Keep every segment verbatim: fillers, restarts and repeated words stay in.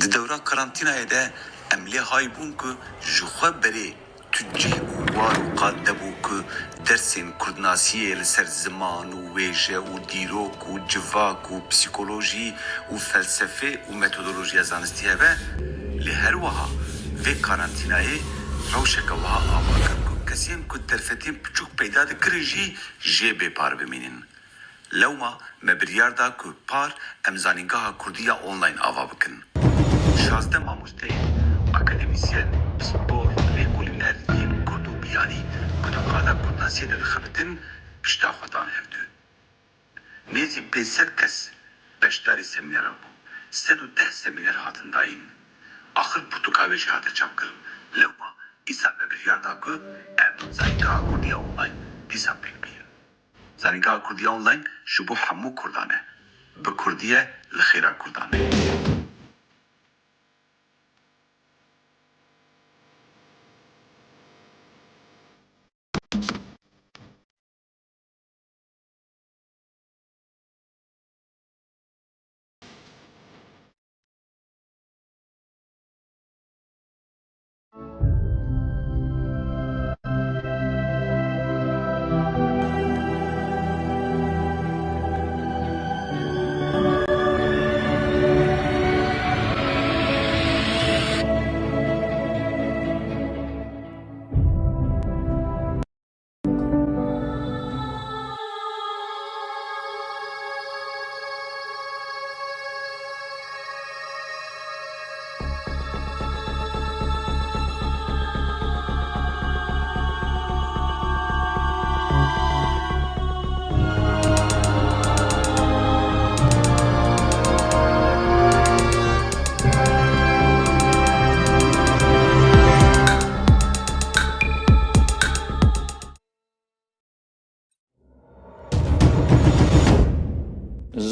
Di dewra karantînayê de em lê hay bûn ku ji xwe berê tu cih û war û qad nebû ku dersên kurdnasiyê li ser ziman û wêje û dîrok û civak û psîkolojî û felsefê û metodolojiya zanistî hebe, lê her wiha vê karantînayê rewşeke wiha ava kir ku kesên ku derfetên piçûk peyda dikirin jî jê bê par bimînin. Lewma me biryar da ku par em Zanîngeha Kurdî ya Online ava bikin. Şazdeh mamosteyên akademîsyen, pispor, lêkolîner yên kurd û biyanî ku di qada kurdnasiyê de dixebitin, pişta xwe dan hevdu. Nêzî pênc sed kes beşdarî semînera bû. Sed û deh semîner hatin dayîn. Axir pirtûka wê jî hate çapkirin. Lewma îsal me biryar da ku em Zanîngeha Kurdî ya Online dîsa pêk bînin. Zanîngeha Kurdî ya Online ji bo hemû Kurdan e. Bi Kurdî ye, li xêra Kurdan e.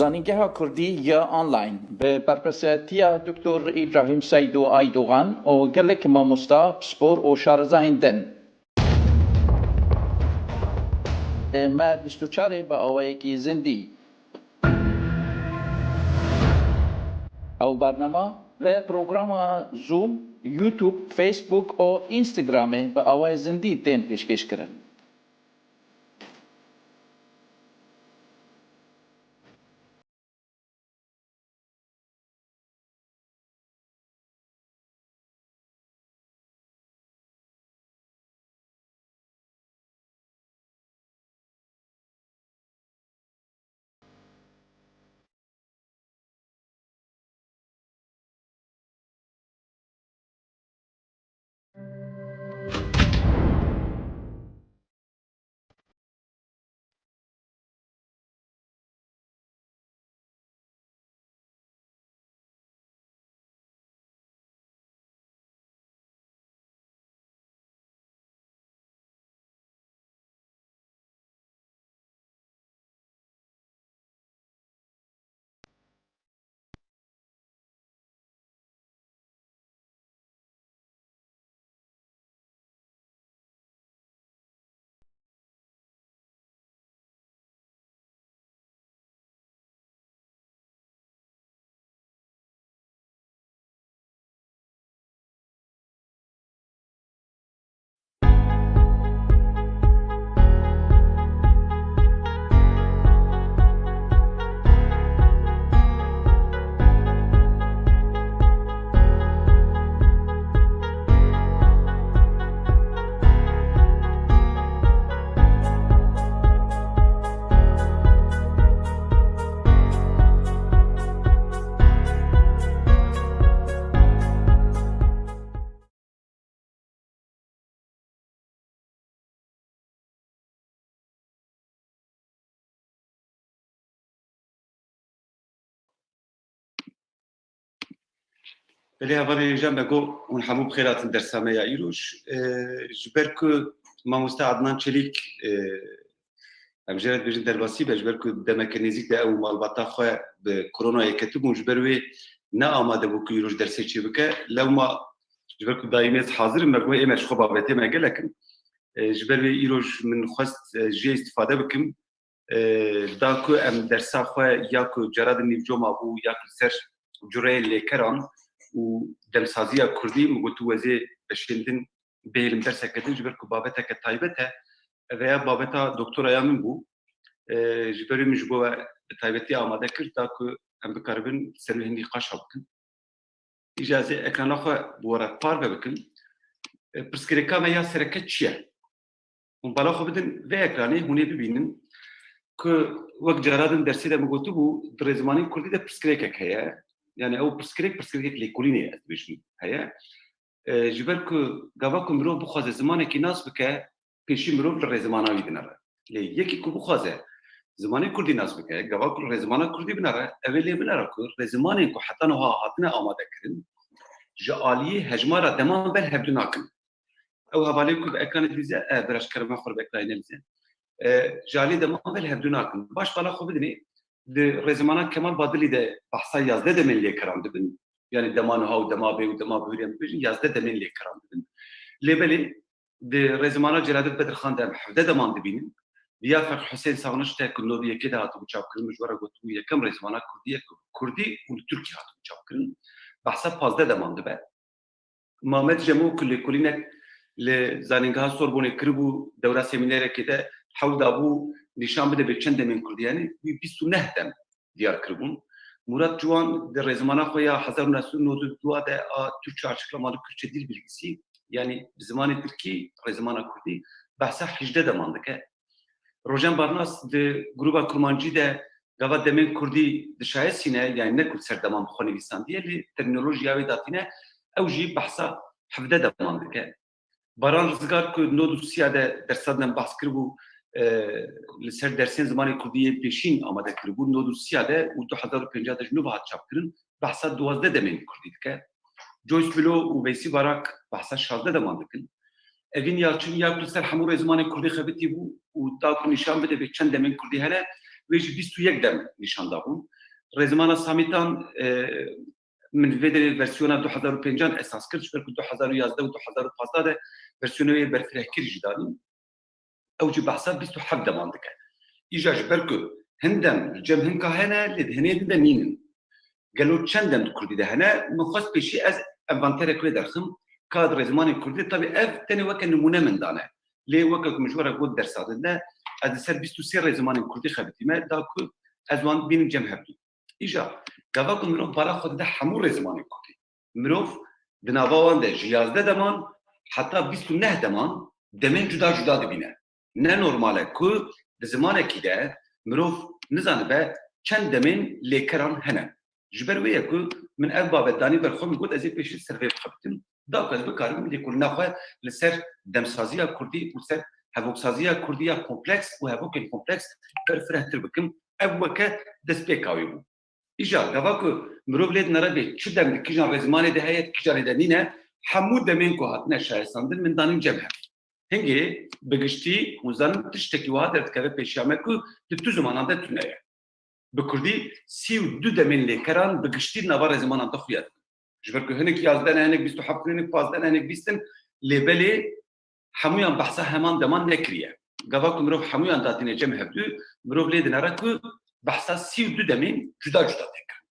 Zanîngeha Kurdî ya Online bi berpirsiyatiya Doktor Îbrahîm Seydo Aydogan û gelek mamosta, pispor û şarezayên din. Me bîst û çarê bi awayekî zindî. Ew bernama bi programa Zoom, YouTube, Facebook û Instagramê bi awayê zindî tên pêşkêşkirin. Belê hevalên hêja me got, hûn hemû bi xêr hatin dersa me ya îroj. E, ji ber ku mamoste Adnan Çelîk, e, em jê re dibêjin derbasî be, ji ber ku demeke nêzîk de ew malbata xwe bi koronayê ketibûn, ji ber wê ne amade bû ku îroj dersê çêbike. Lewma ji ber ku dayî mêz hazir in, me got ê me ji xwe babetê me gelek in. E, ji ber wê îroj min xwest, e, jê îstifade bikim. E, da ku em dersa xwe ya ku cara din nîvco mabû ya ku li ser cureyên lêkeran, û demsaziya kurdî, min got, tu wezê beşên din bêhêlim derseke din, ji ber ku babeteke taybet e. Ev ya babeta doktoraya min bû. E, ji ber min ji bo we bi taybetî amade kir, da ku em bikaribin ser wê hin nîqaşa bikin. Îja ez ê ekrana xwe bi we re parve bikim. E, pirsgirêka me ya sereke çi ye? Hûn bala xwe bidin vê ekranê, hûn ê bibînin ku wek cara din dersê de min gotibû, di rêzimanên kurdî de pirsgirêkek heye. Yani ew pirsgirêk, pirsgirêkek lêkolînê ez dibêjim heye. E, ji ber ku gava ku mirov bixwaze zimanekî nas bike, pêşî mirov li rêzimana wî dinere. Lê yekî ku bixwaze zimanê kurdî nas bike, gava ku li rêzimana kurdî binere, ew ê lê binere ku rêzimanên ku heta niha hatine amade kirin, ji aliyê hejmara deman ber hevdu nakin. Ew hevalê ku bi ekranê dibîze, e, bira ji kerema xwe re bi ekranê nelîze. E, ji aliyê deman ber hevdu nakin. Baş bala xwe bidinê, di rêzimana Kemal Badilî de behsa yazdeh demên lêkeran dibin. Yani dema niha û dema bê û dema bihurê em dibêjin, yazdeh demên lêkeran dibin. Lê belê, di rêzimana Celadet Bedirxan de em hevdeh deman dibînin. Di ya Feqî Husên Sawniş de ku nod û yekê de hatibû çapkirin, min ji we re gotibû, yekem rêzimana kurdî ye ku kurdî û li Tirkiyê hatibû çapkirin. Behsa pazdeh deman dibe. Mamed Cemo ku lêkolînek li Zanîngeha Sorbonê kiribû, dewra semînerekê de hewl dabû nîşan bide bê çend demên kurdî, yani wî bîst û neh dem diyar kiribûn. Murat Ciwan di rêzimana xwe ya hezar û neh sed û nod û dû de a Türkçe açıklamalı Kürtçe dil bilgisi, yani bi zimanê tirkî rêzimana kurdî, behsa hejdeh deman dike. Rojen Barnas di grûba kurmancî de gava demên kurdî dişayesîne, yani ne ku li ser deman bi xwe nivîsandiye, lê termînolojiya wê datîne, ew jî behsa hevdeh deman dike. Baran Rizgar ku nod û sîya de dersa din behs kiribû, e, li ser dersên zimanê kurdî yên pêşîn amade kiribû, nod û sîya de û du hezar û pêncî de ji nû ve hat çapkirin, behsa duwazdeh demên kurdî dike. Joyce Bilo û Veysî Barak behsa şazdeh deman dikin. Evîn Yalçin ya ku li ser hemû rêzimanên kurdî xebitî bû û da ku nîşan bide bê çend demên kurdî hene, wê jî bîst û yek dem nîşan dabûn. Rêzimana Samîtan, e, min vê derê versiyona du hezar û pêncan esas kir, ji ber ku du hezar û yazdeh û du hezar û pazdeh de versiyona wê berfirehkirî jî danîn. Ew jî behsa bîst û heft deman dike. Îja ji ber ku hin dem li cem hinka hene, lê di hinê din de nînin. Gelo çend dem di kurdî de hene? Min xwest pêşî ez envanterek wê derxim, ka di rêzimanên kurdî, tabî ev tenê weke nimûne min dane. Lê weke ku min ji we re got dersa din de, ez li ser bîst û sê rêzimanên kurdî xebitîme, da ku ez wan bînim cem hevdû. Îja, gava ku mirov bala xwe dide hemû rêzimanên kurdî, mirov di nava wan de ji yazdeh deman heta bîst û neh deman demên cuda cuda dibîne. Ne normal e ku di zimanekî de mirov nizanibe çend demên lêkeran hene. Ji ber wê ye ku min ev babet danî ber xwe, min got ez ê pêşî ser vê bixebitim. Da ku ez bikaribim lêkolîna xwe li ser demsaziya kurdî û ser hevoksaziya kurdî ya kompleks û hevokên kompleks berfirehtir bikim. Ev weke destpêka wê bû. Îja, gava ku mirov lê dinere bê çi dem di kîjan rêzimanê de heye, di kîjanê de nîne, hemû demên ku hatine şayestandin min danin cem hev. Hingê bi giştî hûn zanin tiştekî wiha derdikeve pêşiya me ku di tu zimanan de tune ye. Bi kurdî sî û du demên lêkeran bi giştî nava rêzimanan de xuya dibin. Ji ber ku hinek yazdeh ne, hinek bîst û heft ne, hinek pazdeh ne, hinek bîst in, lê belê hemûyan behsa heman deman nekiriye. Gava ku mirov hemûyan datîne cem hevdû, mirov lê dinere ku behsa sî û du demên cuda cuda tê kirin.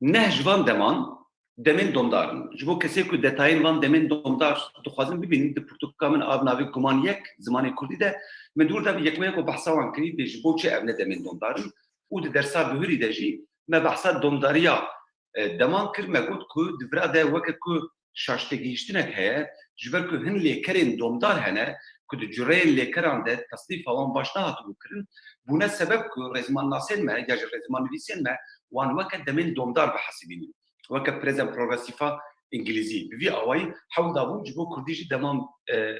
Neh ji van deman, demên domdar in. Ji bo kesê ku detayên van demên domdar dixwazin bibînin, di pirtûka min a bi navê Guman yek, zimanê kurdî de, min di wir de bi yekmeyek û behsa wan kirî, bê ji bo çi ev ne demên domdar in? Û di dersa bihurî de jî me behsa domdariya, e, deman kir, me got ku di vira de weke ku şaştegihîştinek heye, ji ber ku hin lêkerên domdar hene ku di cureyên lêkeran de tesnîfa wan baş nehatibû kirin, bûne sebeb ku rêzimannasên me ya jî rêzimannivîsên me wan weke demên domdar bihesibînin. Weke present progressifa îngilîzî. Bi vî awayî hewl dabûn ji bo kurdî jî deman, e,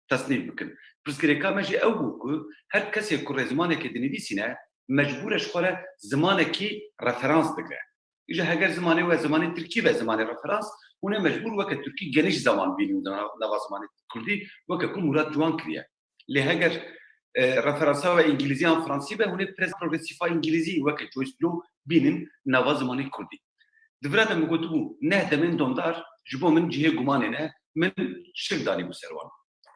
tesnîf bikin. Pirsgirêka me jî ew bû ku her kesê ku rêzimanekê dinivîsîne, mecbûr e ji xwe re zimanekî referans digre. Îja heger zimanê we zimanê tirkî be, zimanê referans, hûn ê mecbûr weke tirkî geniş zaman bînin di nava zimanê kurdî, weke ku Murat Ciwan kiriye. Lê heger, e, referansa we îngilîzî yan fransî be, hûn ê present progressifa îngilîzî weke Joyce Blume bînin nava zimanê kurdî. Di vira de min gotibû, neh demên domdar ji bo min cihê gumanê ne, min şik danîbû ser wan.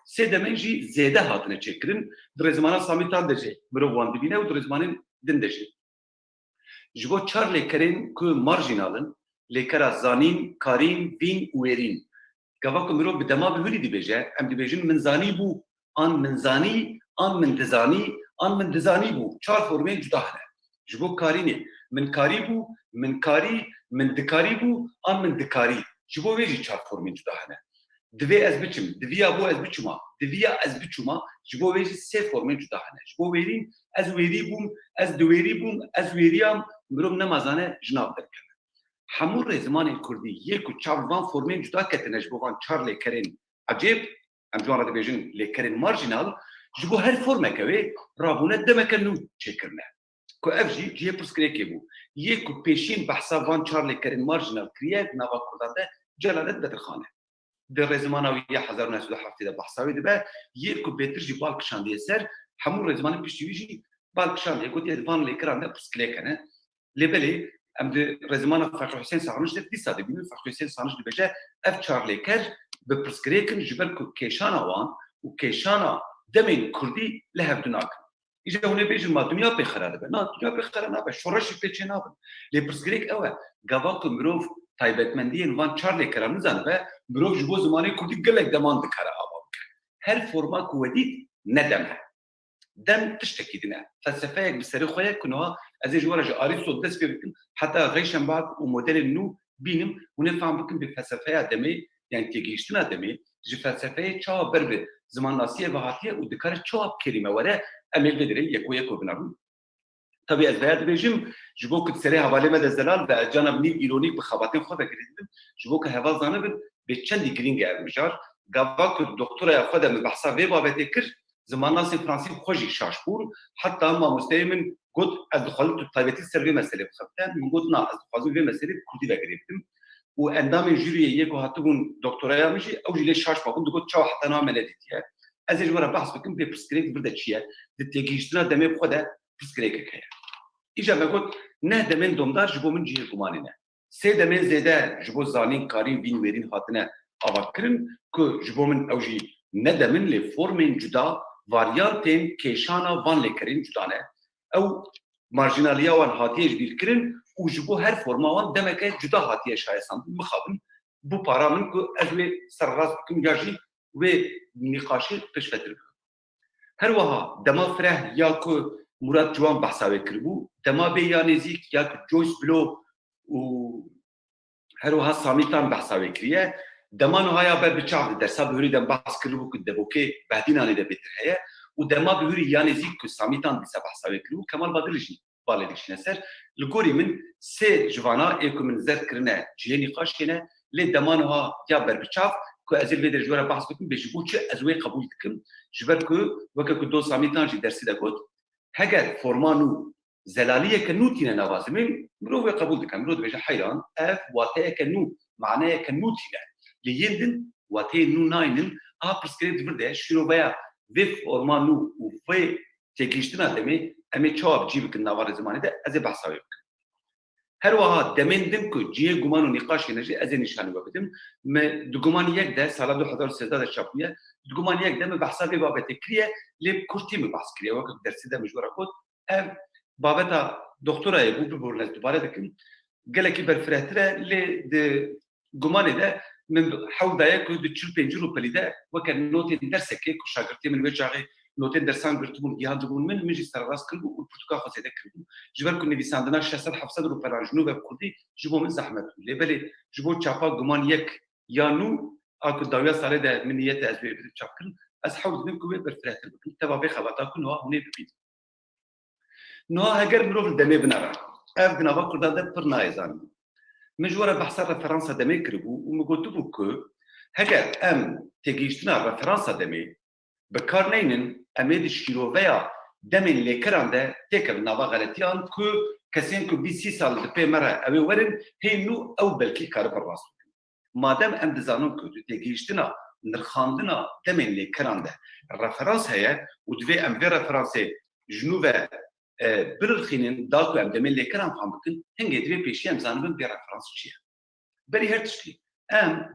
Sê demên jî zêde hatine çêkirin, di rêzimana Samîtan de jî mirov wan dibîne û di rêzimanên din de jî. Ji bo çar lêkerên ku marjînal in, lêkera zanîn, karîn, vîn û wêrîn. Gava ku mirov bi dema bihurî dibêje, em dibêjin min zanî bû, an min zanî, an min dizanî, an min dizanî bû. Çar formên cuda hene. Ji bo karînê, min karî bû, min karî, min dikarî bû, an min dikarî. Ji bo vê jî çar formên cuda hene. Divê ez biçim, diviya bo ez biçûma, diviya ez biçûma, ji bo vê jî sê formên cuda hene. Ji bo wêrîn, ez wêrî bûm, ez diwêrî bûm, ez wêriyam, mirov nema zane ji nav derkeve. Hemû rêzimanên kurdî yê ku çav van formên cuda ketine ji bo van çar lêkerên ecêb, em ji wan re dibêjin lêkerên marjînal, ji bo her formeke wê rabûne demeke nû çêkirine. Ku ev jî cihê pirsgirêkê bû. Yê ku pêşîn behsa van çar lêkerên marjînal kiriye, di nava kurdan de Celadet Bedirxan e. Di rêzimana wî ya hezar û neh sed û heftê de behsa wê dibe, yê ku bêtir jî bal kişandiye ser, hemû rêzimanên piştî wî jî bal kişandiye, gotiye di van lêkeran de pirsgirêk hene. Lê belê, em di rêzimana Feqî Husên Sarnij de dîsa dibînin, Feqî Husên Sarnij dibêje, ev çar lêker bi pirsgirêk in, ji ber ku kêşana wan û kêşana demên kurdî li hevdu nakin. Îja hûn ê bêjin, ma dinya pê xera dibe? Na, dinya pê xera nabe, şoreşî pê çê nabin. Lê pirsgirêk ew e, gava ku mirov taybetmendiyên van çar lêkeran nizanibe, mirov ji bo zimanê kurdî gelek deman dikare ava bike. Her forma ku we dît, ne dem e. Dem tiştekî din e. Felsefeyek bi serê xwe ye ku niha ez ê ji we re ji Arîsto dest pê bikim, heta Reichenbach û modelên nû bînim, hûn ê fehm bikin bi felsefeya demê, yani têgihiştina demê, ji felsefeyê çawa ber bi zimannasiyê ve hatiye û dikare çawa bi kelîme were, em ê vê derê yeko yeko binerin. Tabî ez veya dibêjim, ji bo ku di serê hevalê me de zelal be, ez cana bi nîv îronîk bi xebatên xwe ve girê dibim, ji bo ku heval zanibin, bê çendî girîng e ev mijar. Gava ku doktoraya xwe de min behsa vê babetê kir, zimannasên fransî xwe jî şaş bûn. Heta mamosteyê min got, ez dixwazim tu taybetî ser vê meselê bixebite. Min got, na, ez dixwazim vê meselê bi kurdî ve girê bidim. Û endamên jûriyê yê ku hatibûn doktoraya min jî, ew jî lê şaş mabûn, digot, çawa heta niha me nedîtiye? Ez ê ji we re behs bikim, vê pirsgirêk vir de çi ye? Di têgihiştina demê bi xwe de pirsgirêkek heye. Îja me got, neh demên domdar ji bo min cihê gumanê ne. Sê demên zêde ji bo zanîn, karîn, vîn, wêrîn hatine avakirin ku ji bo min ew jî ne dem in, lê formên cuda, varyantên kêşana van lêkerên cuda ne. Ew marjînaliya wan hatiye ji bîr kirin û ji bo her forma wan demeke cuda hatiye şayestandin. Mixabin, bû para min ku ez wê serrast bikim ya jî wê nîqaşê pêşvetir bikim. Her wiha dema fireh ya ku Murat Ciwan behsa wê kiribû, dema bê ya nêzîk ya ku Joyce Blow û her wiha Samîtan behsa wê kiriye. Dema niha ya ber bi çav de dersa bihurî de em behs kiribû ku devokê Behdînanê de bêtir heye û dema bihurî ya nêzîk ku Samîtan dîsa behsa wê kiribû, Kemal Badirî jî balê dikişîne ser. Li gorî min sê ji vana ê ku min zerd kirine cihê nîqaşê ne, lê dema niha ya ber bi çav ku ez ê li vê derê ji we re behs bikim, bê ji bo çi ez wê qebûl dikim? Ji ber ku weke ku Don Samîtan jî dersî de got, heger forma nû zelaliyeke nû tîne nava zimên, mirov wê qebûl dike. Mirov dibêje, heyran, ev wateyeke nû, maneyeke nû tîne. Lê yên din wateyên nû naynin, a pirsgirêk di vir de şîroveya vê forma nû û vê têgihiştina demê, em ê çawa bi cî bikin nava rêzimanê de, ez ê behsa wê bikim. Her wiha demên din ku cihê guman û nîqaşê ne jî ez ê nîşanî we bidim. Me di guman yek de, sala du hezar û sêzdeh de çap bûye, di guman yek de me behsa vê babetê kiriye, lê bi kurtî me behs kiriye. Weke ku dersê de min ji we re got, ev babeta doktorayê bû, biborîne ez dubare dikim. Gelekî berfirehtir e, lê di gumanê de min hewl daye ku di çil pêncî rûpelî de weke notên dersekê ku şagirtiyê min wê çaxê notên dersan girtibûn, gihandibûn min, min jî sererast kiribû û pirtûka xwe zêde kiribû. Ji ber ku nivîsandina şeş sed heft sed rûpelan ji nû ve bi kurdî ji bo min zehmet bû. Lê belê ji bo çapa guman yek ya nû a ku dawiya salê de min niyete ez wê bidim çapkirin, ez hewl didim ku wê berfirehtir bikim. Teva vê xebata ku niha hûn ê bibînin. Niha heger mirov li demê binere, ev di nava kurdan de pir nayê zanîn. Min ji we re behsa referansa demê kiribû û min gotibû ku heger em têgihiştina referansa demê bi kar neynin, em ê di şîroveya demên lêkeran de têkevin nava xeletiyan ku kesên ku bîst sî sal di pê me re ew ê werin, hê nû ew belkî karibin rast bikin. Madem em dizanin ku di têgihiştina nirxandina demên lêkeran de referans heye û divê em vê referansê ji nû ve, e, binirxînin, da ku em demên lêkeran fam bikin, hingê divê pêşî em zanibin vê referans çi ye. Berî her tiştî, em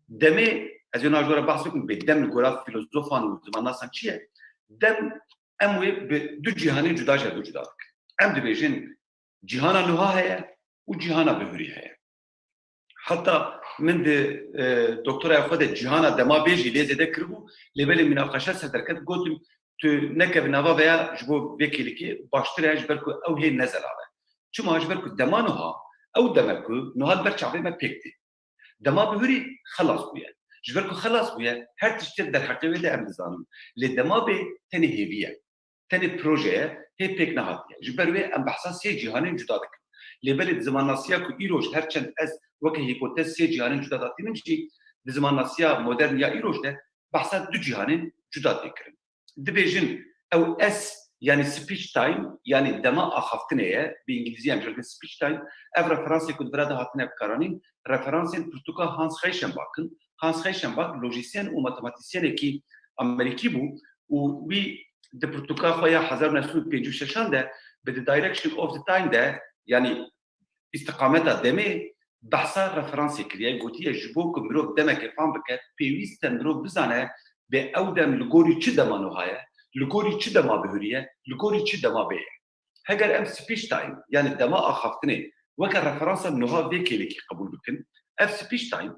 demê, ez ê niha ji we re behs bikim, bê dem li gora filozofan û zimannasan çi ye? Dem em wê bi du cîhanên cuda ji hev du cuda dikin. Em dibêjin cîhana niha heye û cîhana bihurî heye. Heta min di, e, doktoraya xwe de cîhana dema bê jî lê zêde kiribû, lê belê mînaqeşe ser derket, gotim, tu nekevî nava veya ji bo vê kêlîkê baştir e, ji ber ku ew hê ne zelal e. Çima? Ji ber ku dema niha, ew deme ku niha li ber çavê me pêk tê. Dema bihurî xelas bûye. Ji ber ku xelas bûye, her tiştê derheqê wê de em dizanin. Lê dema bê tenê hêvî ye. Tenê proje ye, hê pêk nehatiye. Ji ber wê em behsa sê cîhanên cuda dikin. Lê belê di zimannasiya ku îroj, her çend ez weke hîpotez sê cîhanên cuda datînim jî, di zimannasiya modern ya îroj de behsa du cîhanên cuda tê kirin. Dibêjin ew S, yanî speech time, yanî dema axaftinê ye, bi îngilîzî em jê re dibin speech time, ev referansê ku di vira de hatine bikaranîn, referansên pirtûka Hans Reichenbach in. Hans Reichenbach lojîsyen û matematîsyenekî amerîkî bû û wî di pirtûka xwe ya hezar û neh sed û pêncî û şeşan de bi The Direction of the Time de, yanî îstiqameta demê, behsa referansê kiriye, gotiye, ji bo ku mirov demekê fam bike, pêwîst e mirov bizane bê ew dem li gorî çi dema nuha ye, li gorî çi dema bihurî ye, li gorî çi dema bê ye. Heger em speech time, yanî dema axaftinê, weke referansa nuha vê kêlîkî qebûl bikin, ev speech time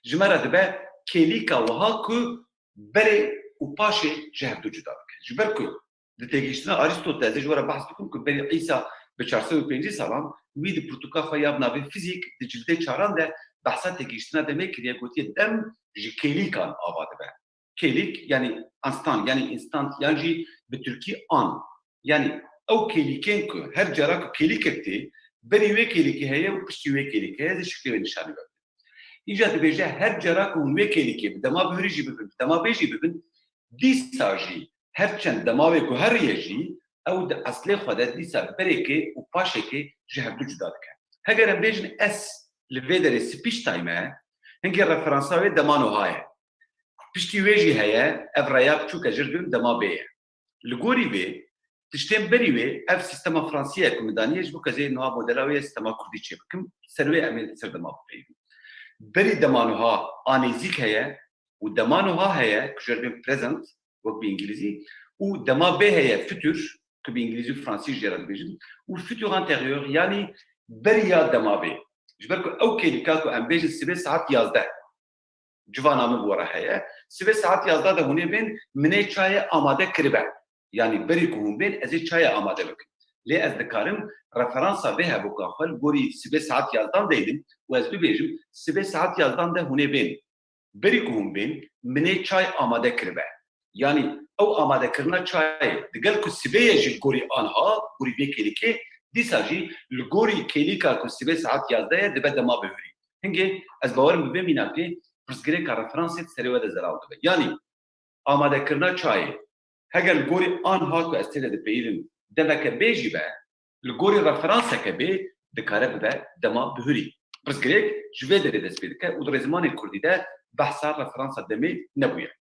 ji me re dibe kêlîka wiha ku berê û paşê ji hevdu cuda dike. Ji ber ku di têgihiştina Arîstotê, ez ê ji we re behs bikim ku berî Îsa bi çar sed û pêncî salan wî di pirtûka xwe ya bi navê Fizîk di cildê çaran de behsa têgihiştina demê kiriye, gotiye dem ji kêlîkan ava dibe. Kêlîk, yanî instan, yanî instant, yan jî bi tirkî an. Yanî ew kêlîkên ku her cara ku kêlîkek tê, berî wê kêlîkê heye û piştî wê kêlîkê heye, ez ê şiklê wê nîşanî we bidim. Îca dibêje her cara ku hûn wê kêlîkê bi dema bihurî jî bibin, bi dema bê jî bibin, dîsa jî her çend dema wê guheriye jî, ew di eslê xwe de dîsa berêkê û paşêkê ji hevdu cuda dike. Heger em bêjin S li vê derê speech time e, hingê referansa wê dema nuha ye. Piştî wê jî heye, ev raya biçûk e, jê re dibin dema bê ye. Li gorî vê, tiştên berî wê, ev sîstema fransî ye ku min daniye, ji bo ku ez ê niha modela wê ya sîstema kurdî çêbikim, ser wê em ê li ser dema bipeyivin. Berî dema nuha a nêzîk heye û dema nuha heye, ku jê re dibin present, wek bi îngilîzî, û dema bê heye, futur, ku bi îngilîzî û fransî jê re dibêjin, û futur antérieur, yanî beriya dema bê. Ji ber ku ew kêlîka ku em bêjin sibê saet yazdeh, civana min bi we re heye. Sibê saet yazdeh de hûn ê bên, min ê çayê amade kiribe. Yanî berî ku hûn bên, ez ê çayê amade bikim. Lê ez dikarim referansa vê hevûka xwe li gorî sibê saet yazdan deynim û ez bibêjim, sibê saet yazdan de hûn ê bên. Berî ku hûn bên, min ê çay amade kiribe. Yanî ew amadekirina çayê, digel ku sibê ye jî li gorî anha, gorî vê kêlîkê, dîsa jî li gorî kêlîka ku sibê saet yazdeh ye, dibe dema bihurî. Hingê ez bawerim bi vê mînakê pirsgirêka referansê di serê we de zelal dibe. Yanî amadekirina çayê, heger li gorî anha ku ez tê de dipeyivim, demeke bê jî be, li gorî referanseke bê dikare bibe dema bihurî. Pirsgirêk ji vê derê dest pê dike û di rêzimanê kurdî de behsa referansa demê nebûye.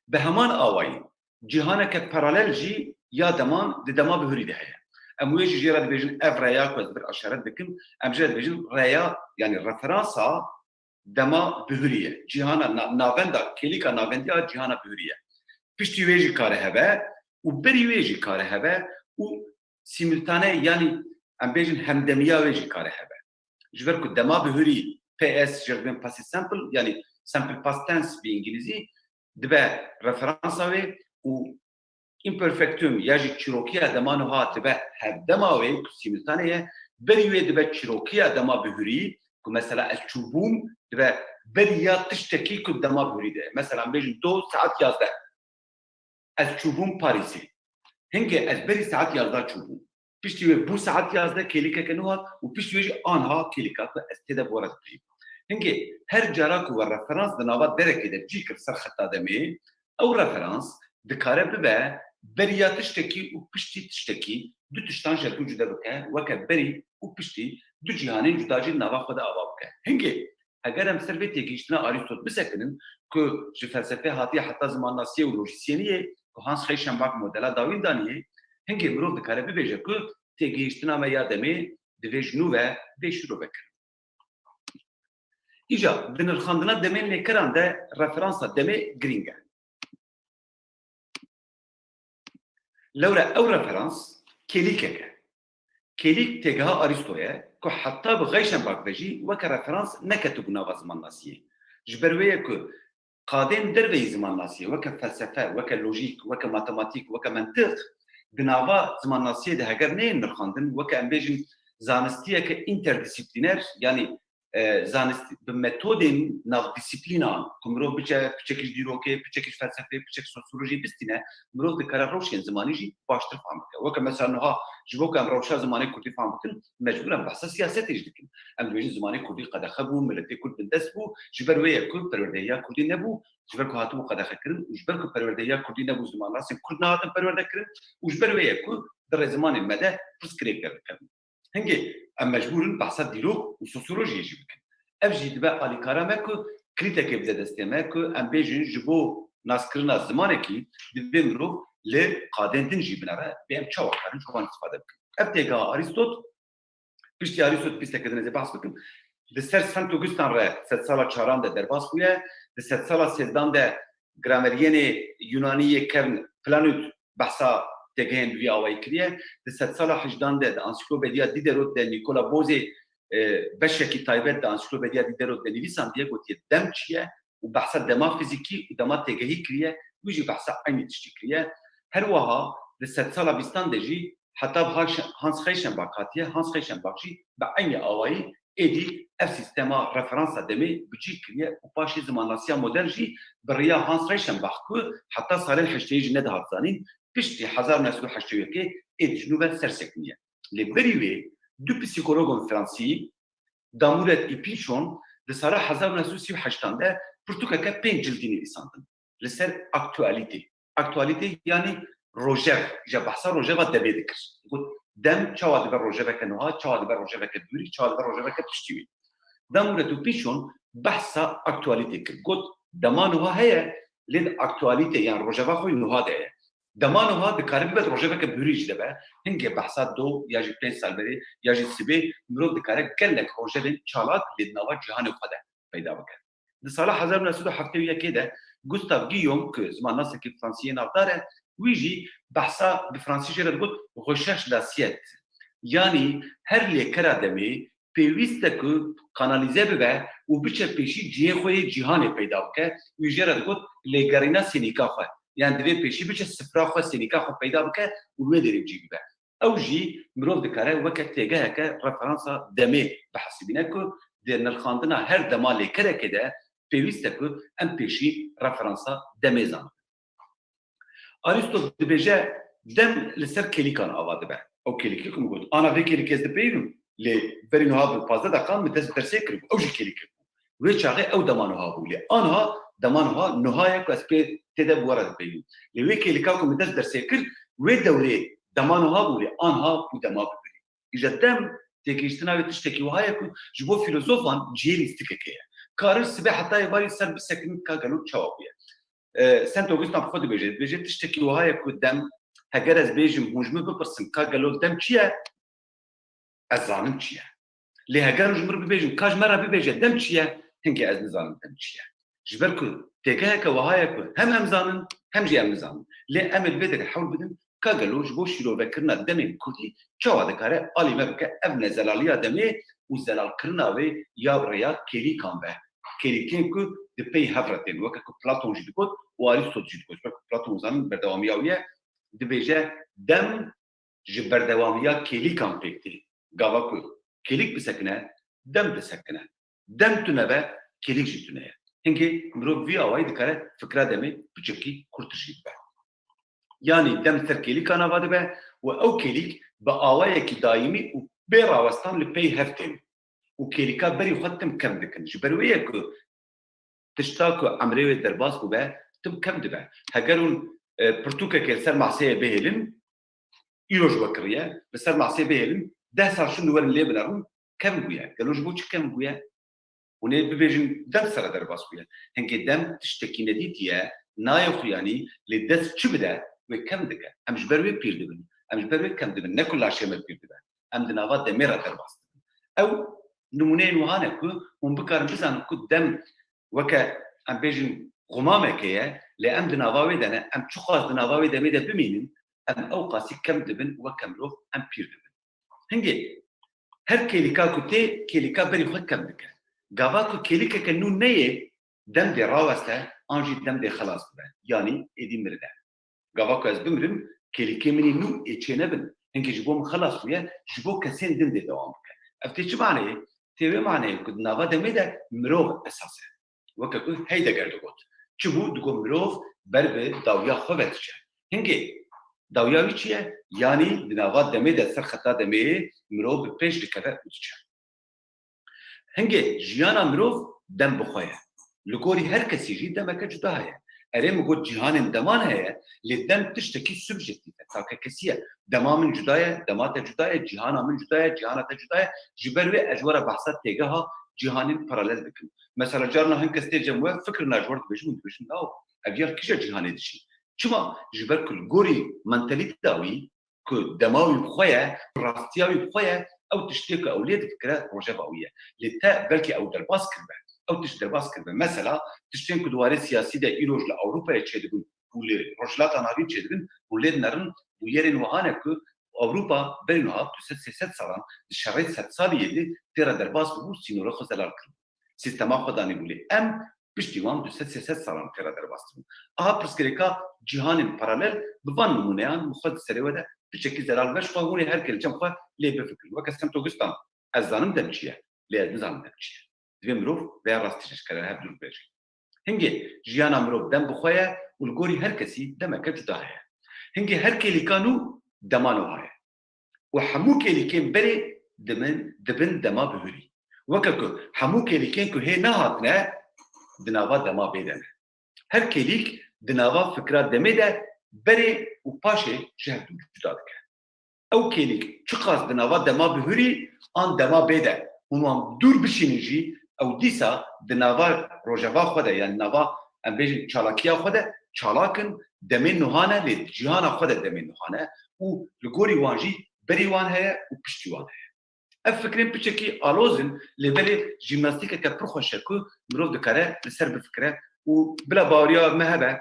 Bi heman awayî cîhaneke paralel jî ya deman di dema bihurî de heye. Em wê jî jê re dibêjin ev reya ku ez vir aşaret dikim, em jê re dibêjin reya, yanî referansa dema bihurî ye. Cîhana na-, navenda, kêlîka navendî ya cîhana bihurî ye. Piştî wê jî kare hebe û berî wê jî kare hebe û simultane, yanî em bêjin hemdemiya wê jî kare hebe. Ji ber ku dema bihurî P S jê re dibên passé simple, yanî simple past tense bi îngilîzî, dibe referansa wê û imperfectum ya jî çîrokiya dema niha dibe hevdema wê ku simultane ye, berî wê dibe çîrokiya dema bihurî, ku mesela ez çûbûm, dibe beriya tiştekî ku dema bihurî de ye. Mesela em bêjin do saet yazdeh. Ez çûbûm Parîsê. Hingê ez berî saet yazdeh çûbûm. Piştî wê bû saet yazdeh kêlîkeke nû hat û piştî wê jî anha kêlîka ku ez tê de bi we re dibêjim. Hingê her cara ku we referans di nava derekê de cî kir ser xeta demê, ew referans dikare bibe beriya tiştekî û piştî tiştekî, du tiştan ji hev cude bike, weke berî û piştî du cîhanên cuda jî di nava xwe de ava bike. Hingê Heger em ser vê têgihiştina Arîstot bisekinin ku ji felsefê hatiye heta zimannasiyê û lojîsyeniyê ku Hans Reichenbach modela dawîn daniye, hingê mirov dikare bibêje ku têgihiştina me ya demê divê ji nû ve bê şîrove kirin. Îja di nirxandina demên lêkeran de referansa demê girîng e. Lewre ew referans kêlîkek e. Kêlîk têgeha Arîsto ye, ku heta bi Xeyşenbak ve jî weke referans neketibû nava zimannasiyê. Ji ber wê ye ku qadên derveyî zimannasiyê, weke felsefe, weke lojîk, weke matematîk, weke mentiq, di nava zimannasiyê de heger neyên nirxandin, weke em bêjin zanistiyeke înterdîsîplîner, yanî, e, zanist-, bi metodên navdîsîplînan, ku mirov biçe piçekî ji dîrokê, piçekî ji felsefê, piçekî sosyolojiyê bistîne, mirov dikare rewşên zimanî jî baştir fehm bike. Weke mesela niha ji bo ku em rewşa zimanê kurdî fehm bikin, mecbûr em behsa siyasetê jî dikin. Em dibêjin zimanê kurdî qedexe bû, miletê kurd bindest bû, ji ber wê ye ku perwerdehiya kurdî nebû, ji ber ku hatibû qedexekirin û ji ber ku perwerdehiya kurdî nebû, zimannasên kurd nehatin perwerdekirin û ji ber wê ye ku di rêzimanên me de pirsgirêk derdikevin. Hingê em mecbûr in behsa dîrok û sosyolojiyê jî bikin. Ev jî dibe alîkara me ku krîtekê bide destê me ku em bêjin ji bo naskirina zimanekî divê mirov li qadên din jî binere, bê em çawa karin ji wan îstîfade bikin. Ev têgeha Arîstot, piştî Arîstot pîseke din ez ê behs bikim, di ser Sent Augustan re sedsala çaran de derbas bûye, di sedsala sêzdan de grameriyênê Yunanî yê kevn Planude behsa têgehên bi vî awayî kiriye. Di sedsala hejdan de di Ansiklopediya Diderot de Nikola Bozê, e, beşekî taybet di Ansiklopediya Diderot de nivîsandiye, gotiye dem çi ye û behsa dema fizîkî û dema têgehî kiriye, wî jî behsa eynî tiştî kiriye. Her wiha di sedsala bîstan de jî heta bi Hans-, Hans Reichenbach hatiye, Hans Reichenbach jî bi eynî awayî êdî ev sîstema referansa demê bi cih kiriye û paşê zimannasiya modern jî bi riya Hans Reichenbach ku heta salên heşteyî jî nedihat zanîn, piştî hezar û neh sed û heştê û yekê êdî ji nû ve ser sekiniye. Lê berî wê du psîkologon fransî, Damuret û Pichon, di sala hezar û neh sed û sî û heştan de pirtûkeke pênc cildî nivîsandin li ser aktualîtê. Aktualîtê yanî rojev, ji behsa rojeva demê dikir. Got, dem çawa dibe rojeveke niha, çawa dibe rojeveke dûrî, çawa dibe rojeveke piştî wî. Damuret û Pichon behsa aktualîtê kir. Got, dema niha heye, lê di aktualîtê yan rojeva xwe niha de ye. Dema niha dikare bibe rojeveke dûrî jî de be. Hingê behsa do ya jî pênc sal berê ya jî sibê mirov dikare gelek rojevên çalak lê di nava cîhanê xwe de peyda bike. Di sala hezar û neh sed û heftê û yekê de Gustav Guillaume, ku zimannasekî fransî yê navdar e, wî jî behsa bi fransî jê re digot recherche d'assiette. Yanî her lêkera demê pêwîst e ku kanalîze bibe û biçe pêşî cihê xwe yê cîhanê peyda bike. Wî jê re digot lêgerîna sênîka xwe. Yan divê pêşî biçe sifra xwe, sênîka xwe peyda bike û wê derê bi cî bibe. Ew jî mirov dikare weke têgeheke referansa demê bihesibîne ku di nirxandina her dema lêkerekê de pêwîst e ku em pêşî referansa demê zanin. Arîstot dibêje, dem li ser kêlîkan ava dibe. Ew kêlîkê ku min got, ana vê kêlîkê ez dipeyivim, lê berî niha bi pazdeh deqan min dest bi dersê kiribû. Ew jî kêlîkê bû. Wê çaxê ew dema niha bû. Lê anha dema niha, niha ye ku ez pê tê de bi we re dipeyivim. Lê wê kêlîka ku min dest bi dersê kir, wê dewrê dema niha bû, lê anha bû dema bibirî. Îja dem têgihiştina wê tiştekî wiha ye ku ji bo fîlozofan cihê lîstikekê ye. Karin sibê heta êvarî ser bisekinin ka gelo çawa bûye. E, Sent Augustan bi xwe dibêje, dibêje tiştekî wiha ye ku dem, heger ez bêjim, hûn ji min bipirsin ka gelo dem çi ye? Ez zanim çi ye. Lê heger hûn ji min bibêjin, ka ji me re bibêje dem çi ye? Hingê ez nizanim dem çi ye. Ji ber ku têgeheke wiha ye ku hem em zanin, hem jî em nizanin. Lê em ê li vê derê hewl bidin, ka gelo ji bo şîrovekirina demên kurdî çawa dikare alî me bike ev nezelaliya demê û zelalkirina wê ya bi rêya kêlîkan be. Kêlîkên ku di pey hev re tên, weke ku Platon jî digot û Arîstot jî digot. Ji ber ku Platon zanin berdewamiya wî ye, dibêje, dem ji berdewamiya kêlîkan pêk tê. Gava ku kêlîk bisekine, dem disekine. Dem tune be, kêlîk jî tune ye. Hingê mirov vî awayî dikare fikra demê piçekî kurtir jî bibe. Yanî dem li ser kêlîkan ava dibe û ew kêlîk bi awayekî dayîmî û bê rawestan li pey hev tên û kêlîka berî xwe tim kevn dikin. Ji ber wê ye ku tişta ku emrê wê derbas bûbe, tim kevn dibe. Heger hûn, e, pirtûkekê li ser maseyê bihêlin, îro ji we kiriye, li ser maseyê bihêlin, deh sal şûn werin lê binerin, kevn bûye. Gelo ji bo çi kevn bûye? Hûn ê bibêjin dem sere derbas bûye. Hingê dem tiştekî nedîtî ye, nayê xuyanî, lê dest çi bide, wê kevn dike. Em ji ber wê pîr dibin. Em ji ber wê kevn dibin. Ne ku laşê me pîr dibe. Em di nava demê re derbas dibin. Ew nimûneyên wiha ne ku hûn bikarin bizanin ku dem weke, em bêjin, xumameke ye, lê em di nava wê de ne. Em çiqas di nava wê demê de bimînin, em ew qasî kevn dibin, weke mirov em pîr dibin. Hingê Her kêlîka ku tê, kêlîka berî xwe kem dike. Gava ku kêlîkeke nû neyê, dem dê raweste, an jî dem dê xelas bibe. Yanî êdî mirine. Gava ku ez bimirim, kêlîkê min ê nû ê çênebin. Hingê ji bo min xelas bûye, ji bo kesên din dê dewam bike. Ev tê çi maneyê? Tê wê maneyê ku di nava demê de mirov esas e. Weke ku Heidegger digot. Çi bû? Digot mirov ber bi dawiya xwe ve diçe. Hingê dawiya wî çi ye? Yanî di nava demê de, ser xeta demê, mirov bi pêş dikeve û diçe. Hingê jiyana mirov dem bi xwe ye. Li gorî her kesî jî demeke cuda heye. Erê, min got cîhanên deman heye, lê dem tiştekî subjektîf e, takekesî ye. Dema min cuda ye, dema te cuda ye, cîhana min cuda ye, cîhana te cuda ye. Ji ber wê ez ji we re behsa têgeha cîhanên paralel dikim. Mesela carna hin kes tê cem we, fikirina ji we re dibêjim û dibêjim, lawo, ev ya kîja cîhanê dişî? Çima? Ji ber ku li gorî mentalîteya wî, ku dema wî bi xwe ye, rastiya wî bi xwe ye, ew tiştê ku ew lê difikire rojeva wî ye. Lê te belkî ew derbas kiribe. Ew tişt derbas kiribe. Mesela, tiştên ku di warê siyasî de îroj li Ewropayê çêdibin û li Rojhilata Navîn çêdibin, hûn lê dinerin, bûyerên wiha ne ku Ewropa berî niha du sed sê sed salan di şerê sedsaliyê de tê re derbas bûbû, sînorê xwe zelal kiribû. Sîstema xwe danîbû lê. Em piştî wan du sed sê sed salan tê re derbas dibin. Aha pirsgirêka cîhanên paralel bi van nimûneyan min xwe di serê we de piçekî zelal veş xwe hûn ê her kê li cem xwe lê bifikirin. Weke Semtogistan, ez zanim dem çi ye, lê ez nizanim dem çi ye. Divê mirov vêya rastî jî ji kere hev dûr bêje. Hingê jiyana mirov dem bi xwe ye û li gorî her kesî demeke cuda heye. Hingê her kêlîka nû dema nû heye. Û hemû kêlîkên berê dimin, dibin dema bihurî. Weke ku hemû kêlîkên ku hê nehatine di nava dema bê de ne. Her kêlîk di nava fikra demê de berê û paşê ji hevdû cuda dike. Ew kêlîk çiqas di nava dema bihurî an dema bê de hûn wan dûr bişînin jî, ew dîsa di nava rojeva xwe de, yanî nava, em bêjin, çalakiya xwe de çalak in, demên nuha ne, lê di cîhana xwe de demên nuha ne û li gorî wan jî berî wan heye û piştî wan heye. Ev fikrên piçekî aloz in, lê belê jîmnastîkeke pir xweş e ku mirov dikare li ser bifikire û bila baweriya me hebe,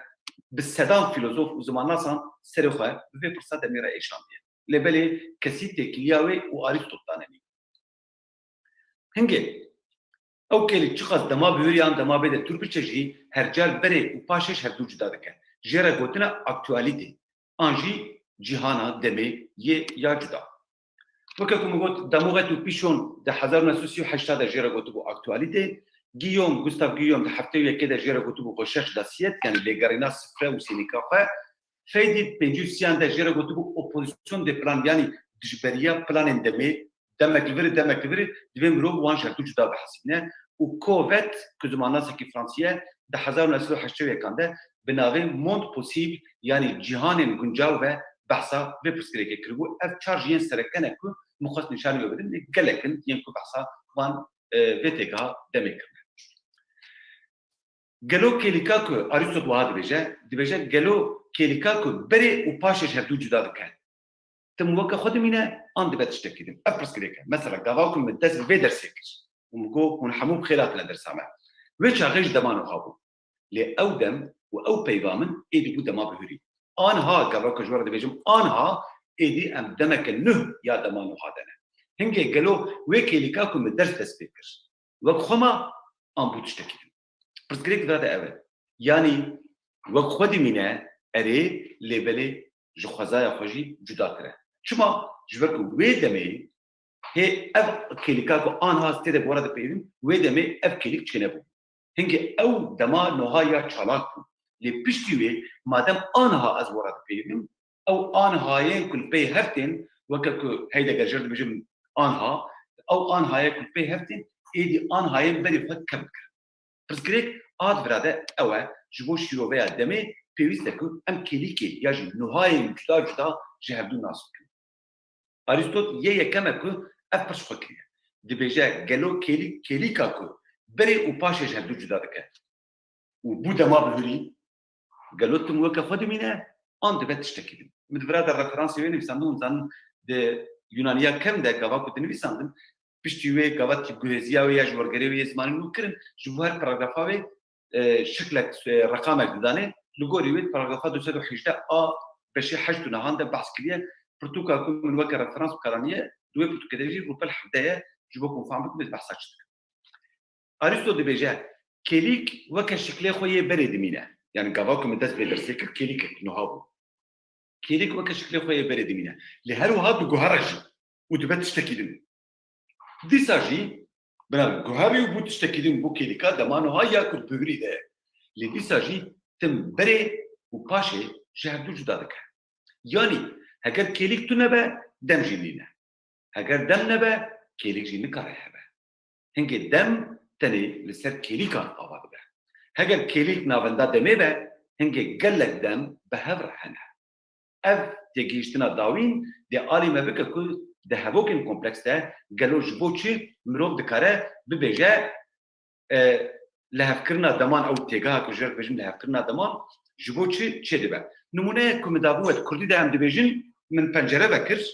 bi sedan fîlozof û zimannasan serê xwe bi vê pirsa demê re êşandiye. Lê belê kesî têkiliya wê û Arîstot danenî. Hingê ew kêlîk çiqas dema bihurî yan dema bê de dûr biçe jî, her car berê û paşê ji hevdû cuda dike. Jê re gotine aktualîte an jî cîhana demê yê ya cuda. Weke ku min got, Damoget û Pichon di hezar û neh sed û sî û heşt de jê re gotibû aktualîte, Guillaume, Gustave Guillaume di heftê û yekê de jê re gotibû recherche d'assiette, yanî lêgerîna sifre û sênîka xwe, Feydi di pêncî û sêyan de jê re gotibû opposition des plans, yanî dijberiya planên demê, demek li vir, demek li vir, divê mirov wan ji hevdû cuda bihesibîne. Û Covet, ku zimannasekî fransî ye, di hezar û neh sed û heştê û yekan de bi navê Monde possible, yanî cîhanên guncaw ve behsa vê pirsgirêkê kiribû. Ev çar jiyên sereke ne ku min xwest nîşanî we bidim, lê gelek in yên ku behsa van, e, vê têgeha demê kirine. Gelo kêlîka ku Arîstot wiha dibêje, dibêje, gelo kêlîka ku berê û paşê ji hevdû cuda dike, tim weke xwe dimîne, an dibe tiştekî din? Ev pirsgirêk e. Mesela, gava ku min dest bi vê dersê kir û min got, hûn hemû bi xêr hatine dersa me. Wê çaxê ji dema niha bû. Lê ew dem û ew peyva min êdî bû dema bihurî. Aniha, gava ku ji we re dibêjim, aniha êdî em demeke nuh ya dema niha de ne. Hingê gelo wê kêlîka ku min ders dest pê kir, wek xwe ma, an bû tiştekî din? Pirsgirêk vira de ev e. Yanî wek xwe dimîne, erê, lê belê ji xwezaya xwe jî cudatir e. Çima? Ji ber ku wê demê hê ev kêlîka ku aniha ez tê de bi we re dipeyivim, wê demê ev kêlîk çênebû. Hingê ew dema niha ya çalak bû. Lê piştî wê, madem aniha ez we re dipeyivim, ew anihayên ku li pey hev tên, weke ku Heidegger jê re dibêjim anha, ew anihayê ku li pey hev tên, êdî anihayên berî xwe kem dikirin. Pirsgirêk a di vira de ew e, ji bo şîroveya demê pêwîst e ku em kêlîkê ya jî nuhayên cuda cuda ji hevdû nas bikin. Arîstot yê yekem e ku ev pirs xwe kiriye. Dibêje, gelo kêlîk, kêlîka ku berê û paşê ji hevdû cuda dike û bû dema bihurî, gelo tim weke xwe dimîne, an dibe tiştekî din? Min di vira de referansê wê nivîsandin, hûn zanin di Yunaniya kevn de gava ku dinivîsandin, piştî wê gava tîpguhêziya wê ya ji wergerê wê yê zimanê nû kirin, ji bo her paragrafa wê, e, şiklek, e, reqamek didanê, li gorî wê di paragrafa du sed û hejdeh a beşê heşt û nehan de behs kiriye, pirtûka ku min weke referans bikaraniye, Di wê pirtûkê de jî rûpel hevdeh ye, ji bo ku hûn fehm bikin, ez behsa çi dikim. Arîsto dibêje, kêlîk weke şiklê xwe yê berê dimîne. Yani gava ku min dest vê dersê kir, kêlîkek nuha bû. Kêlîk weke şiklê xwe yê berê dimîne. Lê her wiha diguhere jî û dibe tiştekî din. Dîsa jî, bina guherî û bû tiştekî din, bû kêlîka dema nuha ya ku di bihurî de ye. Lê dîsa jî tim berê û paşê ji hevdû cuda dike. Yanî, heger kêlîk tune be, dem jî nîne. Heger dem nebe, kêlîk jî nikare hebe. Hingê dem tenê li ser kêlîkan ava dibe. Heger kêlîk navenda demê be, hingê gelek dem bi hev re hene. Ev têgihiştina dawîn dê alî me bike ku di hevokên kompleks de gelo ji bo çi mirov dikare bibêje, e, lihevkirina deman ew têgeha ku ji we re dibêjin lihevkirina deman ji bo çi çêdibe. Nimûneyek ku min dabû we di kurdî de em dibêjin, min pencere vekir,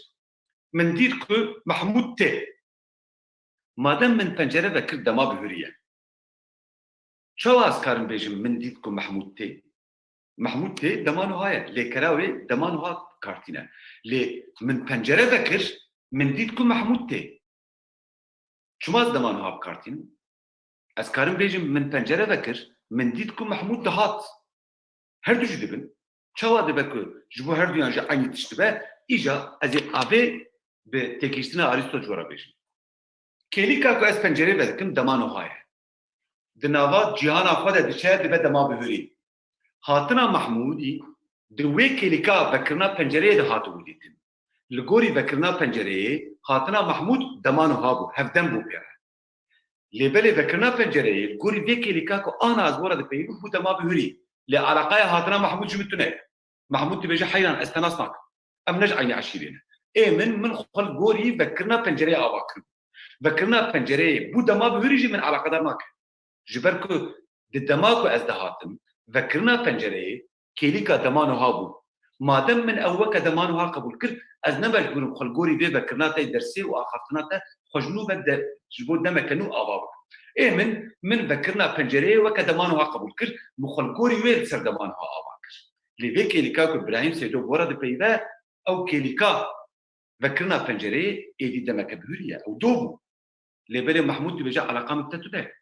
min dît ku Mehmûd tê. Madem min pencere vekir dema bihurî ye, çawa ez karim bêjim min dît ku Mehmûd tê? Mehmûd tê dema nuha ye. Lê kera wê dema nuha bi kar tîne. Lê min pencere vekir, min dît ku Mehmûd tê. Çima ez dema nuha bi kar tînim? Ez karim bêjim min pencere vekir, min dît ku Mehmûd dihat. Her du jî dibin. Çawa dibe ku ji bo her duyan jî eynî tişt dibe? Îja ez ê avê bi têgihiştina Arîsto ji we re bêjim. Kêlîka ku ez pencerê vedikim dema nuha ye. Di nava cîhana xwe de diçe, dibe dema bihurî. Hatina Mehmûdî di wê kêlîka vekirina pencereyê de hatibû dîtin. Li gorî vekirina pencereyê, hatina Mehmûd dema nuha bû, hevdem bû pê re. Lê belê vekirina pencereyê, li gorî vê kêlîka ku ana ez bo re dipeyivim, bû dema bihurî. Lê eleqeya hatina Mehmûd ji min tune ye. Mehmûd dibêje, heyran, ez te nas nakim. Em ne ji eynî eşîrê ne. Ê min, min xwe li gorî vekirina pencereyê ava kiribû. Vekirina pencereyê bû dema bihurî jî min eleqedar nake. Ji ber ku di dema ku ez dihatim, vekirina pencereyê kêlîka dema nuha bû. Madem min ew weke dema nuha qebûl kir, ez ne mecbûr im xwe li gorî vê vekirina te yê dersê û axaftina te xwe ji nû ve de, ji bo demeke nû ava bikim. Ê min, min vekirina pencereyê weke dema nuha qebûl kir, min xwe li gorî wê li ser dema nuha ava kir. Lê vê kêlîka ku Birahîm Seydo bi we re dipeyive, ew kêlîka vekirina pencereyê êdî demeke bihurî ye. Ew do bû. Lê belê Mehmûd dibêje, eleqa min te tune ye.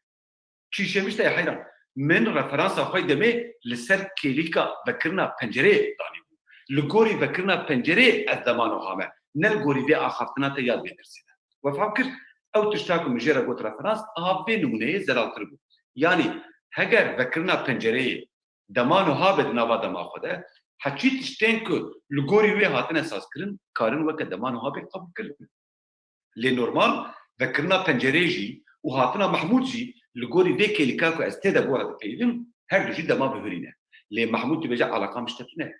Çi îşê min ji te ye heyran? Min referansa xwe yê demê li ser kêlîka vekirina pencereyê danîbû. Li gorî vekirina pencereyê ez dema nuha me. Ne li gorî vê axaftina te ya vê dersê de. We fehm kir? Ew tişta ku min jê re got referans, aha vê nimûneyê zelaltir bû. Yanî heger vekirina pencereyê dema nuha be di nava dema xwe de, heçî tiştên ku li gorî wê hatine sazkirin, karin weke dema nuha bê qebûl kirin. Lê normal, vekirina pencereyê jî û hatina Mehmûd jî li gorî vê kêlîka ku ez tê de bo re dipeyivim, her du jî dema bihurî ne. Lê Mehmûd dibêje, eleqa min ji te tune ye.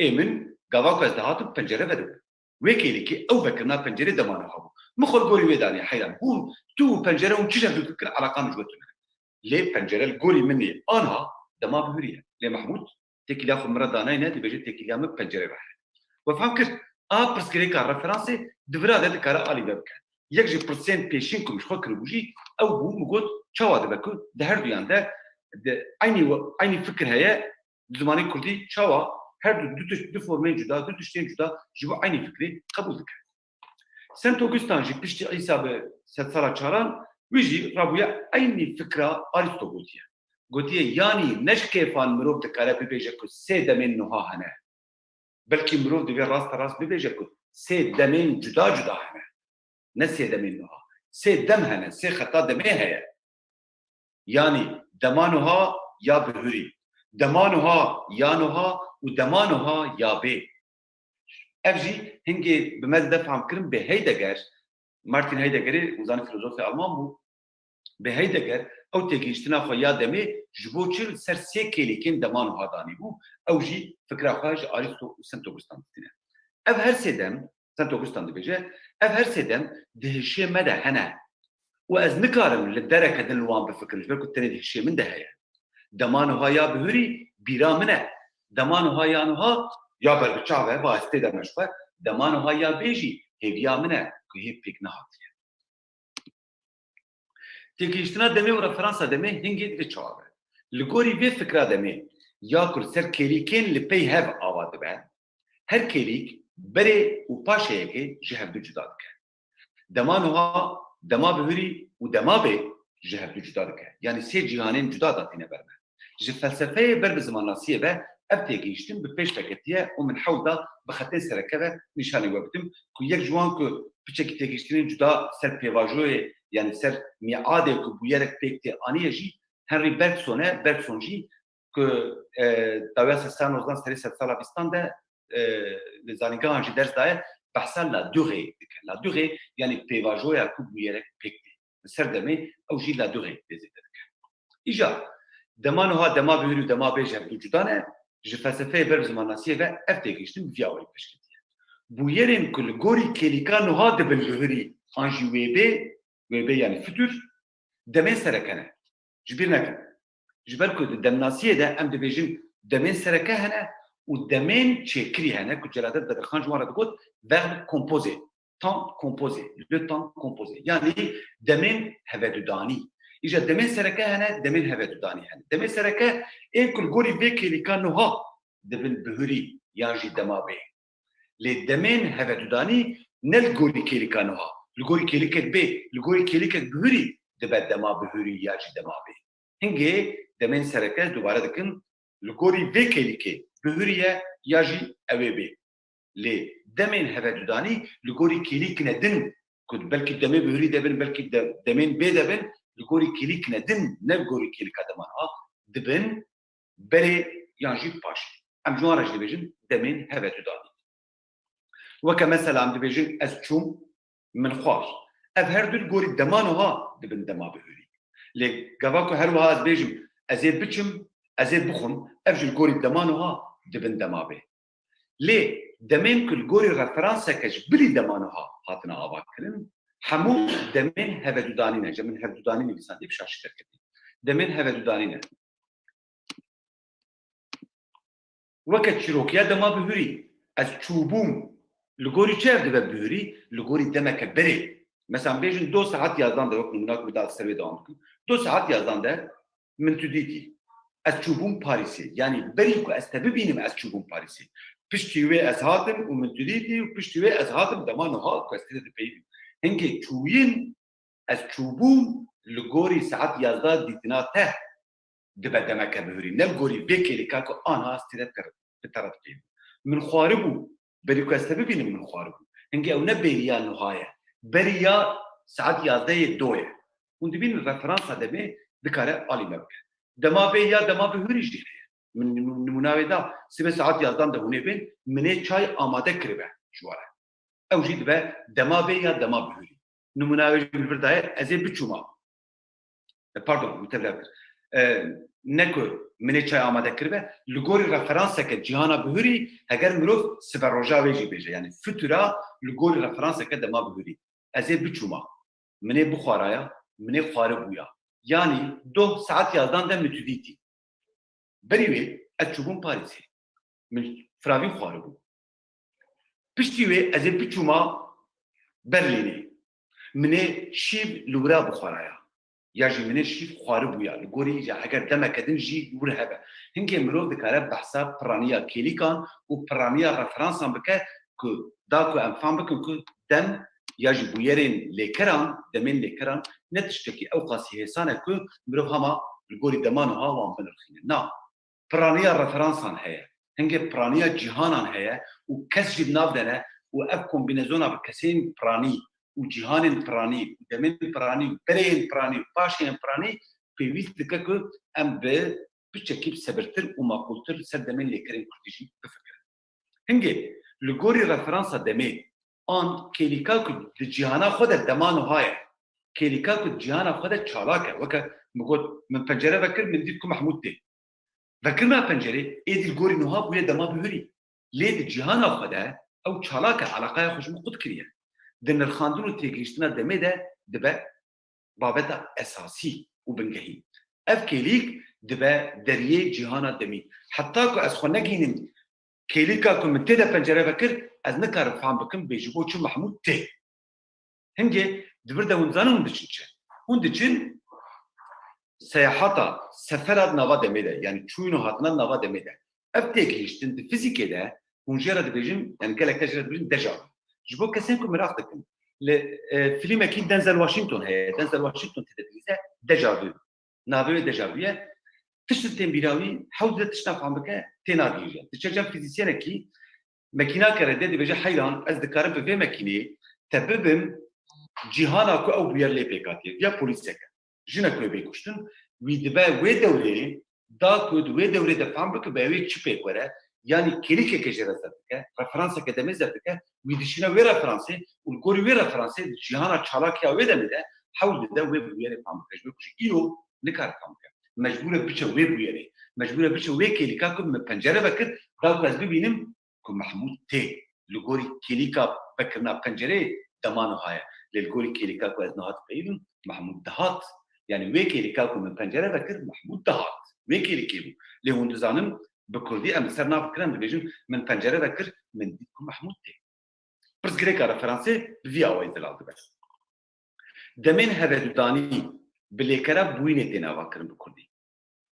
Ê min, gava ku ez dihatim, pencere vedibû. Wê kêlîkê ew vekirina pencerê dema nuha bû. Min xwe li gorî wê danî, heyran. Hûn, tu û pencere hûn çi ji hev du dikir, eleqa min ji we tune. Lê pencere li gorî min ê anha dema bihurî ye. Lê Mehmûd têkiliya xwe min re danayne, dibêje têkiliya min pencere ve heye. We fehm kir? A pirsgirêka referansê di vira de dikare alî ve bike. Yek ji pirsên pêşîn ku min ji xwe kiribû jî ew bû, min got, çawa dibe ku di her duyan de, de eynî we-, eynî fikir heye, di zimanê kurdî çawa her du, du tişt, du formên cuda, du tiştên cuda ji bo eynî fikrê qebûl dike. Sent Augustan jî piştî Îsa bi sedsala çaran, wî jî rabûye eynî fikra Arîsto gotiye. Gotiye, yanî ne ji kêfan mirov dikare bibêje ku sê demên nuha hene. Belkî mirov divê rasterast bibêje ku sê demên cuda cuda hene. Ne sê demên nuha. Sê dem hene, sê xeta demê heye. Yanî dema nuha ya bihurî, dema nuha ya nuha û dema nuha ya bê. Ev jî hingê bi me dide fehmkirin, bi Heidegger, Martin Heideggerê, hûn zanîn filozofê Alman bû, bi Heidegger ew têgihiştina xwe ya demê ji bo çi li ser sê kêlîkên dema nuha danîbû, ew jî fikra xwe ji Arîsto û Sent Augustan dîtine. Ev her sê dem, Sent Augustan dibêje, ev her sê dem di hişê me de hene. Û ez nikarim li dereke din li wan bifikirim, ji ber ku tenê di hişê min de heye. Dema nuha ya bihurî bîra min e. Dema nuha ya nuha ya berbiçav e, ba ez tê de me ji xwe. Dema nuha ya bê jî hêviya min e ku hê pêk nehatiye. Têgihiştina demê û referansa demê hingê divê çawa be. Li gorî vê fikra demê ya ku li ser kêlîkên li pey hev ava dibe, her kêlîk berê û paşeyekê ji hevdu cuda dike. Dema nuha, dema bihurî û dema bê ji hevdu cuda dike. Yanî sê cîhanên cuda datîne ber me. Ji felsefeyê ber bi zimannasiyê ve ev têgihiştin bi pêş ve ketiye û min hewl da bi xetên sereke ve nîşanî we bidim ku yek ji wan ku piçekî têgihiştinên cuda ser pêvajoyê, yanî ser mîadê ku bûyerek pêk tê aniye jî Henry Bergson e, Bergson jî ku, e, dawiya sed sala nozdan serê sedsala bîstan de, e, li zanîngehan jî ders daye, behsa La Durée dike. La Durée, yanî pêvajoya ku bûyerek pêk tê. Li ser demê ew jî La Durée tê zêde dike. Îja, dema nuha, dema bihurî û dema bê ji hevdu cuda ne, ji felsefeyê ber bi zimannasiyê ve ev têgihiştin bi vî awayî pêşketiye. Bûyerên ku li gorî kêlîka nuha dibin bihurî an jî wê bê, wê bê yanî futur, demên sereke ne. Ji bîr nekin. Ji ber ku di demnasiyê de em dibêjin demên sereke hene û demên çêkirî hene, ku Celadet Bedirxan ji wan re digot, verbe composé, temps composé, le temps composé. Yanî demên hevedudanî. Îja demên sereke hene, demên hevedudanî hene. Demên sereke ên ku li gorî vê kêlîka nuha dibin bihurî yan jî dema bê. Lê demên hevedudanî ne li gorî kêlîka nuha, li gorî kêlîkek bê, li gorî kêlîkek bihurî dibe dema bihurî ya jî dema bê. Hingê demên sereke, dubare dikim, li gorî vê kêlîkê bihurî ye ya jî ew ê bê. Lê demên hevedudanî li gorî kêlîkine din, ku belkî demê bihurî de bin, belkî de-, demên bê de bin, li gorî kêlîkine din, ne li gorî kêlîka dema niha, dibin berê yan jî paşê. Em ji wan re jî dibêjin demên hevedudanî. Weke mesela em dibêjin ez çûm, min xwar. Ev her du li gorî dema niha dibin dema bihurî. Lê gava ku her wiha ez bêjim ez ê biçim, ez ê bixwim, ev jî li gorî dema niha dibin dema bê. Lê demên ku li gorî referanseke ji bilî dema niha hatine avakirin, hemû demên hevedudanî ne. Ji min hevedudanî nivîsandiye, bi şaşî derketî. Demên hevedudanî ne. Weke çîrokiya dema bihurî, ez çûbûm. Li gorî çi ev dibe bihurî? Li gorî demeke berê. Mesela bêjin do saet yazdan de, wek nimûna ku min da ser wê dewam bikim. Do saet yazdan de min tu dîtî. Ez çûbûm Parîsê. Yanî berî ku ez te bibînim, ez çûbûm Parîsê. Piştî wê ez hatim û min tu dîtî û piştî wê ez hatim dema niha ku ez tê de dipeyivîm. Hingê çûyîn, ez çûbûm li gorî saet yazda dîtina te dibe demeke bihurî. Ne li gorî vê kêlîka ku aniha ez tê de bi te re dipeyivim. Min xwaribû. Berî ku ez te bibînim min xwaribû. Hingê ew ne beriya niha ye. Beriya saet yazdehê do ye. Hûn dibînin referansa demê dikare alî me bike. Dema bê ya dema bihurî jî heye. Min nimû-, nimûna wê da, sibê saet yazdan de hûn ê bên, min ê çay amade kiribe ji we re. Ew jî dibe dema bê ya dema bihurî. Nimûna wê jî min vir daye, ez ê biçûma. E, pardon, min tevlihev kir. E, ne ku min ê çay amade kiribe, li gorî referanseke cîhana bihurî, heger mirov siberoja wê jî bêje, yanî futura li gorî referanseke dema bihurî. Ez ê biçûma, min ê bixwaraya, min ê xwaribûya. Yanî doh saet yazdan de min tu dîtî. Berî wê ez çûbûm Parîsê. Min firavîn xwaribû. Piştî wê ez ê biçûma Berlînê. Min ê şîv li wira bixwaraya. Ya jî min ê şîv xwaribûya. Li gorî ya heger demeke din jî wir hebe. Hingê mirov dikare behsa piraniya kêlîkan û piraniya referansan bike ku da ku em fam bikin ku dem ya jî bûyerên lêkeran, demên lêkeran ne tiştekî ew qasî hêsan e ku mirov hema li gorî dema niha wan binirxîne. Na, piraniya referansan heye. Hingê piraniya cîhanan heye û kes jî di nav de ne û ev kombînezona bi kesên piranî û cîhanên piranî û demên piranî û bereyên piranî û paşeyên piranî pêwîst dike ku em bi piçekî sebirtir û maqûltir li ser demên lêkerên kurdî jî bifikirin. Hingê li gorî referansa demê an kêlîka ku di cîhana xwe de dema niha ye, kêlîka ku di cîhana xwe de çalak e. Weke min got, min pencere vekir, min dît ku Mehmûd tê. Vekirina pencerê, êdî li gorî niha bûye dema bihurî. Lê di cîhana xwe de ew çalak e, eleqeya xwe ji min qut kiriye. Di nirxandin û têgihiştina demê de dibe babeta esasî û bingehîn. Ev kêlîk dibe deriyê cîhana demî. Heta ku ez xwe negihînim kêlîka ku min tê de pencere vekir, ez nikarim fam bikim bê ji bo çi Mehmûd tê. Hingê di vir de hûn dizanin hûn diçin çi? Hûn diçin seyahata, sefera di nava demê de, yanî çûyîn û hatina di nava demê de. Ev têgihiştin di fizîkê de hûn jê re dibêjin, yanî gelek kes jê re dibêjin déjà vu. Ji bo kesên ku meraq dikin, Li, e, fîlmekî Denzel Washington heye. Denzel Washington tê de dilîze, Deja Vu. Navê wê Deja Vu ye. Tişt tên bîra wî, hewce tişta fam bike, têna gihîje. Diçe cem fîzîsyenekî, mekînake re dê dibêje, heyran, ez dikarim bi vê mekînê te bibim cîhana ku ew bûyer lê pêk hatiye. Ya polîseke. Jinek wê bê kuştin, wî dibe wê dewrê, da ku di wê dewrê de fam bike, bi wê çi pêk were, yanî kêlîkeke jê re zeft dike, referanseke demê zeft dike, wî dişîne wê referansê û li gorî wê referansê di cîhana çalak ya wê demê de hewl dide wê bûyerê fam bike. Ji ber ku ji îro nikare fam bike. Mecbûr e biçe wê bûyerê. Mecbûr e biçe wê kêlîka ku min pencere vekir, da ku ez bibînim ku Mehmûd tê. Li gorî kêlîka vekirina pencereyê dema niha ye. Lê li gorî kêlîka ku ez niha dipeyivim, Mehmûd dihat. Yanî wê kêlîka ku min pencere vekir, Mehmûd dihat. Wê kêlîkê bû. Lê hûn dizanin, bi kurdî em li ser nav kirin, dibêjin, min pencere vekir, min dît ku Mehmûd tê. Pirsgirêka referansê bi vî awayî zelal dibe. Demên hevedudanî bi lêkera bûyînê têne avakirin bi kurdî.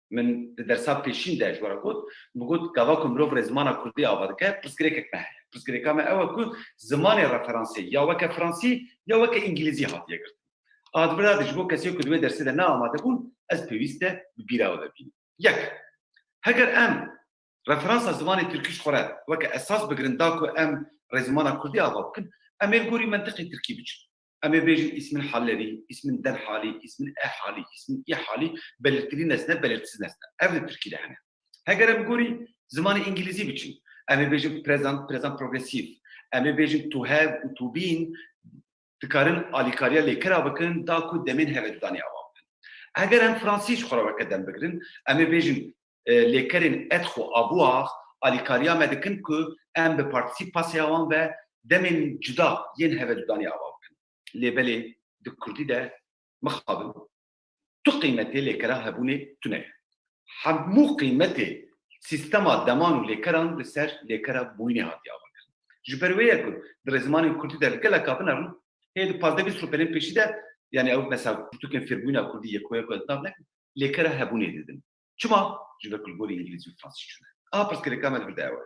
Min di dersa pêşîn de ji we re got, min got, gava ku mirov rêzimana kurdî ava dike, pirsgirêkek me heye. Pirsgirêka me ew e ku zimanê referansê ya weke fransî ya weke îngilîzî hatiye girtin. A di vir de ji bo kesê ku di wê dersê de ne amade bûn, ez pêwîst e bi bîra we ve bînim. Yek, heger em referansa zimanê tirkî ji xwe re weke esas bigirin, da ku em rêzimana kurdî ava bikin, em ê li gorî mentiqê tirkî biçin. Em ê bêjin îsmin hallerî, îsmin derhalî, îsmin ehalî, îsmin îhalî, belirtili nesne, belirtisiz nesne. Ev li tirkî de hene. Heger em gorî zimanê îngilîzî biçin, em ê bêjin present, present progressive, em ê bêjin to have û to been, dikarin alîkariya lêkera bikin, da ku demên hevedudanî ava bikin. Heger em fransî ji xwe re weke dem bigirin, em ê bêjin, e, lêkerên être û avoir alîkariya me dikin ku em bi partisîp pasê wan ve demên cuda yên hevedudanî ava bikin. Lê belê di kurdî de mixabin tu qîmetê lêkera hebûnê tune ye. Hemû qîmetê sîstema deman û lêkeran li ser lêkera bûyînê hatiye avakirin. Ji ber wê ye ku di rêzimanên kurdî de li geleka binerin, hê di pazdeh bîst rûpelên pêşî de, yanî ew mesela pirtûkên fêrbûyîna kurdî yeko yeko ez nav nekim, lêkera hebûnê didin. Çima? Ji ber ku li gorî îngilîzî û fransî çûne. Aha pirsgirêka me di vir de ew e.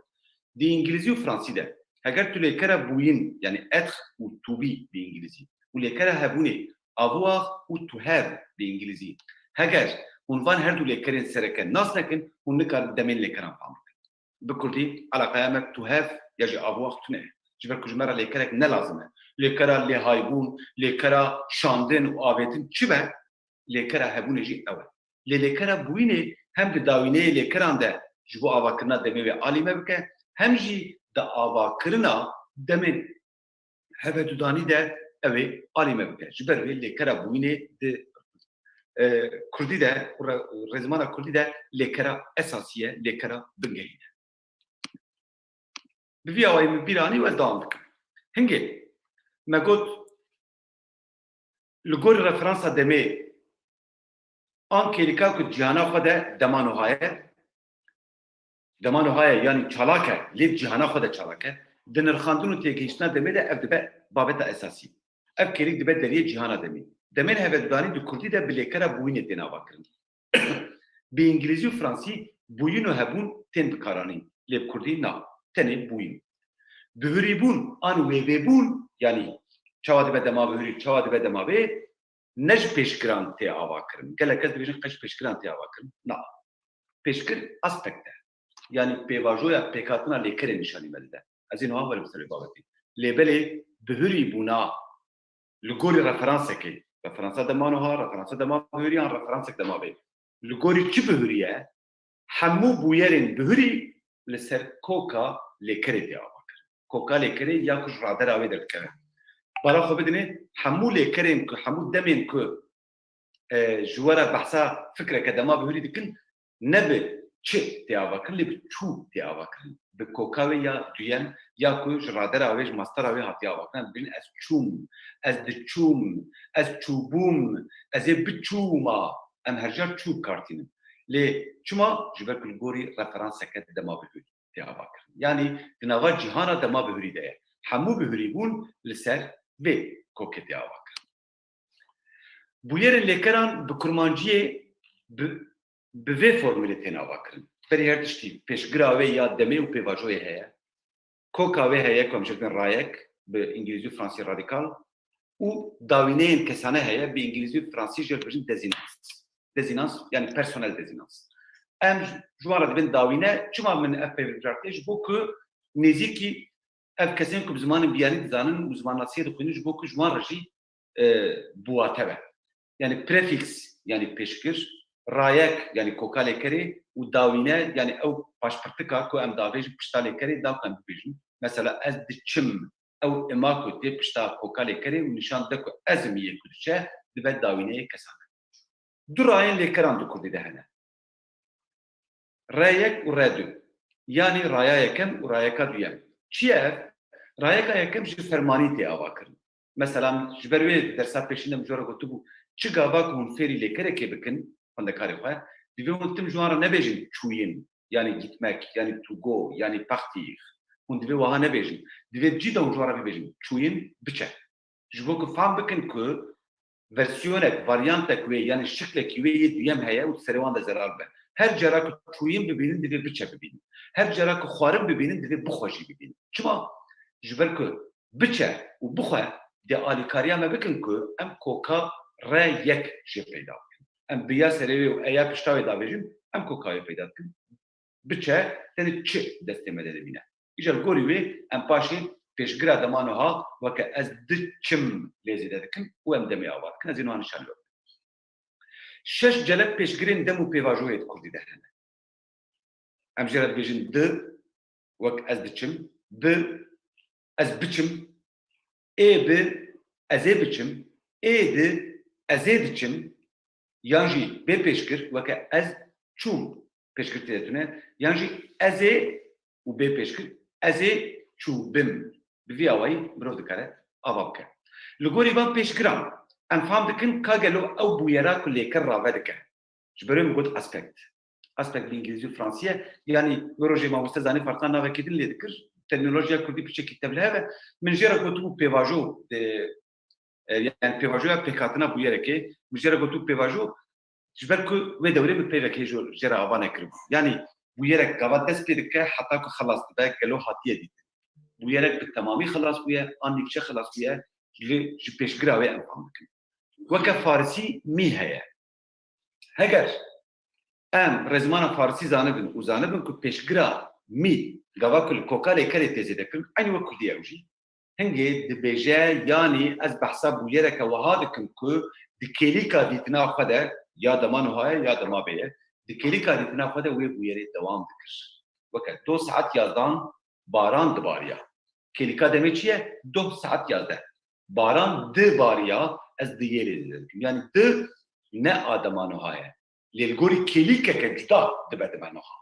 Di îngilîzî û fransî de, heger tu lêkera bûyîn, yanî être û to be bi îngilîzî, û lêkera hebûnê, avoir û to have bi îngilîzî, heger hûn van her du lêkerên sereke nas nekin, hûn nikarin demên lêkeran fam bikin. Bi kurdî eleqeya me bi to have ya jî avoir tune ye. Ji ber ku ji me re lêkerek ne lazim e. Lêkera lêhaybûn, lêkera şandin û avêtin çi be, lêkera hebûnê jî ew e. Lê lêkera bûyînê hem di dawîneyê lêkeran de ji bo avakirina demê wê alî me bike, hem jî di avakirina demên hevedudanî de ew ê alî me bike. Ji ber wê lêkera bûyînê di, e, kurdî de, re-, rêzimana kurdî de lêkera esasî ye, lêkera bingehîn e. Bi vî awayî min bîr anî û ez dewam dikim. Hingê me got, li gorî referansa demê an kêlîka ku cîhana xwe de dema nuha ye, dema nuha ye, yanî çalak e, lê cîhana xwe de çalak e, di nirxandin û têgihiştina demê de ev dibe babeta esasî. Ev kêlîk dibe deriyê cîhana demê. Demên hevedudanî di kurdî de bi lêkera bûyînê tên avakirin. Bi îngilîzî û fransî bûyîn û hebûn tên bikaranîn, lê bi kurdî na, tenê bûyîn. Bihurîbûn an wêvêbûn, yanî çawa dibe dema bihurî, çawa dibe dema vê, ne ji pêşgiran tê avakirin. Gelek kes dibêjin qey ji pêşgiran tê avakirin. Na. Pêşgir aspekt e. Yanî pêvajoya pêkhatina lêkerê nîşanî me dide. Ez ê niha werim ser vê babetê. Lê belê bihurîbûna li gorî referansekê, referansa dema niha, referansa dema bihurî yan referansek dema vê, li gorî çi bihurî ye, hemû bûyerên bihurî li ser koka lêkerê tê avakirin. Koka lêkerê ya ku ji radera wê derdikeve. Bara xwe bidinê, hemû lêkerên ku, hemû demên ku, e, ji we re behsa fikreke dema bihurî dikin, ne bi çi tê avakirin, lê bi çû tê avakirin. Bi koka wê ya duyem, ya ku ji radera wê, ji mastera wê hatiye avakirin, dibêjin ez çûm, ez diçûm, ez çûbûm, ez ê biçûma. Em her car çû bi kar tînin. Lê çima? Ji ber ku li gorî referanseke dema bihurî tê avakirin. Yanî di nava cîhana dema bihurî de ye. Hemû bihurîbûn li ser vê kokê tê avakirin. Bûyerên lêkeran bi kurmanciyê bi, bi vê formulê tên avakirin. Berî her tiştî pêşgira wê ya demê û pêvajoyê heye. Koka wê heye ku em jê dibin rayek, bi îngilîzî û fransî radîkal. û dawîneyên kesane heye, bi îngilîzî û fransî jê re dibêjin désinence. Désinence, yani personnel désinence. Em ji wan re dibin dawîne, çima min ev peyvê bijarte? Ji bo ku nêzîkî ev kesên ku bi zimanên biyarî dizanin û zimannasiyê dixwînin, ji bo ku ji wan re jî, e, biwate be. Yani prefîks, yani pêşgir, rayek, yani koka lêkerê û dawîne, yani ew paşpirtika ku em davêjin pişta lêkerê, da ku em bibêjin. Mesela ez diçim, ew ima ku tê pişta koka lêkerê û nîşan dide ku ez im yê ku diçe, dibe dawîneyê kesane. Du rayên lêkeran di kurdî de hene. Rê yek û rê du. Yanî raya yekem û rayeka duyem. Çi ye ev? Rayeka yekem ji fermanî tê avakirin. Mesela ji ber wê dersa pêşîn de min ji we re gotibû, çi gava ku hûn fêrî lêkerekê bikin, xwendekarê xwe, divê hûn tim ji wan re nebêjin çûyin, yanî gitmek, yanî to go, yanî partir. Hûn divê wiha nebêjin. Divê cî de hûn ji wan re bibêjin, çûyin, biçe. Ji bo ku fam bikin ku versiyonek, varyantek wê, yanî şiklekî wê yê duyem heye û di serê wan de zelal be. Her cara ku çûyin bibînin, divê biçe bibînin. Her cara ku xwarin bibînin, divê bixwe jî bibînin. Çima? Ji ber ku biçe û bixwe dê alîkariya me bikin ku em koka rê yek jê peyda bikin. Em bi ya serê wê û eya pişta wê davêjin, em koka wê peyda dikin. Biçe, tenê çi destê me de dimîne. Îcar gorî wê em paşê pêşgira dema nuha weke ez diçim lê zêde dikin û em demê ava dikin. Ez ê nuha nîşanî we bidim. Şeş celeb pêşgirên dem û pêvajoyê di kurdî de hene. Em jê re dibêjin di, wek ez diçim, bi, ez biçim, ê bi, ez ê biçim, ê di, ez ê diçim, yan jî bê pêşgir, weke ez çûm, pêşgir tê de tune, yan jî ez ê û bê pêşgir, ez ê çûbim. Bi vî awayî mirov dikare ava bike. Li gorî van pêşgiran, em fam dikin ka gelo ew bûyera ku lêker rave dike. Ji ber wê min got aspekt. Aspekt bi îngilîzî û fransî ye. Yanî wê rojê mamoste Zanî Fartan navekê din lê dikir. Termînolojiya kurdî piçekî tevlihev e. Min jê re gotibû pêvajo, e, e, yani pêvajoya pêkhatina bûyerekê. Min jê re gotibû pêvajo, ji ber ku wê dewrê min peyvek hê jê re ava nekiribû. Yanî bûyerek gava dest pê dike heta ku xelas dibe, gelo hatiye dîtin. Bûyerek bi temamî xelas bûye, an nîvçe xelas bûye, li, ji pêşgira wê em fam dikin. Weke farisî mî heye. Heger em rêzimana farisî zanibin û zanibin ku pêşgira mî, gava ku li koka lêkerê tê zêde kirin, eynî wek kurdî ye ew jî. Hingê dibêje, yanî ez behsa bûyereke wiha dikim ku di kêlîka dîtina xwe de ya dema nuha ye ya dema bê ye. Di kêlîka dîtina xwe de wê bûyerê dewam dikir. Weke doh saet yazdan baran dibariya. Kêlîka demê çi ye? Doh saet yazdeh. Baran dibariya, ez di yê lê zêde dikim. Yanî di ne a dema nuha ye. Lê li gorî kêlîkeke cuda dibe dema nuha.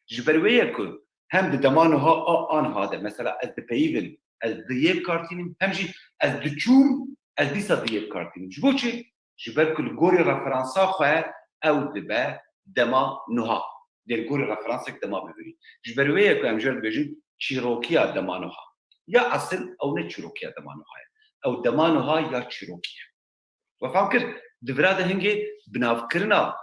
Ji ber wê ye ku hem di dema nuha a anha de, mesela ez dipeyivim, ez di yê bi kar tînim, hem jî ez diçûm, ez dîsa di yê bi kar tînim. Ji bo çi? Ji ber ku li gorî referansa xwe ew dibe dema nuha. Dê li gorî referansek dema bibirî. Ji ber wê ye ku em jê re dibêjin çîrokiya dema nuha. Ya esil ew ne çîrokiya dema nuha ye. Ew dema nuha ya çîrokî ye. We fam kir, di vira de hingê binavkirina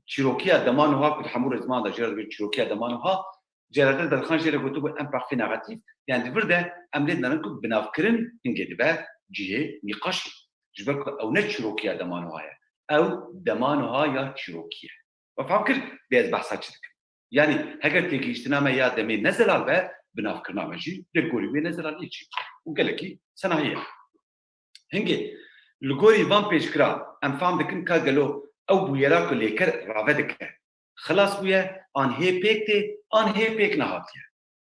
çîrokiya dema nuha ku di hemû rêzman de jê re dibêjin çîrokiya dema nuha, Celadet Berxan jê re gotibû imparfait narratif, yani di vir de em lê dinerin ku binavkirin hingê dibe cihê nîqaşê. Ji ber ku ew ne çîrokiya dema nuha ye. Ew dema nuha ya çîrokî ye. We fam kir, bê ez behsa çi dikim? Yani heger têgihiştina me ya demê ne zelal be, binavkirina me jî li gorî wê ne zelal yê çî. Û gelekî senahî ye. Hingê li gorî van pêşgiran em fam dikin ka gelo ew bûyera ku lêker rave dike, xilas bûye, an hê pêk tê, an hê pêk nehatiye.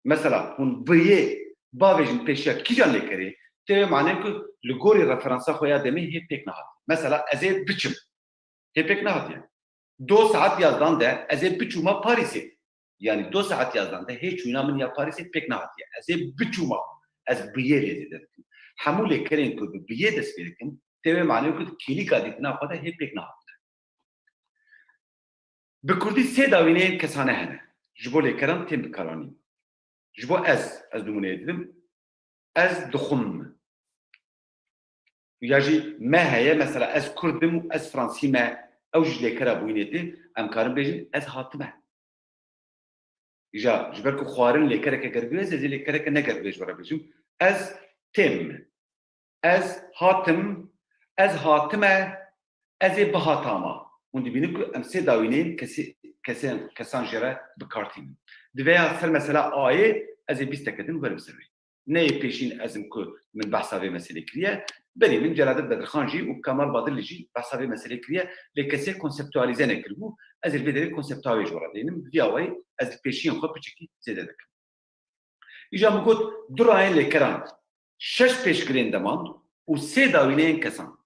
Mesela hûn bi yê bavêjin pêşiya kîjan lêkerê, tê wê manê ku li gorî referansa xwe ya demê hê pêk nehatiye. Mesela ez ê biçim. Hê pêk nehatiye. Doh saet yazdan de ez ê biçûma Parîsê. Yani doh saet yazdan de hê çûyîna min ya Parîsê pêk nehatiye. Ez ê biçûma. Ez bi yê lê zêde dikim. Hemû lêkerên ku bi bi yê dest pê dikin, tê wê manê ku di kêlîka dîtina xwe de hê pêk nehatine. Bi kurdî sê dawîneyên kesane hene. Ji bo lêkeran tên bikaranîn. Ji bo ez, ez nimûneyê didim. Ez dixwim. Ya jî me heye, mesela ez kurd im û ez fransî me, ew ji lêkera bûyînê tê, em karin bêjin ez hatime. Îja, ji ber ku xwarin lêkereke gergû ye, ez ê lêkereke ne gergû ji we re bêjim. Ez têm. Ez hatim, Ez hatime, ez ê bihatama. Hûn dibînin ku em sê dawîneyên kesê, kesên, kesan jê re bi kar tînin. Di vê ya ser mesela A'yê ez ê bîsteke din werim ser wê. Ne yê pêşîn ez im ku min behsa vê meselê kiriye. Berî min Celadet Bedirxan jî û Kemal Badilî jî behsa vê meselê kiriye. Lê kesê konseptualîze nekiribû. Ez ê li vê derê konsepta wê ji we re dênim. Bi vî awayî ez li pêşiyên xwe piçekî zêde dikim. Îja min got du rayên lêkeran, şeş pêşgirên deman û sê dawîneyên kesan.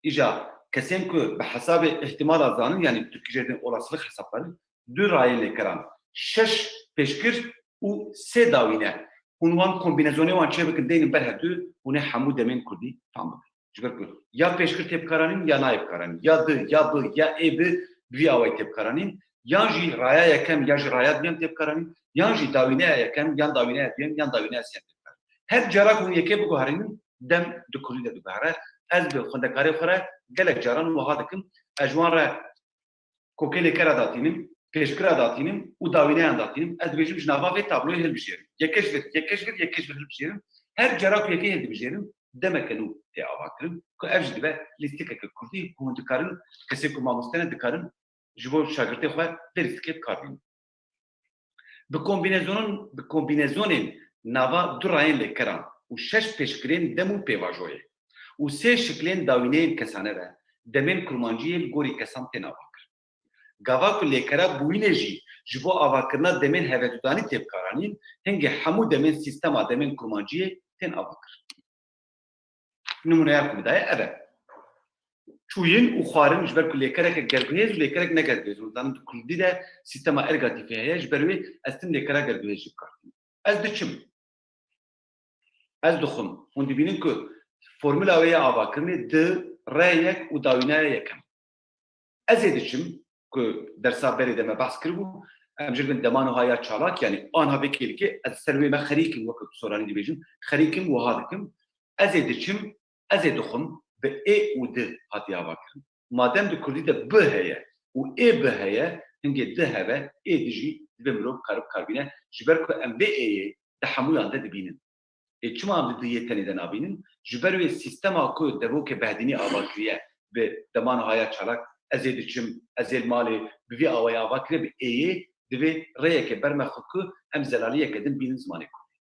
Îja kesên ku bi hesabê îhtimala zanin, yanî tirkî jê dên olasılık hesapları, du rayên lêkeran, şeş pêşgir û sê dawîne. Hûn wan kombînezonê wan çê bikin, deynin ber hevdu, hûn ê hemû demên kurdî tam bikin. Ji ber ku ya pêşgir tê bikaranîn, ya nayê bikaranîn. Ya di, ya bi, ya ê bi, bi vî awayî tê bikaranîn. Yan jî raya yekem, ya jî raya duyem tê bikaranîn. Yan jî dawîneya yekem, yan dawîneya duyem, yan dawîneya sêyem tê bikaranîn. Her cara ku hûn yekê biguherînin, dem di kurdî de diguhere. Ez bi xwendekarê xwe re gelek caran wiha dikim. Ez ji wan re kokê lêkera datînim, pêşgira datînim û dawîneyan datînim. Ez dibêjim ji nava vê tabloyê hilbijêrin. Yekê ji vir, yekê ji vir, yekê ji vir hilbijêrin. Her cara ku yekê hildibijêrin, demeke nû tê avakirin. Ku ev jî dibe lîstikeke kurdî ku hûn dikarin, kesê ku mamoste ne dikarin, ji bo şagirtê xwe vê lîstikê bi kar bînin. Bi kombînezonan, bi kombînezonên nava du rayên lêkeran û şeş pêşgirên dem û pêvajoyê û sê şiklên dawîneyên kesane re demên kurmanciyê li gorî kesan tên avakirin. Gava ku lêkera bûyînê jî ji bo avakirina demên hevetudanî tê bikaranîn, hingê hemû demên sîstema demên kurmanciyê tên avakirin. Nimûneya ku min daye ev e. Çûyin û xwarin ji ber ku lêkereke gerguhêz û lêkerek ne gerguhêz. Hûn dizanin di kurdî de sîstema ergatîfê heye, ji ber wê ez tim lêkera gerguhêz jî bi kar tînim. Ez diçim. Ez dixwim. Hûn dibînin ku formula wê ya avakirinê di, re yek û dawînaya yekem. Ez ê diçim, ku dersa berê de me behs kiribû, em jê dibin deman û haya çalak, yanî anha vê kêlikê ez ser wê me xerîk im, weke ku soranî dibêjin, xerîk im, wiha dikim. Ez ê diçim, ez ê dixwim, bi ê û di hatiye avakirin. Madem di kurdî de bi heye û ê bi heye, hingê di hebe, ê di jî divê mirov kar-, bi kar bîne, ji ber ku em vê êyê di hemûyan de dibînin. Ê çima em di duyê tenê de nabînin? Ji ber wê sîstema ku devokê Behdînî ava kiriye bi deman û haya çalak, ez ê diçim, ez ê li malê, bi vî awayî ava kiriye, bi êyê, divê rêyeke berme xwe ku em zelaliyeke din bînin zimanê kurdî.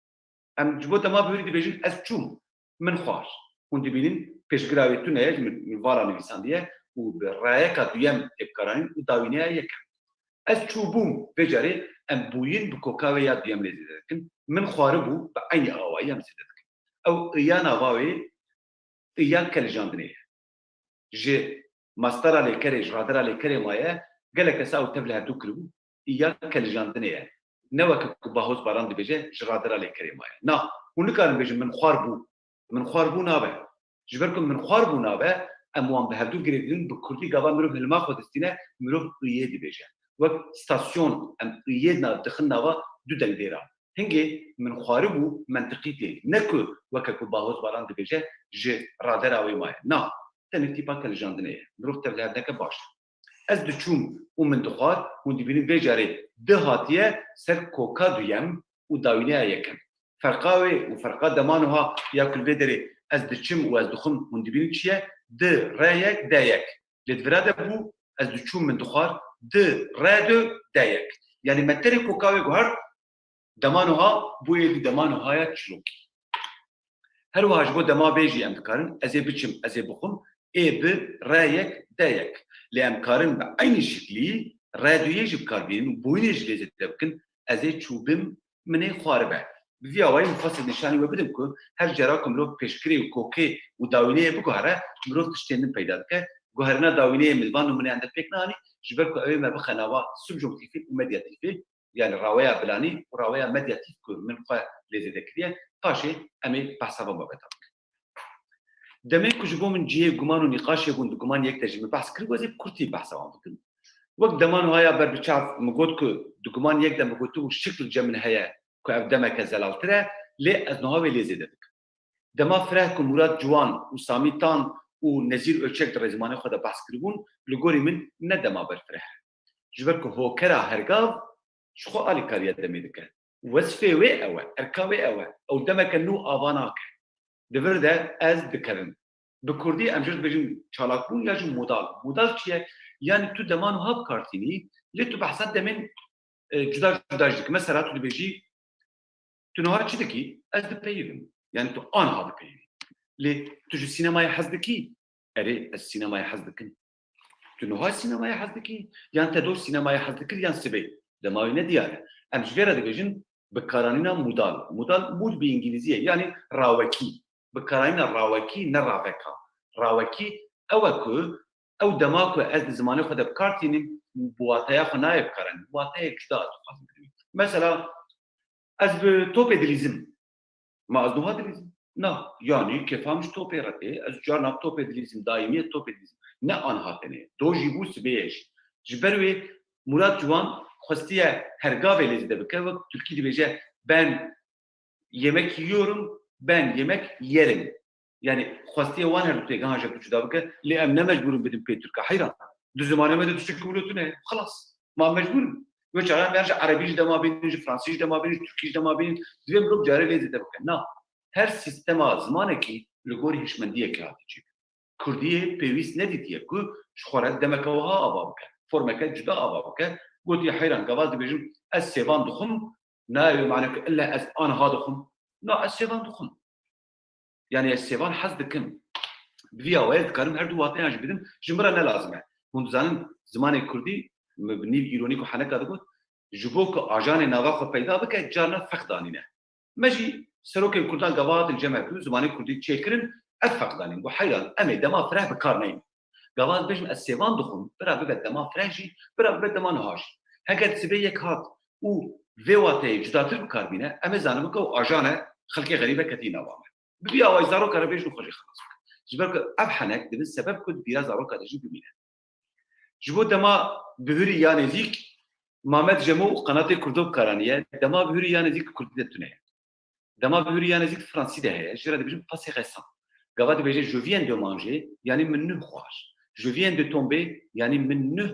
Em ji bo dema bihurî dibêjin, ez çûm, min xwar. Hûn dibînin pêşgira wê tune ye, ji min, min vala nivîsandiye û bi rayeka duyem tê bikaranîn û dawîneya yekem. Ez çûbûm, vê carê em bûyîn bi koka wê ya duyem lê zêde dikin. Min xwaribû, bi eynî awayî em zêde dikin. Ew êya nava wê, êya kelijandinê ye. Ji mastera lêkerê, ji radera lêkerê maye, gelek kesa ew tev li hevdû kiribû, êya kelijandinê ye. Ne weke ku Bahoz Baran dibêje, ji radera lêkerê maye. Na, hûn nikarin bêjin min xwar bû. Min xwar bû nabe. Ji ber ku min xwar bû nabe, em wan bi hevdû girêdin, bi kurdî gava mirov hilma xwe distîne, mirov iyê dibêje. Wek stasyon em iyê na-, dixin nava du dengdêra. Hingê min xwaribû mentiqî tê. Ne ku weke ku Bahoz Baran dibêje, ji radera wê maye. Na, tenê tîpa kelijandinê ye. Mirov tevlihev neke baş e. Ez diçûm û min dixwar, hûn dibînin vê carê di hatiye ser koka duyem û dawîneya yekem. Ferqa wê û ferqa deman û ha ya ku li vê derê ez diçim û ez dixwim, hûn dibînin çi ye? Di, re yek, de yek. Lê di vira de bû, ez diçûm min dixwar, di, re du, de yek. Yanî me terê koka wê guhert, deman û ha bûyê di deman û haya çirokî. Her wiha ji bo dema vê jî em dikarin, ez ê biçim, ez ê bixwim, ê bi re yek, de yek. Lê em karin bi eynî şiklî re duyê jî bi kar bînin û bûyînê jî lê zêde bikin, ez ê çûbim, min ê xwaribe. Bi vî awayî min xwest nîşanî we bidim ku her cara ku mirov pêşgirê û kokê û dawîneyê biguhere, mirov tiştên din peyda dike. Guherina dawîneyê min van nimûneyan de pêk neanî, ji ber ku ew ê me bixe nava subjoktîfê û medyatîfê. Yanî raweya bilanî û raweya medyatîk ku min xwe lê zêde kiriye, paşê em ê behsa van babeta bikin. Demê ku ji bo min cihê guman û nîqaşê bûn, di guman yek de jî min behs kir, ez ê bi kurtî behsa wan bikim. Wek deman wiha ya ber bi çav min got ku di guman yek de min gotibû şikl cem min heye ku ev demeke zelaltir e, lê ez niha wê lê zêde dikim. Dema fireh ku Murat Ciwan û Samî Tan û Nezîr Öçek di rêzimanê xwe de behs kiribûn, li gorî min ne dema ber fireh e. Ji ber ku hokera hergav ji xwe alîkariya demê dike. Wezifê wê ew e, erka wê ew e. Ew demeke nû ava nake. Di vir de ez dikevim. Bi kurdî em jê dibêjin çalakbûn ya jî modal. Modal çi ye? Yanî tu dema niha bi kar tînî, lê tu behsa demên, e, cuda cuda jî dikî. Mesela tu dibêjî, tu niha çi dikî? Ez dipeyivim. Yanî tu aniha dipeyivî. Lê tu ji sînemayê hez dikî? Erê, ez sînemayê hez dikim. Tu niha sînemayê hez dikî? Yan te doh sînemayê hez dikir yan sibê? Dema wî ne diyar e. Em ji vê re dibêjin bikaranîna modal. Modal, mod bi îngilîzî ye. Yanî rawekî. Bikaranîna rawekî, ne raveka. Rawekî ew e ku ew dema ku ez di zimanê xwe de bi kar tînim, bi wateya xwe nayê bikaranîn. Wateya cuda ez dixwazim bidimînim. Mesela, ez bi topê dilîzim. Ma ez niha dilîzim? Na. Yanî kêfa min ji topê re tê. Ez carna bi topê dilîzim, daîmiyê topê dilîzim. Ne aniha tenê. Doh jî bû, sibê ye jî. Ji ber wê Murat Ciwan xwestiye her gavê lê zêde bike. Wek tirkî dibêje, ben yemek yiyorum, ben yemek yerim. Yanî xwestiye wan her du têgehan ji hev du cuda bike, lê em ne mecbûr in bidin pê tirka. Heyran. Di zimanê me de tiştekî wilo tune ye. Xilas. Ma mecbûr in. Wê çaxê em yan ji erebî jî dema bînin, ji fransî jî dema bînin, ji tirkî jî dema bînin. Divê mirov carê lê zêde bike. Na. Her sîstema zimanekî li gorî hişmendiyekê hate çêkirin. Kurdiyê pêwîst nedîtiye ku ji xwe re demeke wiha ava bike. Formeke cuda ava bike. Gotiye, heyran, gava ez dibêjim, ez sêvan dixwim, nayê wê mane ku illa ez aniha dixwim. Na, ez sêvan dixwim. Yanî ez sêvan hez dikim. Bi vî awayê dikarim her du wateyan jî bidim. Ji min re ne lazim e. Hûn dizanin zimanê kurdî, min bi nîv îronîk û heneka digot, ji bo ku ajanê nava xwe peyda bike, carna feq danîne. Me jî serokên kurdan gava hatin cem hev du, zimanê kurdî çêkirin, ev feq danîn. Got, heyran, em ê dema fireh bi kar neynin. Gava ez bêjim, ez sêvan dixwim, bira bibe dema fireh jî, bira bibe dema niha jî. Heger sibê yek hat û vê wateyê cudatir bi kar bîne, em ê zanibin ku ew ajan e, xelkê xerîb e, ketî nava me. Bi vî awayî zaroka re bêjin û xwe jê xelas bikin. Ji ber ku ev henek dibin sebeb ku di bîra zaroka de jî bimîne. Ji bo dema bihurî ya nêzîk, Mamed Cemo û Qanatê Kurdo bi kar aniye, dema bihurî ya nêzîk kurdî de tune ye. Dema bihurî ya nêzîk fransî de heye, jê re dibêjin passé récent. Gava dibêje, je viens de manger, yanî min nuh xwar. Je viens de tomber, yanî min nuh,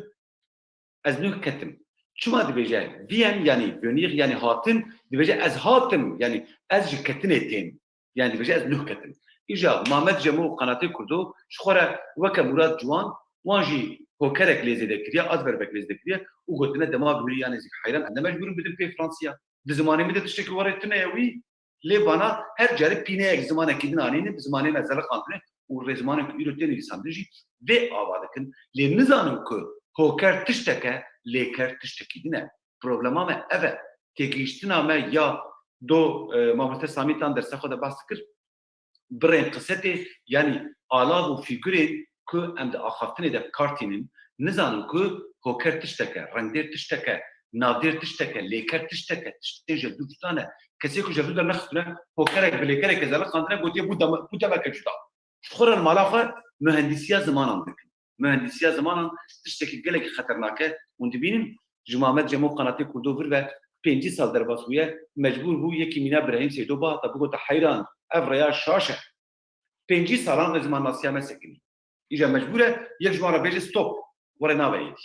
ez nuh ketim. Çima dibêje vien, yanî venir, yanî hatin, dibêje ez hatim, yanî ez ji ketinê têm. Yanî dibêje ez nuh ketim. Îja Mamed Cemo û Qanatê Kurdo ji xwe re weke Murat Ciwan, wan jî hokerek lê zêde kiriye, adverbek lê zêde kiriye û gotine dema bihurî ya nêzîk, heyran, em ne mecbûr in bidin pê Fransiya. Di zimanê min de tiştekî werê tune ye wî, lê vana her carê pîneyek zimanekî din anînin, bi zimanê me zeliqandine û rêzimanên ku îro tê nivîsandin jî vê ava dikin. Lê nizanin ku hoker tiştek e, lêker tiştekî din e. Problema me ev e. Têgihiştina me ya do, e, mamoste Samî Tan dersa xwe de behs dikir, birên qise tê, yanî alav û fîgurên ku em di axaftinê de bi kar tînin, nizanin ku hoker tiştek e, rengdêr tiştek e, navdêr tiştek e, lêker tiştek e, tiştên ji hev du cuda ne. Kesê ku ji hev du de nexistine, hokerek bi lêkerekê zeliqandine, gotiye bû deme-, bû demeke cuda. Ji xwe re li mala xwe muhendîsiya zimanan dikin. Muhendîsiya zimanan tiştekî gelekî xeternak e. Hûn dibînin, ji Mamed Cemo Qanatê Kurdo vir ve pêncî sal derbas bûye, mecbûr bû yekî mîna Birahîm Seydo bihata bigota, heyran, ev rêya şaş e. Pêncî salan rêzimannasiya me sekinî. Îja mecbûr e yek ji wan re bêje stop, were nave êdî.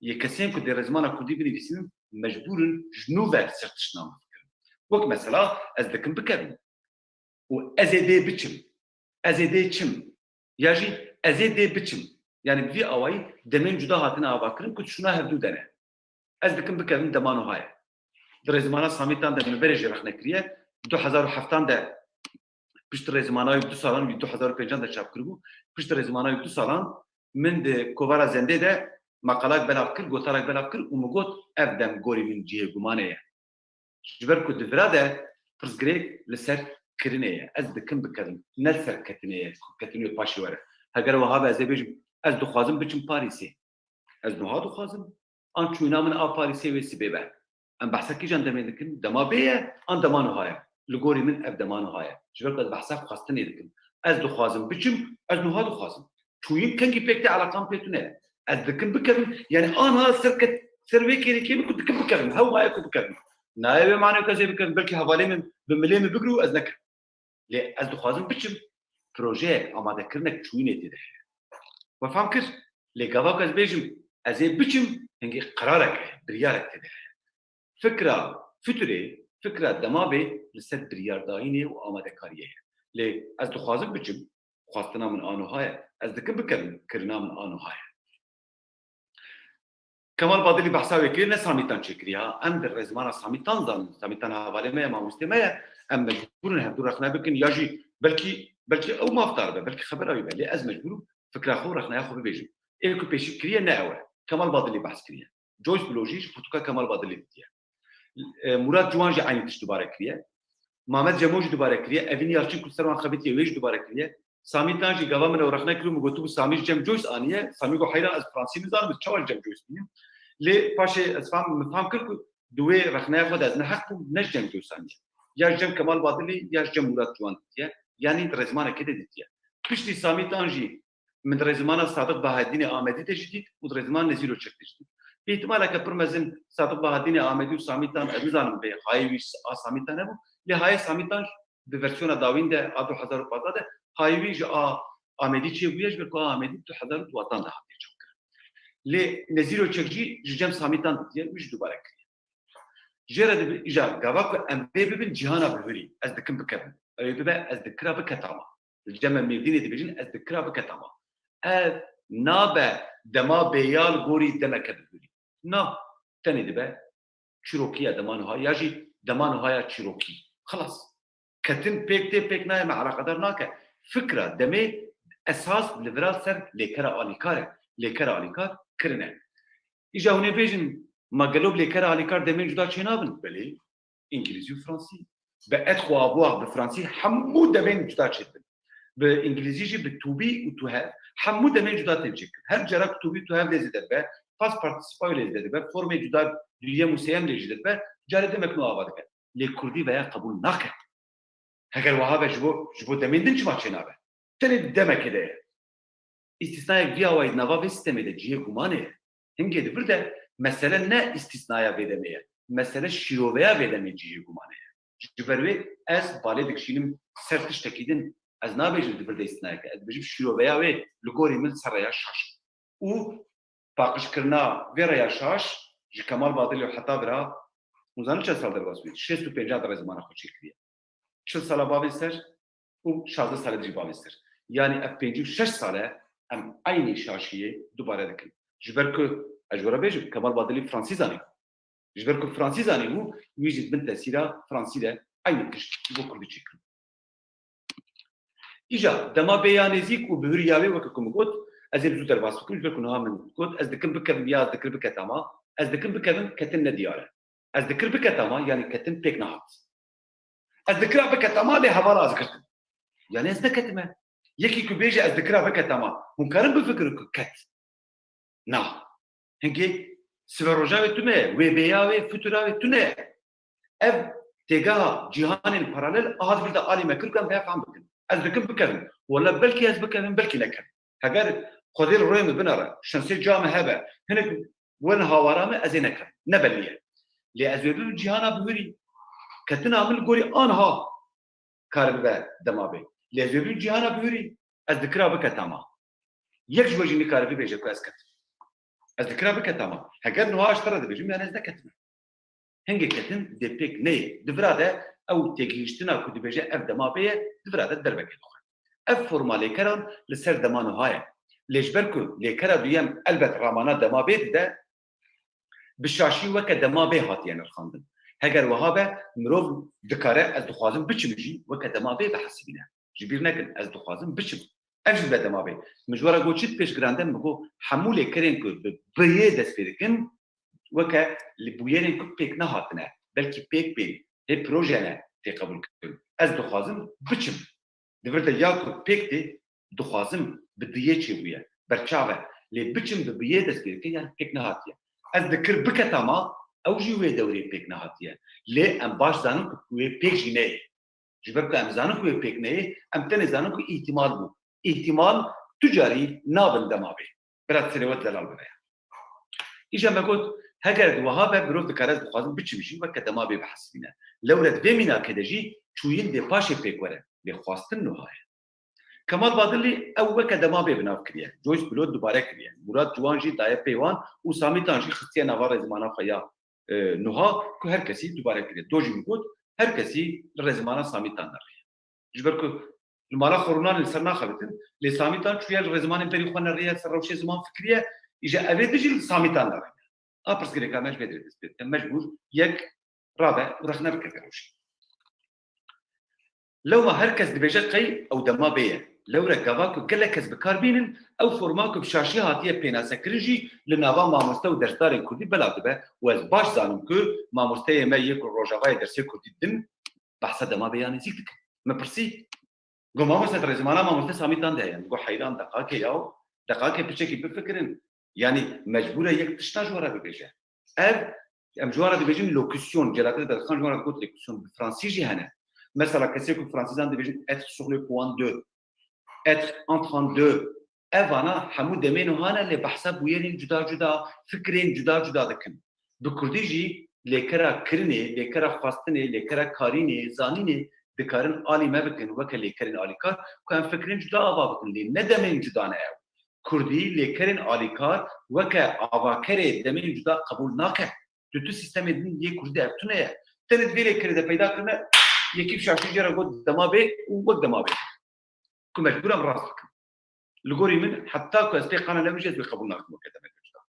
Yê kesên ku dê rêzimana kurdî binivîsînin, mecbûr in ji nû ve ser tiştnan bifikirin. Wek mesela, ez dikim bikevim. Û ez ê dê biçim. Ez ê dê çim. Ya jî ez ê dê biçim. Yanî bi vî awayî demên cuda hatine avakirin ku di şûna hevdû de ne. Ez dikim bikevim dema nuha ye. Di rêzimana Samîtan de min berê jê rexne kiriye. Du hezar û heftan de pişt rêzimana wî du salan, wî du hezar û pêncan de çap kiribû. Pişt rêzimana wî du salan min di kovara Zendê de maqalak belav kir, gotarak belav kir û min got, ev dem gorî min cihê gumanê ye. Ji ber ku di vira de pirsgirêk li ser kirinê ye. Ez dikim bikevim, ne li ser ketinê ye, ketinê paşê were. Heger wiha be ez ê bêjim, ez dixwazim biçim Parîsê. Ez niha dixwazim, an çûyîna min a Parîsê wê sibê be. Em behsa kîjan demê dikin? Dema bê ye, an dema niha ye? Li gorî min ev dema niha ye. Ji ber ku ez behsa xwestinê dikim. Ez dixwazim biçim, ez niha dixwazim. Çûyîn kengî pêk tê, eleqam pê tune ye. Ez dikim bikevim, yanî anha ser ket-, ser vê kêlîkê min ku dikim bikevim, hew maye ku bikevim. Nayê wê mane ku ez ê bikevim, belkî hevalê min bi milê min bigre û ez nekim. Lê ez dixwazim biçim, projeyek, amadekirinek, çûyînê tê de heye. We fam kir? Lê gava ku ez bêjim, ez ê biçim, hingê qerarek heye, biryarek tê de heye. Fikra futurê, fikra dema bê li ser biryardayînê û amadekariyê ye. Lê ez dixwazim biçim, Xwestina min a nuha ye. Ez dikim bikerim, kirina min a nuha ye. Kemal Badilî behsa wê kiriye, ne Samîtan çêkiriye ha. Em di rêzimana Samîtan zanin. Samîtan hevalê me ye, mamostê me ye. Em mecbûr in hevdû rexne bikin ya jî belkî, belkî ew mafdar be, belkî xebera wî be. Lê ez mecbûr im fikra xwe û rexneya xwe bibêjim. Ê ku pêşî kiriye ne ew e. Kemal Badilî behs kiriye. Joyce Bilo jî ji pirtûka Kemal Badilî ditiye. E, Murat Ciwan jî eynî tişt dubare kiriye. Mamed Cemo jî dubare kiriye. Evîn Yalçin ku ser wan xebitiye, wê jî dubare kiriye. Samîtan jî gava min ew rexne kir û min gotibû Samî ji cem Joyce aniye. Samî got, heyran, ez fransî nizanim, ez çawa ji cem Joyce bînim? Lê paşê ez fam, min fam kir ku di wê rexneya xwe de ez ne heq bûm, ne ji cem Joyce aniye. Ya ji cem Kemal Badilî ya ji cem Murat Ciwan ditiye. Yanî di rêzimanekê de ditiye. Piştî Samîtan jî min di rêzimana Sadiq Bahaddînê Amedî de jî dît û di rêzimana Nezîr Oçek de jî dît. Bi îhtimaleke pir mezin Sadiq Bahaddînê Amedî û Samîtan, ez nizanim bê hayê wî a Samîtan hebû, lê hayê Samîtan bi versiyona dawîn de a du hezar û pazdeh de hayê wî ji a Amedî çêbûye, ji ber ku a Amedî du hezar û duwazdeh de hatiye çapkirin. Lê Nezîr Oçek jî ji cem Samîtan ditiye, wî jî dubare kiriye. Jê re dibe, îja gava ku em vê bibin cîhana bihurî, ez dikim bikevim. Ew ê bibe, ez dikira biketama. Li cem me Mêrdînê dibêjin, ez dikira biketama. Ev nabe dema bêya li gorî demeke bihurî. Na, tenê dibe çîrokî ya dema niha ya jî dema niha ya çîrokî. Xilas. Ketin pêk tê, pêk nayê, me eleqedar nake. Fikra demê esas li vira ser lêkera alîkar e. Lêkera alîkar kirin e. Îja hûn ê bêjin, ma gelo bi lêkera alîkar demên cuda çênabin? Belê, îngilîzî û fransî. Bi et xwe abuax bi fransî hemû demên cuda çêdibin. Bi îngilîzî jî bi to be û to have hemû demên cuda tên çêkirin. Her cara ku to be û to have lê zêde dibe, past participe wê lê zêde dibe, formê cuda duyem û sêyem lê jî dibe, carê demek nû ava dibe. Lê kurdî veya qebûl nake. Heger wiha be, ji bo, ji bo demên din çima çênabe? Tenê di demekê de ye. Îstîsnayek vî awayî di nava vê sîstemê de cihê gumanê ye. Hingê di vir de mesele ne îstîsnaya vê demê ye. Mesele şîroveya vê demê cihê gumanê ye. Ji ber wê ez balê dikişînim ser tiştekî din. Ez nabêjim di vir de îstîsnayek e. Ez dibêjim şîroveya wê li gorî min ser rêya şaş e. Û paqijkirina vê rêya şaş ji Kemal Badilî û heta vira, hûn zanin çend sal derbas bû? Şêst û pênc de rêzimana xwe çêkiriye. Çil sala bavê ser û şazdeh sala jî bavê ser. Yanî ev pêncî û şeş sal e em eynî şaşiyê dubare dikin. Ji ber ku ez ji we re bêjim, Kemal Badilî fransî zanî. Ji ber ku fransî zanîbû, wî jî di bin tesîra fransî de eynî tişt ji bo kurdî çêkiribû. Îja dema bê ya nêzîk û bihurî ya wê, weke ku min got, ez ê bi zû derbas bikim, ji ber ku niha min got, ez dikim bikevim ya ez dikir biketama, ez dikim bikevim ketin nediyar e. Ez dikir biketama, yanî ketin pêk nehat. Ez dikira biketama, lê hevala ez girtim. Yanî ez neketime. Yekî ku bêje ez dikira biketama, hûn karin bifikirin ku ket. Na. Hingê siberoja wê tune ye, wê bêya wê, futura wê tune ye. Ev têgeha cîhanên paralel a hat vir de alî me kir ku em vêya fehm bikin. Ez dikim bikevim. Wele belkî ez bikevim, belkî nekevim. Heger Xwedê li rûyê min binere, şensê ca min hebe, hinek werin hawara min, ez ê nekem. Ne belî ye. Lê ez wê bibim cîhana bihurî. Ketina min li gorî anha karibe dema bê. Lê ez wê bibim cîhana bihurî. Ez dikira biketama. Yek ji we jî nikare bibêje ku ez ketim. Ez dikira biketama. Heger niha ez te re dibêjim, yani ez neketime. Hingê ketin dê pêk neyê. Di vira de ew têgihiştina ku dibêje ev dema bê ye, di vira de derbekê dixwe. Ev forma lêkeran li ser dema niha ye. Lê ji ber ku lêkera duyem elbet ramana dema bê dide, bi şaşî weke dema bê hatiye nirxandin. Heger wiha be, mirov dikare ez dixwazim biçim jî weke dema bê bihesibîne. Ji bîr nekin, ez dixwazim biçim. Ev jî dibe dema bê. Min ji we re got çi di pêşgirande, min got hemû lêkerên ku bi biyê dest pê dikin, weke li bûyerên ku pêk nehatine, belkî pêk bên, hê proje ne tê qebûlkirin. Ez dixwazim biçim. Di vir de ya ku pêk tê, dixwazim bi diyê çêbûye. Berçav e. Lê biçim bi biyê dest pê dike, yani pêk nehatiye. Ez dikir biketama, ew jî wê dewrê pêk nehatiye. Lê em baş zanin ku wê pêk jî neyê. Ji ber ku em zanin ku wê pêk neyê, em tenê zanin ku îhtimal bû. Îhtimal tu carî nabin dema bê. Bira serê we delal bibe. Îja me got, heger di wiha be, mirov dikare ez dixwazim biçim jî weke dema bê bihesibîne. Lewre di vê mînakê de jî çûyîn dê paşê pêk were. Lê xwestin nuha ye. Kemal Badilî ew weke dema bê bi nav kiriye. Joyce Bilo dubare kiriye. Murat Ciwan jî daye pey wan û Samîtan jî xistiye nava rêzimana xwe ya, e, nuha ku her kesî dubare kiriye. Do jî min got, her kesî li rêzimana Samîtan de rê. Ji ber ku Li mala xwe rûnan li ser naxebitin. Lê Samîtan çûye li rêzimanên berî xwe neriye, ser rewşê ziman fikiriye. Îja evê dijî li Samîtan nerine. A pirsgirêka me ji vê derê dest pê dike. Mecbûr yek rabe û rexne bike vê rewşê. Lewma her kes dibêje qey ew dema bê ye. Lewre gava ku gelek kes bi kar bînin, ew forma ku bi şaşî hatiye pênasekirin jî li nava mamoste û dersdarên kurdî belav dibe û ez baş zanim ku mamosteyê me yê ku rojavayê dersê kurdî didin, behsa dema bê ya nêzîk dikin. Min pirsî, got, "Mamoste, di rêzimana mamoste Samîtan de heye." Min got, "Heyran, deqakê yaw, deqakê piçekî bifikirin. Yanî mecbûr e yek tişta ji we re bibêje." Ev, em ji wan re dibêjin locution, Celadet Bedexan ji wan re digot locution, bi fransî jî hene. Mesela kesê ku fransîzan dibêjin être sur le point de, être en train de. Ev vana hemû demên wiha ne, lê behsa bûyerên cuda cuda, fikirên cuda cuda dikin. Bi kurdî jî lêkera kirinê, lêkera xwestinê, lêkera karînê, zanînê dikarin alî me bikin weke lêkerên alîkar ku em fikirên cuda ava bikin, lê ne demên cuda ne ew. Kurdî lêkerên alîkar weke avakerê demên cuda qebûl nake. Di tu sîstemê din yê kurdî de ev tune ye. Tenê di vê lêkerê de peyda kirine, yekî bi şaşî jê re got dema bê û wek dema bê. Ku mecbûr em rast bikin. Li gorî min, heta ku ez pê qana nebim jî ez wê qebûl nakim weke demeke cuda.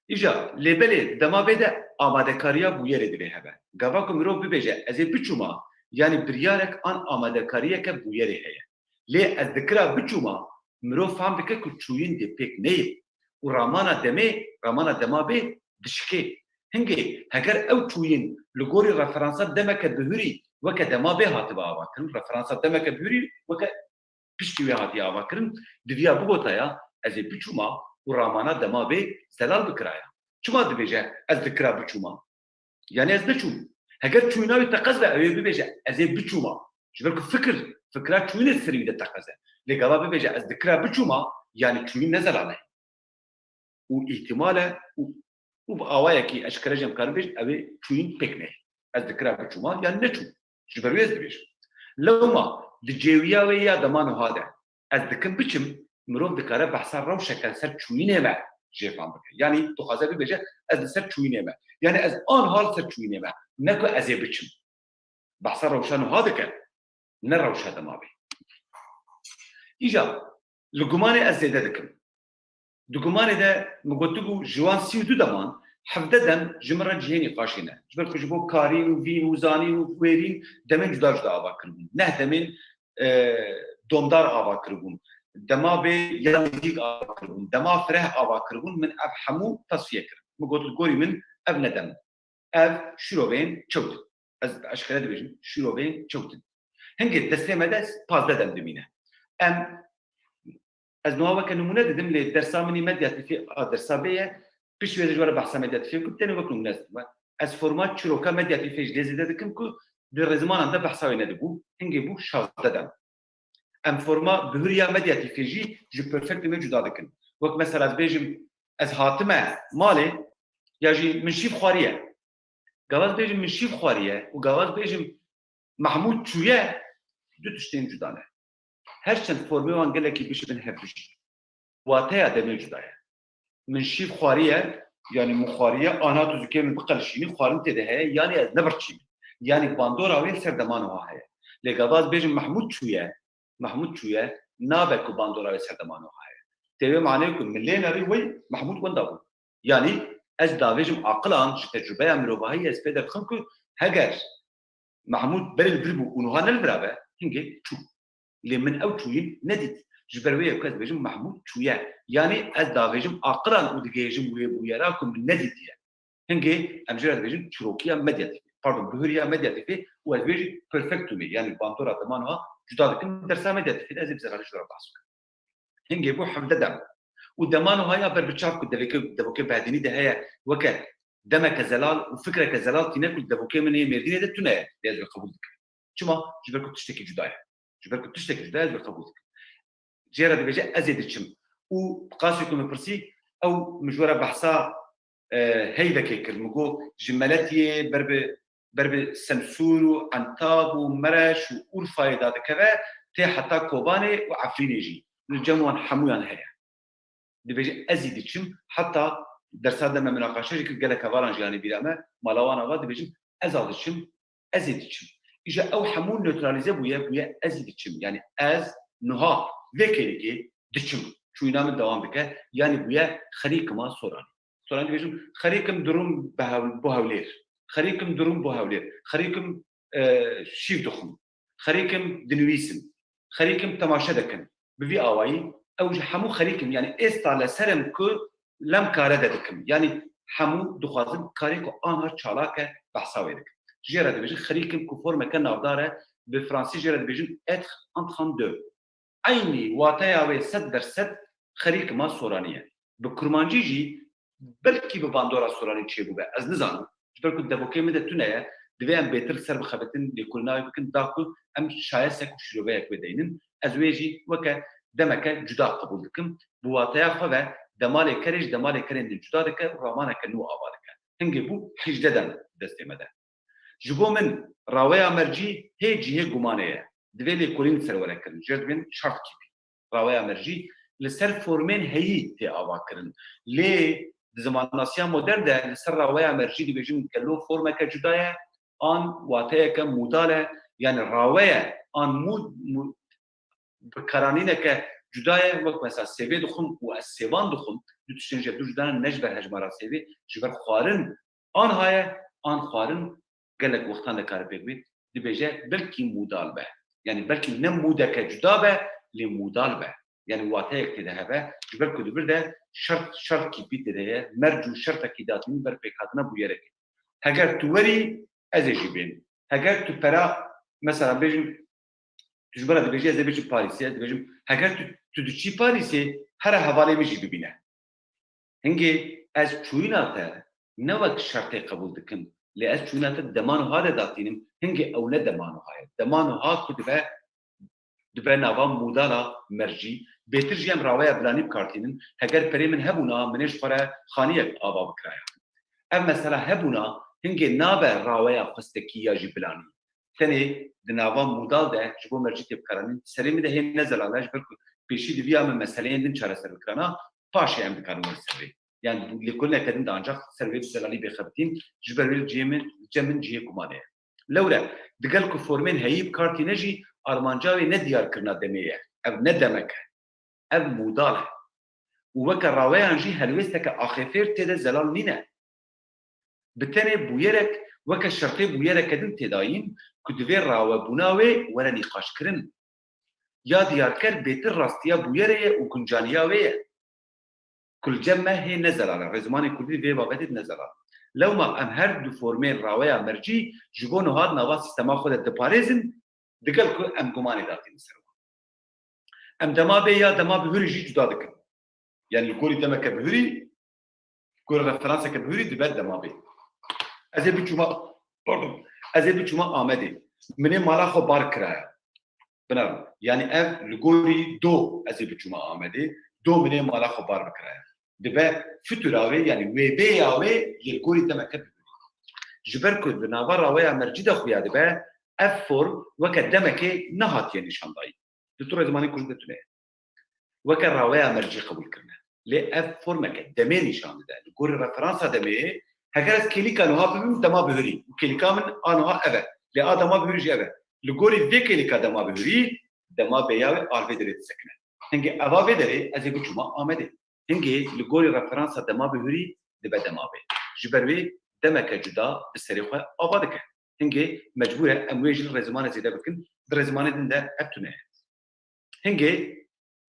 Îja, lê belê dema bê de amadekariya bûyerê divê hebe. Gava ku mirov bibêje, "Ez ê biçûma", yanî biryarek an amadekariyeke bûyerê heye. Lê "ez dikira biçûma", mirov fam dike ku çûyîn dê pêk neyê û ramana demê, ramana dema bê dişikê. Hingê heger ew çûyîn li gorî referansa demeke bihurî weke dema bê hatibe avakirin, referansa demeke bihurî weke piştî wê hatiye avakirin, diviya bigotaya, "Ez ê biçûma" û ramana dema bê zelal bikiraya. Çima dibêje, "Ez dikira biçûma"? Yanî ez neçûm. Heger çûyîna wî teqez be, ew ê bibêje, "Ez ê biçûma." Ji ber ku fikir, fikira çûyînê serî wî de teqez e. Lê gava bibêje, "Ez dikira biçûma", yanî çûyîn ne zelal e. Û îhtimal e û, û bi awayekî eşkere jî em karin bêjin, ew ê çûyîn pêk neyê. "Ez dikira biçûma", yanî neçûm. Ji ber wê ez dibêjim. Lewma di cêwiya wê ya dema niha de, "Ez dikim biçim", mirov dikare behsa rewşeke li ser çûyînê me jê fam bike. Yanî dixwaze bibêje, "Ez li ser çûyînê me." Yanî ez aniha li ser çûyînê me. Ne ku "Ez ê biçim." Behsa rewşa niha dike, ne rewşa dema bê. Îja, li gumanê ez zêde dikim. Di gumanê de min gotibû, ji wan sî û du deman, hevdeh dem ji min re cihê nîqaşê ne. Ji ber ku ji bo karîn û vîn û zanîn û wêrîn demên cuda cuda ava kiribûn. Neh demên, e, domdar ava kiribûn. Dema bê ya nêzîk ava kiribûn. Dema fireh ava kiribûn. Min ev hemû tasfiye kir. Min got, li gorî min ev ne dem. Ev şîrovên çewt in. Ez eşkere dibêjim, şîrovên çewt in. Hingê destê me de pazdeh dem dimîne. Em, ez niha weke nimûne didim, lê dersa min î medyatîfê a dersa bê ye, pişt wê de ji we re behsa medyatîfê bikim, tenê wek nimûne ez didim. Ez forma çîroka medyatîfê ji lê zêde dikim ku di rêzimanan de behsa wê nedibû, hingê bû şazdeh dem. Em forma bihuriya medyatîfê jî ji perfektê me cuda dikin. Wek mesela ez bêjim, "Ez hatime malê", ya jî "Min şîv xwariye." Gava ez bêjim, "Min şîv xwariye" û gava ez bêjim, "Mehmûd çûye", du tiştên cuda ne. Her çend formê wan gelekî bişibin hevdu jî, wateya demê cuda ye. "Min şîv xwariye", yanî "Min xwariye", ana tu zikê min biqelişînî, xwarin tê de heye, yanî ez nebirçî min. Yanî bandora wê li ser dema niha heye. Lê gava ez bêjim, "Mehmûd çûye", "Mehmûd çûye", nabe ku bandora wê ser dema niha heye. Tê wê maneyê ku min lê nerî wey Mehmûd wenda bû. Yanî ez davêjim aqilan, ji tecrûbeya mirovahiyê ez pê derdixim ku heger Mehmûd berê li vir bû û niha ne li vira be, hingê çû. Lê min ew çûyîn nedît. Ji ber wê ye ku ez dibêjim Mehmûd çûye. Yanî ez davêjim aqilan û digihêjim wê bûyera ku min nedîtiye. Hingê em jê re dibêjin çîrokiya medyatîfê. Pardon, bihuriya medyatîfê û ez bêjî perfektumê, yanî bandora dema niha cuda dikim, dersa medyatîfê de ez ê bi zelalî ji we re behs bikim. Hingê bû hevdeh dem. Û dema niha ya ber bi çav ku deveke, devokê Behdînî de heye, weke demeke zelal û fikreke zelal tîne ku devokê min ê Mêrdînê de tune ye, lê ez wê qebûl dikim. Çima? Ji ber ku tiştekî cuda ye. Ji ber ku tiştekî cuda ye, ez wê qebûl dikim. Jê re dibêje, "Ez ê diçim." Û bi qasî ku min pirsî, ew min ji we re behsa, e, heyvekê kir. Min got, ji Meletiyê ber bi, ber bi Semsûr û Entab û Mereş û Urfayê dadikeve, tê heta Kobanê û Efrînê jî. Li cem wan hemûyan heye. Dibêje, "Ez ê diçim." Heta dersa de me minaqaşe jî kir, gelek hevalan jî anî bîra me, mala wan ava dibêjin, "Ez a diçim, ez ê diçim." Îja ew hemû neutralîze bûye, bûye ez ê diçim. Yanî ez niha vê kêlîkê diçim. Çûyîna min dewam dike. Yanî bûye xerîkima Soranî. Soranî dibêjim, xerîkim dirum bi hewl-, bo Hewlêr. Xerîkim dirum bo Hewlêr. Xerîkim, e, şîv dixwim. Xerîkim dinivîsim. Xerîkim temaşe dikim. Bi vî awayî ew ji hemû xerîkim, yanî êsta li ser im ku lem kare de dikim. Yanî hemû dixwazin karê ku anha çalak e, behsa wê dikim. Jê re dibêjin xerîkim ku formeke navdar e, bi fransî jê re dibêjin être en train de. Eynî wateya wê sed ber sed xerîkima Soranî ye. Bi kurmancî jî belkî bi bandora Soranî çêbûbe, ez nizanim. Ji ber ku devokê min de tune ye, divê em bêtir ser bixebitin, lêkolîna wê bikin, da ku em şayestek û şîroveyek wê deynin. Ez wê jî weke demeke cuda qebûl dikim. Bi wateya xwe ve demalê kerê ji demalê kerên din cuda dike û ramaneke nû ava dike. Hingê bû hejdeh dem destê me de. Ji bo min raweya mercî hê cihê gumanê ye. Divê lêkolîn li ser were kirin. Jê re dibên şart kîpî. Raweya mercî li ser formên heyî tê ava kirin. Lê di zimannasiya modern de li ser raweya mercî dibêjin gelo formeke cuda ye, an wateyeke modal e, yanî rawe ye, an mû-, mû-, bikaranîneke cuda ye, wek mesela sêvê dixwim û ez sêvan dixwim, du tiştên ji hev du cuda ne, ne ji ber hejmara sêvê, ji ber xwarin an haye, an xwarin gelek wextan de kare pêk bê, dibêje belkî modal be. Yanî belkî ne modeke cuda be, lê modal be. Yanî wateyek tê de hebe, ji ber ku di vir de şert, şert kîpî tê de ye, merc û şertekî datînî ber pêkhatina bûyerekê. Heger tu werî, ez ê jî bên. Heger tu pera, mesela bêjin, tu ji bera dibêjî ez ê biçim Parîsê, ez dibêjim, heger tu, tu diçî Parîsê, here hevalê min jî bibîne. Hingê ez çûyîna te ne wek şertê qebûl dikim, lê ez çûyîna te dema niha de datînim, hingê ew ne dema niha ye. Dema niha ku dibe, dibe nava modala mercî, bêtir jî em raweya bilanî bi kar tînin, heger perê min hebûna, min ê ji xwe re xaniyek ava bikiraya. Ev mesela hebûna hingê nabe raweya xwestekî ya jî bilanî. Tenê di nava modal de ji bo mercî tê bikaranîn. Serê min de hê ne zelal e, ji ber ku pêşî diviya min meseleyên din çareser bikirana, paşê em dikarin werin ser vê. Yanî lêkolîneke din de ancax ser vê bi zelalî bêxebitîn, ji ber wê li cihê min, cem min cihê gumanê ye. Lewre, digel ku formên heyî bi kar tîne jî, armanca wê ne diyarkirina demê ye. Ev ne demek e. Ev modal e. Û weke raweyan jî helwêsteke axêfêr tê de zelal nîne. Bi tenê bûyerek weke şertê bûyereke din tê dayîn ku divê rawebûna wê were nîqaşkirin. Ya diyarker bêtir rastiya bûyerê ye û guncaniya wê ye. Ku li cem me hê ne zelal e. Rêzimanê kurdî vê babetê ne zelal. Lewma em her du formên raweya mercî ji bo niha di nava sîstema xwe de diparêzin, digel ku em gumanê datînin ser wan. Em dema bê ya dema bihurî jî cuda dikin. Yanî li gorî demeke bihurî, li gorî referanseke bihurî dibe dema bê. Ez ê biçûma, pardon, ez ê biçûma Amedê. Min ê mala xwe bar kiraya. Binavin. Yanî ev li gorî do ez ê biçûma Amedê. Do min ê mala xwe bar bikiraya. Dibe futura wê, yanî wê bê ya wê yê li gorî demeke bihurî. Ji ber ku di nava raweya mercî de xuya dibe, ev form weke demekê nehatiye nîşandayî. Li tu rêzimanê kurdî de tune ye. Weke raweya mercî qebûl kirine. Lê ev formeke demê nîşan dide. Li gorî referansa demê, heger ez kêlîka niha bibim, dema bihurî. Û kêlîka min a niha ev e. Lê a dema bihurî jî ev e. Li gorî vê kêlîka dema bihurî, dema bêya wê a li vê derê disekine. Hingê eva vê derê ez ê biçûma Amedê. Hingê li gorî referansa dema bihurî dibe dema bê. Ji ber wê demeke cuda bi serê xwe ava dike. Hingê mecbûr e em wê jî li rêzimane zêde bikin, di rêzimanê din de ev tune ye. Hingê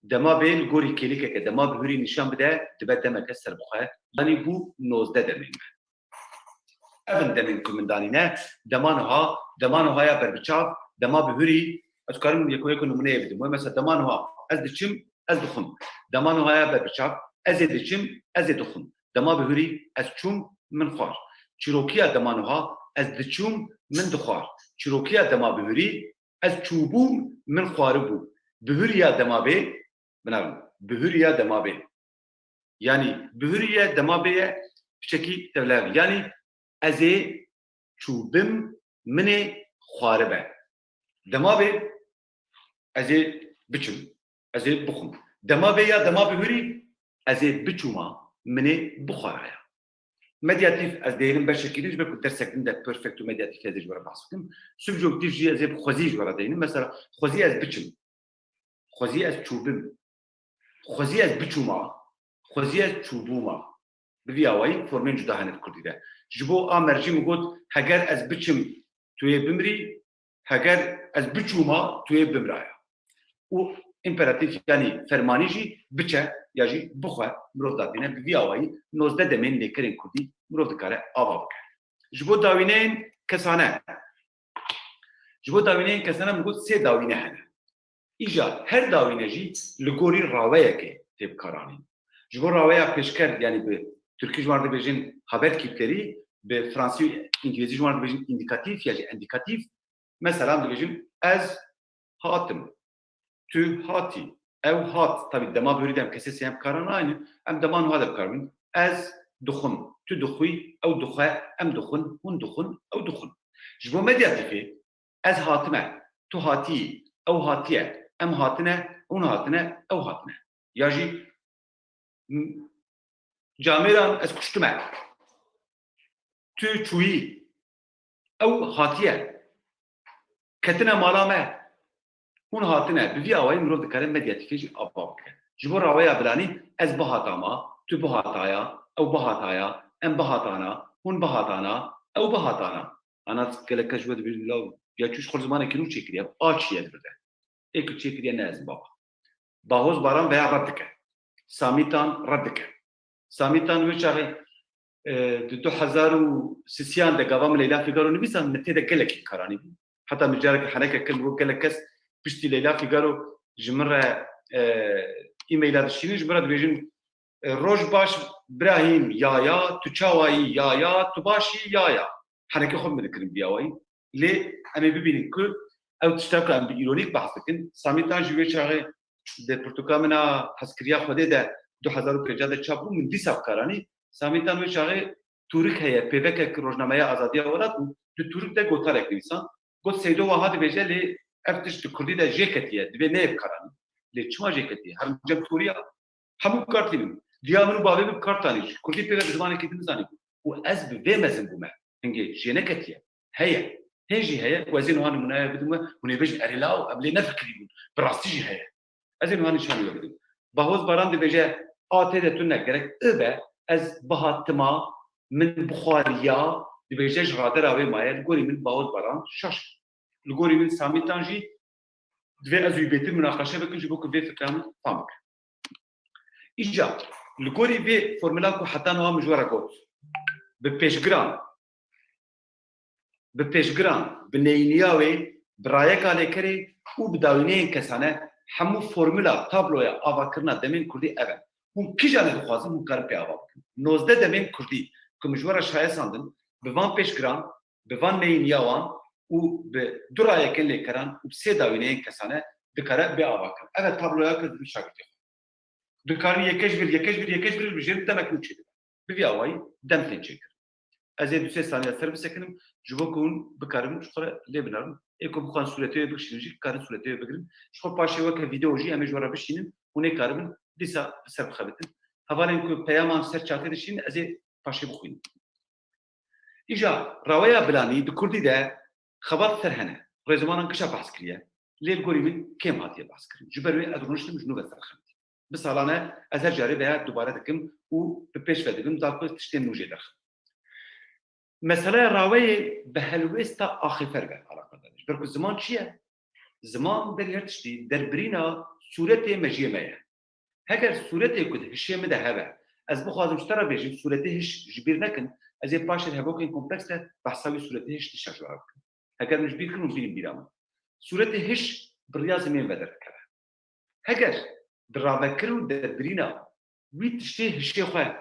dema bê li gorî kêlîkeke dema bihurî nîşan bide, dibe demeke serbixwe, yanî bû nozdeh demên me. Ev in demên ku min danîne, dema niha, dema niha ya berbiçav, dema bihurî, ez karim yeko yeko nimûneyê bidim. Wê mesela dema niha, ez diçim, ez dixwim. Dema niha ya berbiçav, ez ê diçim, ez ê dixwim. Dema bihurî, ez çûm, min xwar. Çîrokiya dema niha, ez diçûm, min dixwar. Çîrokiya dema bihurî, ez çûbûm, min xwaribû. Bihuriya dema bê, binavin, bihuriya dema bê. Yanî bihuriya dema bê ye, piçekî tevlihev. Yanî ez ê çûbim, min ê xwaribe. Dema bê, ez ê biçim, ez ê bixwim. Dema bê ya dema bihurî, ez ê biçûma, min ê bixwaraya. Medyatîf ez dêrim beşekî din, ji ber ku dersek din de perfekt û medyatîf ez ê ji we re behs bikim. Subjoktîf jî ez ê bi xwezî ji we re deynim. Mesela, xwezî ez biçim. Xwezî ez çûbim. Xwezî ez biçûma. Xwezî ez çûbûma. Bi vî awayî formên cuda hene di kurdî de. Ji bo a mercî min got, heger ez biçim, tu yê bimrî, heger ez biçûma, tu yê bimraya. Û împeratîf, yanî fermanî jî biçe ya jî bixwe, mirov dadîne. Bi vî awayî nozdeh demên lêkerên kurdî mirov dikare ava bike. Ji bo dawîneyên kesane, ji bo dawîneyên kesane min got sê dawîne hene. Îja her dawîne jî li gorî raweyekê tê bikaranîn. Ji bo raweya pêşker, yanî bi tirkî ji wan re dibêjin haberkîplerî, bi fransî û îngilîzî ji wan re dibêjin îndîkatîf ya jî endîkatîf. Mesela em dibêjin ez hatim, tu hatî, ew hat. Tabî dema bihurî de em kesê sêyem bi kar naynin, em dema nuha de bi kar bînin. Ez dixwim, tu dixwî, ew dixwe, em dixwin, hûn dixwin, ew dixwin. Ji bo medyatîfê, ez hatime, tu hatiyî, ew hatiye, em hatine, hûn hatine, ew hatine. Ya jî, m-, camêran ez kuştime. Tu çûyî, ew hatiye. Ketine mala me, hûn hatine. Bi vî awayî mirov dikare medyatîfê jî ava bike. Ji bo raweya bilanî, ez bihatama, tu bihataya, ew bihataya, em bihatana, hûn bihatana, ew bihatana. Ana gelek kes ji we dibêjin, law, ya çû ji xwe zimanekî nû çêkiriye, a çi ye li vir de? Ê ku çêkiriye ne ez im baba. Bahoz Baran veya red dike. Samîtan red dike. Samîtan wê çaxê, e, di du hezar û sisiyan de gava min Leyla Fîgaro nivîsan, min tê de gelekî karanî bû. Heta min careke heneke kir, min got gelek kes piştî Leyla Fîgaro ji min re, e, e-maila dişînin, ji min re dibêjin, e, roj baş Brahîm, ya ya, tu çawayî, ya ya, tu başî, ya ya. Heneke xwe min dikirin vî awayî. Lê em ê bibînin ku ew tişta ku em bi îronîk behs dikin, Samîtan jî wê çaxê di pirtûka min a Hezkiriya Xwedê de du hezar û pênc de çap bû, min dîsa bi kar anî. Samîtan wê çaxê tûrik heye, pêvekek Rojnameya Azadiya Welat bû, di tûrik de gotarek nivîsan. Got Seydo wiha dibêje, lê ev tişt di kurdî de jê ketiye, divê neyê bi kar anî. Lê çima jê ketiye? Her cem tûriya. Hemû bi kar tînin. Diya min û bavê min bi kar tanî. Ji kurdî pê ve bi zimanekî din zanîbû. Û ez bi vê mezin bûme. Hingê jê neketiye. Heye. Hên jî heye. Û ez ê niha nimûneya bidim we. Hûn ê bêjin, erê law, em lê nefikirîbûn. Bi rastî jî heye. Ez ê niha nîşanî we bidim. Bahoz Baran dibêje, a tê de tune, gerek i be, ez bihatima, min bixwariya, dibêje ji radera wê maye, li gorî min Bahoz Baran şaş. Li gorî min Samîtan jî divê ez wî bêtir munaqeşe bikim, ji bo ku vê fikra min fam bike. Îca, li gorî vê formula ku heta niha min ji we re got, bi pêşgiran, bi pêşgiran, bi neyîniya wê, bi rayeka lêkerê û bi dawîneyên kesane hemû formula, tabloya avakirina demên kurdî ev e. Hûn kîjan dixwazin, hûn karin pê ava bikin. Nozdeh demên kurdî ku min ji we re şayestandin, bi van pêşgiran, bi van neyîniya wan û bi du rayekên lêkeran û bi sê dawîneyên kesane dikare bê avakirin. Ev e tabloya ku dibin şagirtê xwe. Dikarin yeke ji vir, yeke ji vir, yeke ji vir, bi jêr demek nû çêdibe. Bi vî awayî dem tên çêkirin. Ez ê du sê saniya ser bisekinim, ji bo ku hûn bikarin ji xwe re lê binerin. Ê ku bixwazin sûretê wê bikişînin jî, dikarin sûretê wê bigirin. Ji xwe paşê weke vîdeo jî em ê ji we re bişînin, hûn ê karibin dîsa bi ser bixebitin. Hevalên ku peyaman ser çatê dişînin, ez ê paşê bixwînim. Îja raweya bilanî di kurdî de xebat ser hene. Rêzimanan kişa behs kiriye, lê li gorî min kêm hatiye behs kirin. Ji ber wê ez rûniştim ji nû ve ser xem. Bi salan e ez her carê veya dubare dikim û bi pêş ve dibim, da ku tiştên nû jê derxim. Meseleya raweyê bi helwêsta axêfer ve alaqadar e. Ji ber ku ziman çi ye? Ziman berî her tiştî derbirîna sûretê mejiyê me ye. Heger sûretê ku di hişê min de hebe, ez bixwazim ji te re bêjim, sûretê hiş ji bîr nekin, ez ê paşê di hevokên kompleks de behsa wî sûretê hiş dîsa ji we re bikim. Heger min ji bîr kir, hûn bînin bîra min. Sûretê hiş bi riya zimên ve derdikeve. Heger di ravekir û derbirîna wî tiştê hişê xwe,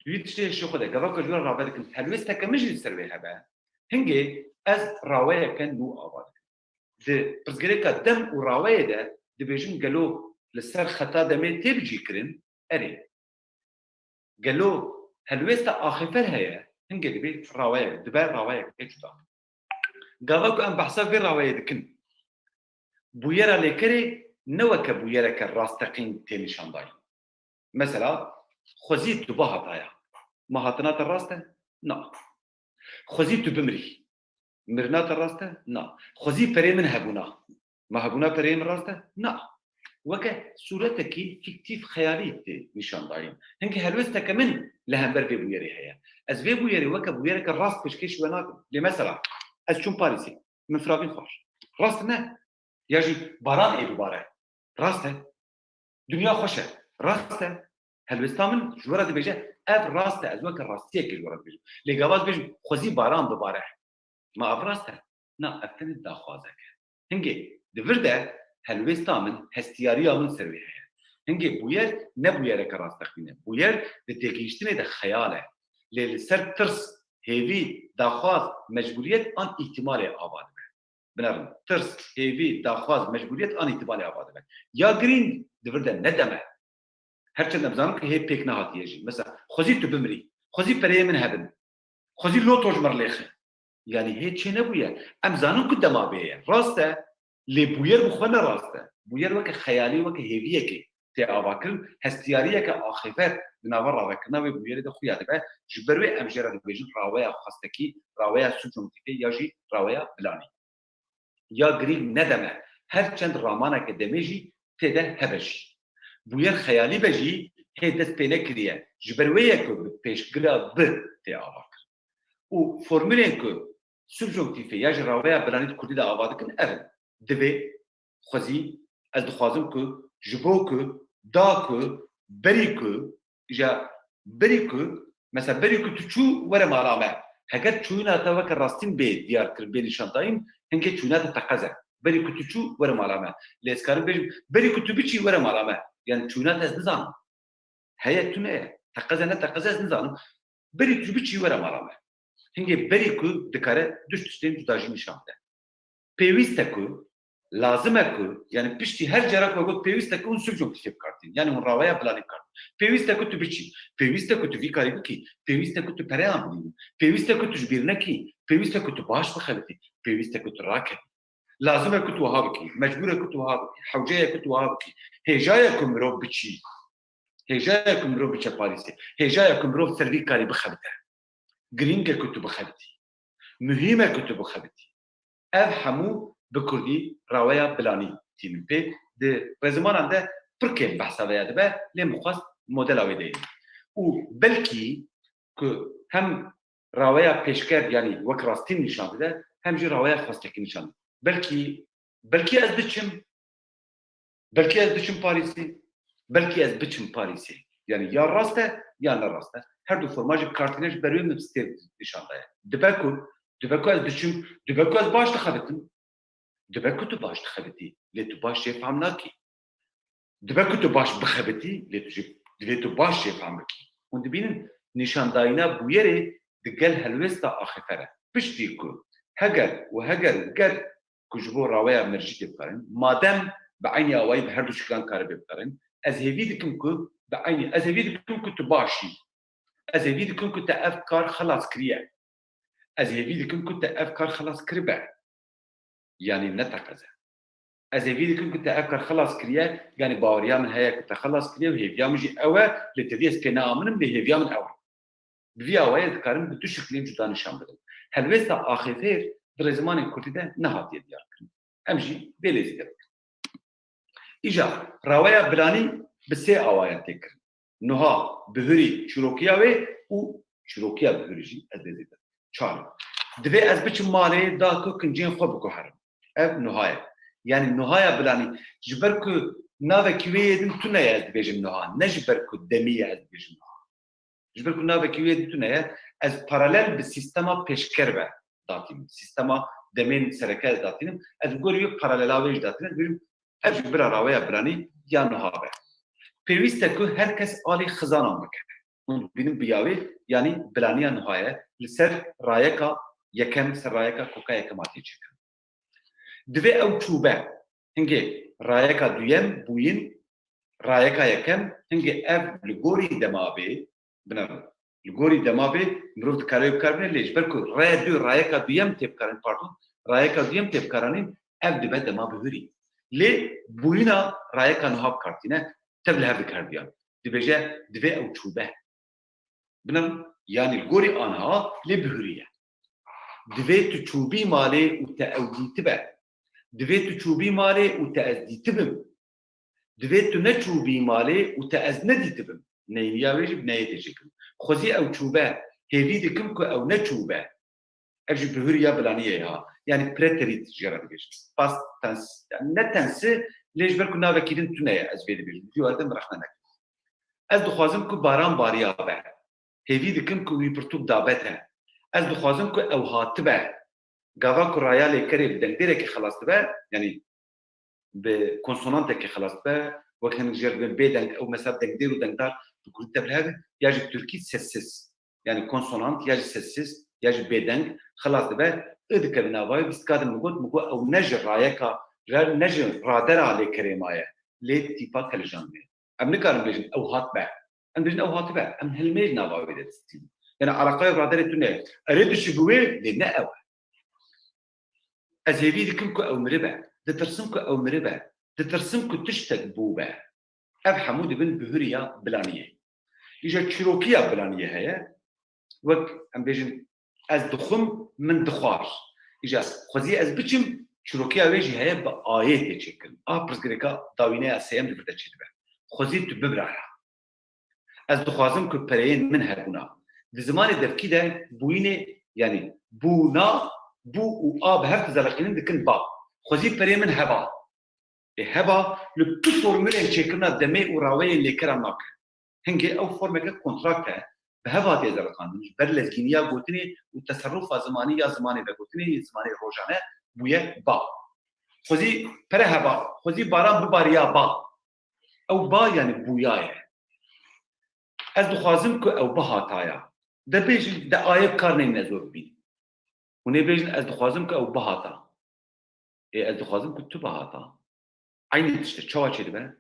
wî tiştê hişê xwe de gava ku ji we re rave dikim, helwêsteke min jî li ser wê hebe, hingê ez raweyeke nû ava dikim. Di pirsgirêka dem û raweyê de dibêjim, gelo li ser xeta demê tê bicîkirin? Erê. Gelo helwêsta axêfer heye? Hingê dibê raweyek, dibe raweyeke cuda. Gava ku em behsa vê raweyê dikin, bûyera lêkerê ne weke bûyereke rasteqîn tê nîşandayîn. Mesela, xwezî tu bihataya. Ma hatina te rast e? Na. Xwezî tu bimirî. Mirina te rast e? Na. Xwezî perê min hebûna. Ma hebûna pereyê min rast e? Na. Weke sûretekî fîktîf, xeyalî tê nîşandayîn. Hingê helwesteke min li hember vê bûyerê heye. Ez vê bûyerê weke bûyereke rast pêşkêşî we nakim. Lê mesela, ez çûm Parîsê. Min firavîn xwar. Rast ne? Ya jî baran ê bibare. Rast e. Dinya xweş e. Rast e. Helwesta min ji we re dibêje, ev rast e, ez weke rastiyekê ji we re dibêjim. Lê gava ez bêjim, xwezî baran bibare. Ma ev rast e? Na, ev tenê daxwazek e. Hingê, di vir de helwesta min, hestiyariya min ser wê heye. Hingê bûyer ne bûyereke rastexîn e. Bûyer di têgihiştinê de xeyal e. Lê li ser tirs, hêvî, daxwaz, mecbûriyet an îhtimalê ava dibe. Binerin, tirs, hêvî, daxwaz, mecbûriyet an îhtimalê ava dibe. Ya girîng di vir de ne dem e. Her çend em zanin ku hê pêk nehatiye jî. Mesela, xwezî tu bimirî, xwezî pereyê min hebin, xwezî loto ji min re lêxin. Yanî hê çênebûye. Em zanin ku dema bê ye. Rast e, lê bûyer bi xwe ne rast e. Bûyer weke xeyalî, weke hêviyekê tê avakirin. Hestiyariyeke axêver di nava ravekirina wê bûyerê de xuya dibe. Ji ber wê em jê re dibêjin raweya xwestekî, raweya subjoktîfê ya jî raweya planî. Ya girîng ne dem e. Her çend ramaneke demê jî tê de hebe jî. Bûyer xeyalî be jî hê dest pê nekiriye. Ji ber wê ye ku bi pêşgira bi tê ava kirin. Û formulên ku subjoktîfê ya jî raweya planî di kurdî de ava dikin ev in. Divê, xwezî, ez dixwazim ku, ji bo ku, da ku, berî ku, îja berî ku, mesela berî ku tu çû were mala me. Heger çûyîna te weke rastîn bê diyar kirin, bê nîşandayîn, hingê çûyîna te teqez e. Berî ku tu çû were mala me. Lê ez karim bêjim, berî ku tu biçî were mala me. Yani çûyîna te ez nizanim. Heye tune ye. Teqez e ne teqez e ez nizanim. Berî tu biçî were mala me. Hingê berî ku dikare du tiştên cuda jî nîşan bide. Pêwîst e ku, lazim e ku, yani piştî her cara ku we got pêwîst e ku hûn subjoktîfê bi kar tînin. Yani hûn raweya planî bi kar tînin. Pêwîst e ku tu biçî. Pêwîst e ku tu vî karî bikî. Pêwîst e ku tu pereyê bînî. Pêwîst e ku tu ji bîr nekî. Pêwîst e ku tu baş bixebitî. Pêwîst e ku tu rakevî. Lazim e ku tu wiha bikî. Mecbûr e ku tu wiha bikî. Hewce ye ku tu wiha bikî. Hêja ye ku mirov biçî. Hêja ye ku mirov biçe Parîsê. Hêja ye ku mirov ser vî karî bixebite. Girîng e ku tu bixebitî. Muhîm e ku tu bixebitî. Ev hemû bi kurdî raweya planî tînin pê. Di rêzimanan de pir kêm behsa vê ya dibe, lê min xwest modela wê deynim. Û belkî ku hem raweya pêşker, yanî wek rastîn nîşan dide, hem jî raweya xwestekî nîşan dide. Belkî, belkî ez diçim, belkî ez diçim Parîsê, belkî ez biçim Parîsê. Yani ya rast e, ya ne rast e. Her du forma jî kartîne ji ber wê min stêr nîşan daye. Dibe ku, dibe ku ez diçim, dibe ku ez baş dixebitim. Dibe ku tu baş dixebitî, lê tu baş jê fehm nakî. Dibe ku tu baş bixebitî, lê tu jî, divê tu baş jê fehm bikî. Hûn dibînin, nîşandayîna bûyerê di gel helwêsta axifere. Piştî ku heger û heger û ger ku ji bo raweya mercî tê bikarin, madem bi eynî awayî bi her du şiklan kare bê bikarin, ez hêvî dikim ku bi eynî, ez hêvî dikim ku tu baş î. Ez hêvî dikim ku te ev kar xelas kiriye. Ez hêvî dikim ku te ev kar xelas kiribe. Yanî ne teqez e. Ez hêvî dikim ku te ev kar xelas kiriye, yanî baweriya min heye ku te xelas kiriye û hêviya min jî ew e, lê tevî ez pê neaminim, lê hêviya min ew e. Bi vî awayî ez dikarim bi du şiklên cuda nîşan bidim. Helwêsta axêfêr di rêzimanên kurdî de nehatiye diyarkirin. Em jî vê lêzî de bikin. Îja, raweya bilanî bi sê awayan tê kirin. Nuha, bihurî, çîrokiya wê û çîrokiya bihurî jî ez dê zêde. Çar. Divê ez biçim malê da ku kincên xwe biguherim. Ev nuha ye. Yanî nuhaya bilanî. Ji ber ku navekî wê yê din tune ye ez dibêjim nuha. Ne ji ber ku demî ye ez dibêjim nuha. Ji ber ku navekî wê din tune ye, ez paralel bi sîstema pêşker ve datînim. Sîstema demên sereke ez datînim. Ez bi gorî wê paralela wê jî datînim. Dibêjim, ev jî bira raweya bilanî ya niha be. Pêwîst e ku her kes alî xizanan bike. Hûn dibînin bi ya wê, yanî bilaniya niha ye. Li ser rayeka yekem, ser rayeka koka yekem hatiye çêkirin. Divê ew çûbe. Hingê rayeka duyem bûyîn, rayeka yekem, hingê ev li gorî dema bê, binerin. Li gorî dema bê, mirov dikare wê bikar bîne, lê ji ber ku raya du, rayeka duyem tê bikarin, pardon, rayeka duyem tê bikaranîn, ev dibe dema bihurî. Lê bûyîna rayeka niha bi kar tîne, tev li hev dikar diyan. Dibêje, divê ew çûbe. Binan, yanî li gorî anha lê bihuriye. Divê tu çûbî malê û te ew dîtibe. Divê tu çûbî malê û te ez dîtibim. Divê tu neçûbî malê û te ez nedîtibim. Neyniya wê jî bi neyê tê çêkirin. Xwezî ew çûbe, hêvî dikim ku ew neçûbe. Ev jî bihuriya bilaniyê ya. Yanî preterît jê re dibêjin. Past tense, yani ne tense, lê ji ber ku navekî din tune ye, ez vê dibêjim. Vî werde min rexne nekin. Ez dixwazim ku baran bariya be. Hêvî dikim ku wî pirtûk dabe te. Ez dixwazim ku ew hatibe. Gava ku raya lêkerê bi dengdêrekê xelas dibe, yanî bi konsonantekê xelas dibe, wek hinek jê re dibên bêdeng, ew mesela dengdêr û dengdar bi kurdî tevlihev e, ya jî bi tirkî sessiz. Yanî konsonant ya jî sessiz, ya jî bêdeng xelas dibe, ı dikeve nava wê, bîstka din min got, min got, ew ne ji rayeka, re-, ne ji radera lêkerê maye, lê tîpa kelijan be. Em nikarin bêjin, ew hat be. Em bêjin, ew hatibe. Em hilmêj nava wê de distînin. Yanî eleqeya raderê tune ye. Erê dişî bi wê, lê ne ew e. Ez hêvî dikim ku ew miribe. Ditirsim ku ew miribe. Ditirsim ku tiştek bûbe. Ev hemû dibin bihuriya bilaniyê. Îja çîrokiya bilaniyê heye. Wek em bêjin, ez dixwim, min dixwar. Îja xwezî ez biçim, çîrokiya wê jî heye, bi ayê tê çêkirin. A pirsgirêka dawîneya sêyem di vir de çêdibe. Xwezî tu bibiraya. Ez dixwazim ku pereyên min hebûna. Di zimanê devkî de bûyînê, yanî bûna, bû û a bi hev dizeleqînin dikin ba. Xwezî pereyên min heba. Ê heba, li tu formulên çêkirina demê û raweyên lêkeran nake. Hingê ew formeke kontrakt e, bi hev hatiye zeleqandin. Ji ber lezgîniya gotinê û teserrufa zimanî ya zimanê vegotinê, yê zimanê rojane bûye ba. Xwezî pere heba, xwezî baran bibariya ba. Ew ba, yanî bûyaye. Ez dixwazim ku ew bihataya. De bêjin, de ayê bi kar neyne zor bibînin. Hûn ê bêjin, ez dixwazim ku ew bihata. Ê, ez dixwazim ku tu bihata. Eynî tişt e, çawa çêdibe?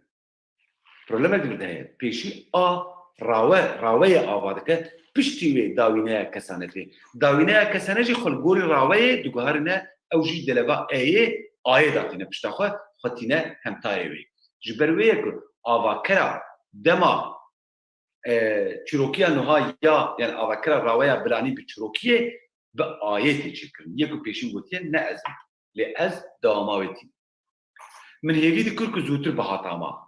Problemek di vir de heye. Pêşî a rawe, raweyê ava dike, piştî wê dawîneya kesane tê. Dawîneya kesane jî xwe li gorî raweyê diguherîne, ew jî deleva eyê, ayê datîne pişta xwe, xwe tîne hemtayê wê. Ji ber wê ye ku avakera dema e, çîrokiya nuha ya, yani avakira raweya bilanî bi çîrokiyê, bi ayê tê çêkirin. Yê ku pêşî gotiye, ne ez im. Lê ez dewama wê tînim. Min hêvî dikir ku zûtir bihatama.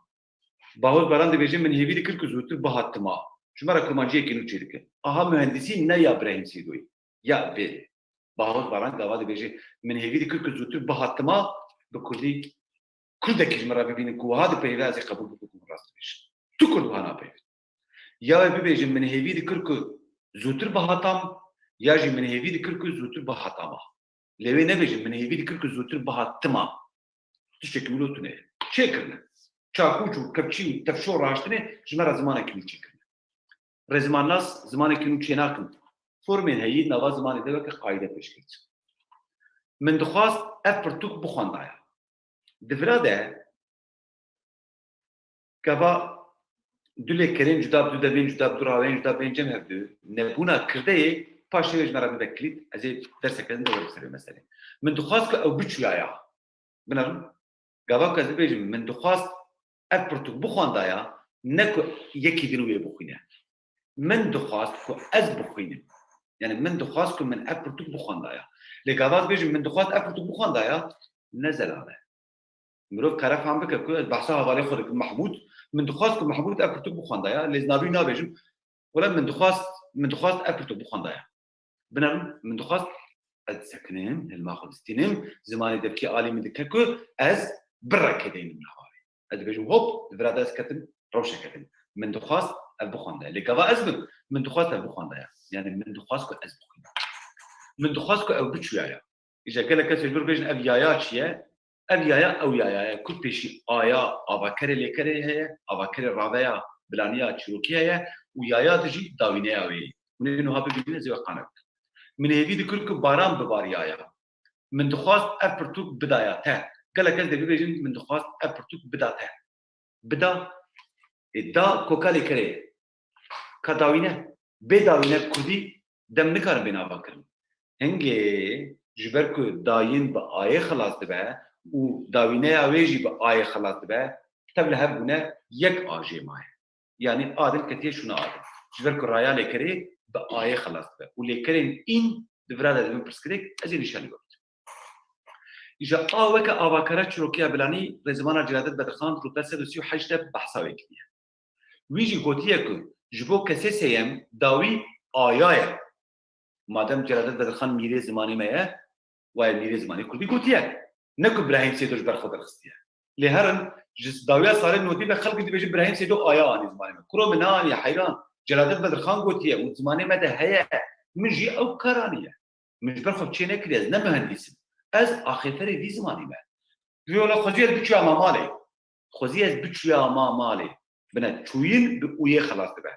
Bahoz Baran dibêje, min hêvî dikir ku zûtir bihatima. Ji me re kurmanciyekî nû çêdike. Aha muhendisî ne ya Birahîm Sêdoyî. Ya vê. Bahoz Baran gava dibêje, min hêvî dikir ku zûtir bihatima, bi kurdî kurdekî ji min re bibînin ku wiha dipeyve, ez ê qebûl bikim ku min rast dibêjin. Tu kurd wiha napeyvin. Ya wê bibêjin, min hêvî dikir ku zûtir bihatam, ya jî min hêvî dikir ku zûtir bihatama. Lê wê nebêjin, min hêvî dikir ku zûtir bihatima. Tiştekî wilo tune ye. Çêkirine. Çakûç û kepçî û tefşo raştinê ji me re zimanekî nû çêkirine. Rêzimannas zimanekî nû çênakin. Formên heyî nava zimanê de weke qaîde pêşkevtin. Min dixwast ev pirtûk bixwendaya. Di vira de gava du lêkerên cuda, bi du demên cuda, bi du raweyên cuda bên cem hevdu, nebûna kirdeyê paşê wê ji me re bibe kilît, ez ê derseke din de werim ser vê meselê. Min dixwast ku ew biçûyaya. Binêrin, gava ku ez bibêjim, min dixwast ev pirtûk bixwendaya, ne ku yekî din wê bixwîne. Min dixwast ku ez bixwînim. Yani min dixwast ku min ev pirtûk bixwendaya. Lê gava ez bêjim, min dixwast ev pirtûk bixwendaya, ne zelal e. Mirov kare fam bike ku ez behsa hevalê xwe dikim Mehmûd, min dixwast ku Mehmûd ev pirtûk bixwendaya, lê ez navî nabêjim. Wele min dixwast, min dixwast ev pirtûk bixwendaya. Binêrin, min dixwast ez disekinim, hilma xwe distînim, zimanê devkî alî min dike ku ez bi reke deynim nava wê. Ez dibêjim, hop, di vira de ez ketim, rewşeke din. Min dixwast ev bixwende. Lê gava ez bim, min dixwast ev bixwendaya. Yani min dixwast ku ez bixwînim. Min dixwast ku ew biçûyaya. Îja gelek kes ji vir bêjin ev yaya çi ye? Ev yaya ew yaya ye. Ku pêşî aya avakerê lêkerê heye, avakerê raveya bilaniya çîrokî heye û yaya di jî dawîneya wê ye. Hûn ê nuha bibînin, ez ê we qane bikim. Min hêvî dikir ku baran bibariyaya. Min dixwast ev pirtûk bidaya te. Gelek kes dê bibêjin, min dixwast ev pirtûk bida te. Bida, ê, da koka lêkerê ye. Ka dawîne, bê dawîne kurdî dem nikarin bên avakirin. Hingê ji ber ku dayîn bi ayê xilas dibe û dawîneya wê jî bi ayê xilas dibe, tev li hev bûne yek a jê maye. Yanî a din ketiye şûna a din. Ji ber ku raya lêkerê bi ayê xelas dibe. Û lêkerên în di vira de dibin pirsgirêk, ez ê nîşanî we bidim. Îja a weke avakara çîrokiya bilanî rêzimana Celadet Bedirxan rûpel sed û sî û heşt de behsa wê kiriye. Wî jî gotiye ku ji bo kesê sêyem dawî aya ye. Madem Celadet Bedirxan mîrê zimanê me ye, waye mîrê zimanê kurdî gotiye. Ne ku Birahîm Sêdo ji ber xwe derxistiye. Lê herin ji dawiya salên nodî ve xelk dibêje Birahîm Sêdo aya anî zimanê me. Kuro min neaniye heyran. Celadet Bedirxan gotiye û zimanê me de heye. Min jî ew kar aniye. Min ji ber xwe çê nekiriye, ez ne muhendîs im. Ez axêferê vî zimanî me. Vê wela xwezî ez biçûya ma malê. Xwezî ez biçûya ma malê. Bine çûyîn bi ûyê xelas dibe.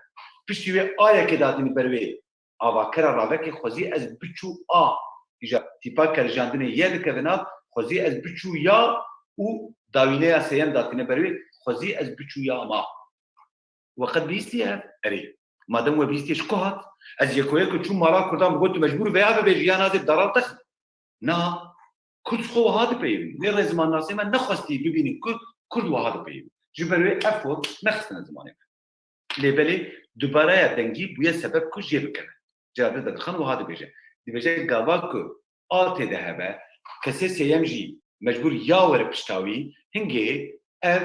Piştî wê ayekê datînî ber wê avakera ravekê xwezî ez biçû a. Îja tîpa kerijandinê ye dikeve nav, xwezî ez biçû ya û dawîneya sêyem datîne ber wê, xwezî ez biçû ya ma. We qet bihîstiye ev? Erê. Madem we bihîstiye ji ku hat? Ez yekoyeko çûm mala Kurdan, bi got tu mecbûr veya bibêjî ya nazê daral texin. Na, Kurd ji xwe wiha dipeyivin. Lê rêzimannasê me nexwestî bibînin ku Kurd wiha dipeyivin. Ji ber wê ev form nexistine zimanê me. Lê belê dubareya dengî bûye sebeb ku jê bikeve. Celadet Bedirxan wiha dibêje. Dibêje gava ku a tê de hebe, kesê sêyem jî mecbûr ya were pişta wî, hingê ev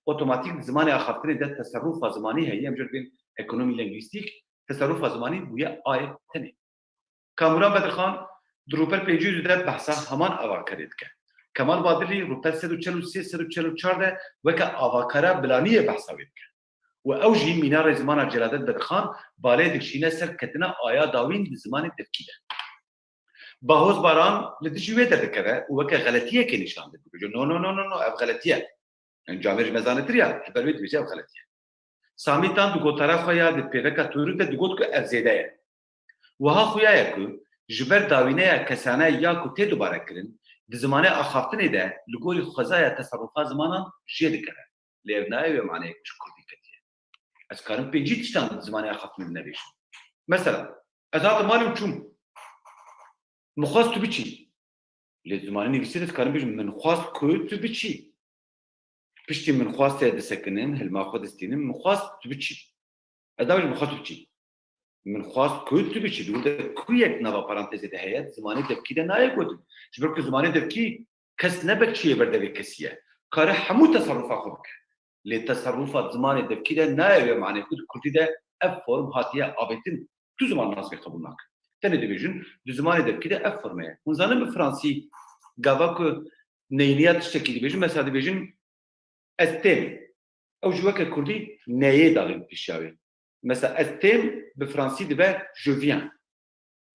otomatîk di zimanê axaftinê de teserrufa zimanî heye, em jê dibên ekonomî lengwîstîk, teserrufa zimanî bûye ayê tenê. Kamuran Bedirxan di rûpel pêncî û du de behsa heman avakerê dike. Kemal Badilî rûpel sed û çel û sê, sed û çel û çar de weke avakara bilaniyê behsa wê dike. Û ew jî mîna rêzimana Celadet Bedirxan balê dikişîne ser ketina aya dawîn di zimanê devkî de. Bahoz Baran li dijî wê derdikeve û weke xeletiyekê nîşan dide. Dibêje, no, no, no, no, no, ev xeletiye. Encamê ji me zanîtir ya, ji ber wê dibêje ev xeletî ye. Samî Tan di gotara xwe ya di pêveka Tûrû de digot ku ev zêde ye. Wiha xuya ye ku ji ber dawîneya kesane ya ku tê dubare kirin, di zimanê axaftinê de li gorî xwezaya teserrufa zimanan jê dikeve. Lê ev nayê wê maneyê ku ji kurdî ketiye. Ez karim pêncî tiştan di zimanê axaftinê de nebêjim. Mesela, ez hatim malê û çûm. Min xwest tu biçî. Lê zimanê nivîsê de dikarim bêjim, min xwest ku tu biçî. Piştî min xwestê disekinim, hilma xwe distînim, min xwest tu biçî. Ez nabêjim min xwest tu biçî. Min xwest ku tu biçî. Li wir de ku yek nava parantezê de heye, di zimanê devkî de nayê gotin. Ji ber ku zimanê devkî kes ne bekçiyê ber devê kesî ye. Kare hemû teserrufa xwe bike. Lê teserrufa di zimanê devkî de nayê wê manê ku di kurdî de ev form hatiye avêtin. Tu zimannas vê qebûl nake. Tenê dibêjin, di zimanê devkî de ev forme ye. Hûn zanin bi fransî gava ku neyniya tiştekî dibêjin, mesela dibêjin, ez têm. Ew jî weke kurdî neyê daxîn pişiya wê. Mesela ez têm bi fransî dibe je viens.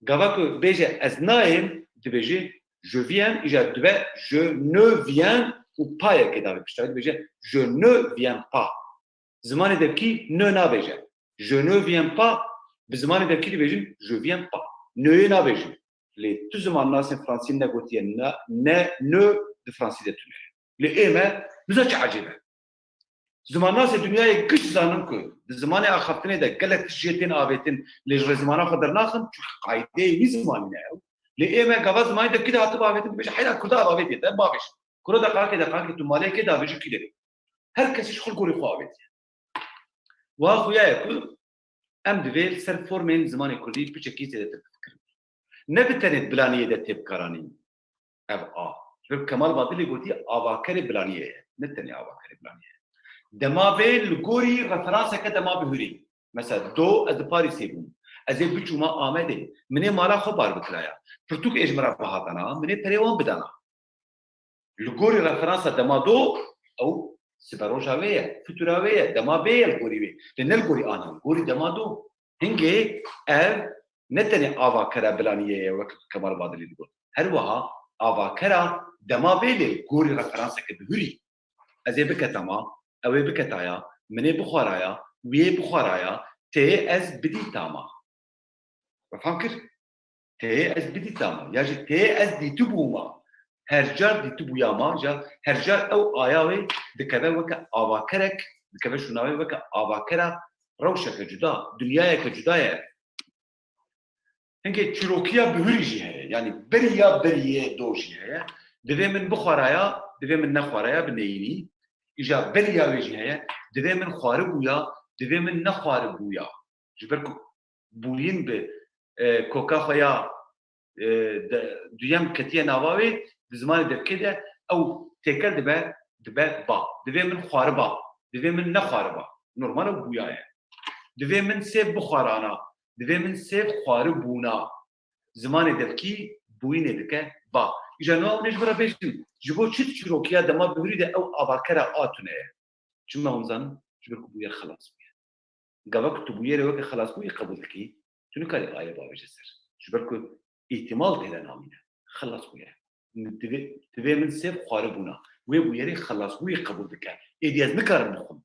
Gava ku bêje ez nayêm, dibêje je viens, îja dibe je ne viens û payekê daxîn pişiya wê, dibêje je ne viens pas. Zimanê devkî ne nabêje. Je ne viens pas, bi zimanê devkî dibêjin je viens pas. Neyê nabêjin. Lê tu zimannasên fransî negotiye ne, ne, ne di fransî de tune ye. Lê ê me, biza çi ecêb e. Zimannasê dinyayê giş zanin ku di zimanê axaftinê de gelek tişt jê tên avêtin, lê ji rêzimana xwe dernaxin, çunke qaydeyê wî zimanî ne ew. Lê ê me gava zimanê devkî de hatibe avêtin, dibêje heyra kurda ev avêtiye, te bavêj. Kuro deqaqê, deqaqê tu malê kê davêjî kî derê. Her kesî ji xwe gorî xwe avêtiye. Wiha xuya ye ku em divê li ser formên zimanê kurdî piçekî zêdetir bifikirin. Ne bi tenê bilaniyê de tê bikaranîn ev a. Ji ber Kemal Badilî gotî avakerê bilaniyê ye. Ne tenê avakerê bilaniyê ye. Dema vê li gorî referanseke dema bihurî. Mesela do ez di Parîsê bûm. Ez ê biçûma Amedê. Min ê mala xwe bar bikiraya. Pirtûk ê ji min re bihatana, min ê perê wan bidana. Li gorî referansa dema do, ew siberoja wê ye, fitura wê ye, dema vê ye li gorî wê. Lê ne li gorî ana, li gorî dema do. Hingê ev ne tenê avakera bilaniyê ye, wek Kemal Badilî digot. Her wiha avakera dema vê lê li gorî referanseke bihurî. Ez ê biketama, ew ê biketaya, min ê bixwaraya, wî yê bixwaraya, tê ez bidîtama. We fam kir? Tê ez bidîtama, ya jî tê ez dîtibûma. Her car dîtibûya ma, ja her car ew aya wê dikeve weke avakerek, dikeve şûna wê weke avakera rewşeke cuda, dinyayeke cuda ye. Hingê çîrokiya bihurî jî heye. Yanî beriya beriyê do jî heye. Divê min bixwaraya, divê min nexwaraya bi neyînî. Îja beriya wê jî heye. Divê min xwaribûya, divê min nexwaribûya. Ji ber ku bûyîn bi, e, koka xwe ya, e, de, duyem ketiye nava wê, di zimanê devkê de ew têkel dibe, dibe ba. Divê min xwariba, divê min nexwariba. Normal ew bûya ye. Divê min sêv bixwarana, divê min sêv xwaribûna. Zimanê devkî bûyînê dike ba. Îja niha hûn ê ji min re bêjin, ji bo çi di çîrokiya dema bihurî de ew avakera a tune ye? Çima hûn zanin? Ji ber ku bûyer xelas bûye. Gava ku tu bûyerê weke xelasbûyî qebûl dikî, tu nikarî ayê bavêje ser. Ji ber ku îhtimal tê de namîne. Xelas bûye. Divê, divê min sêv xwaribûna. Wê bûyerê xelasbûyî qebûl dike. Êdî ez nikarim bixwim.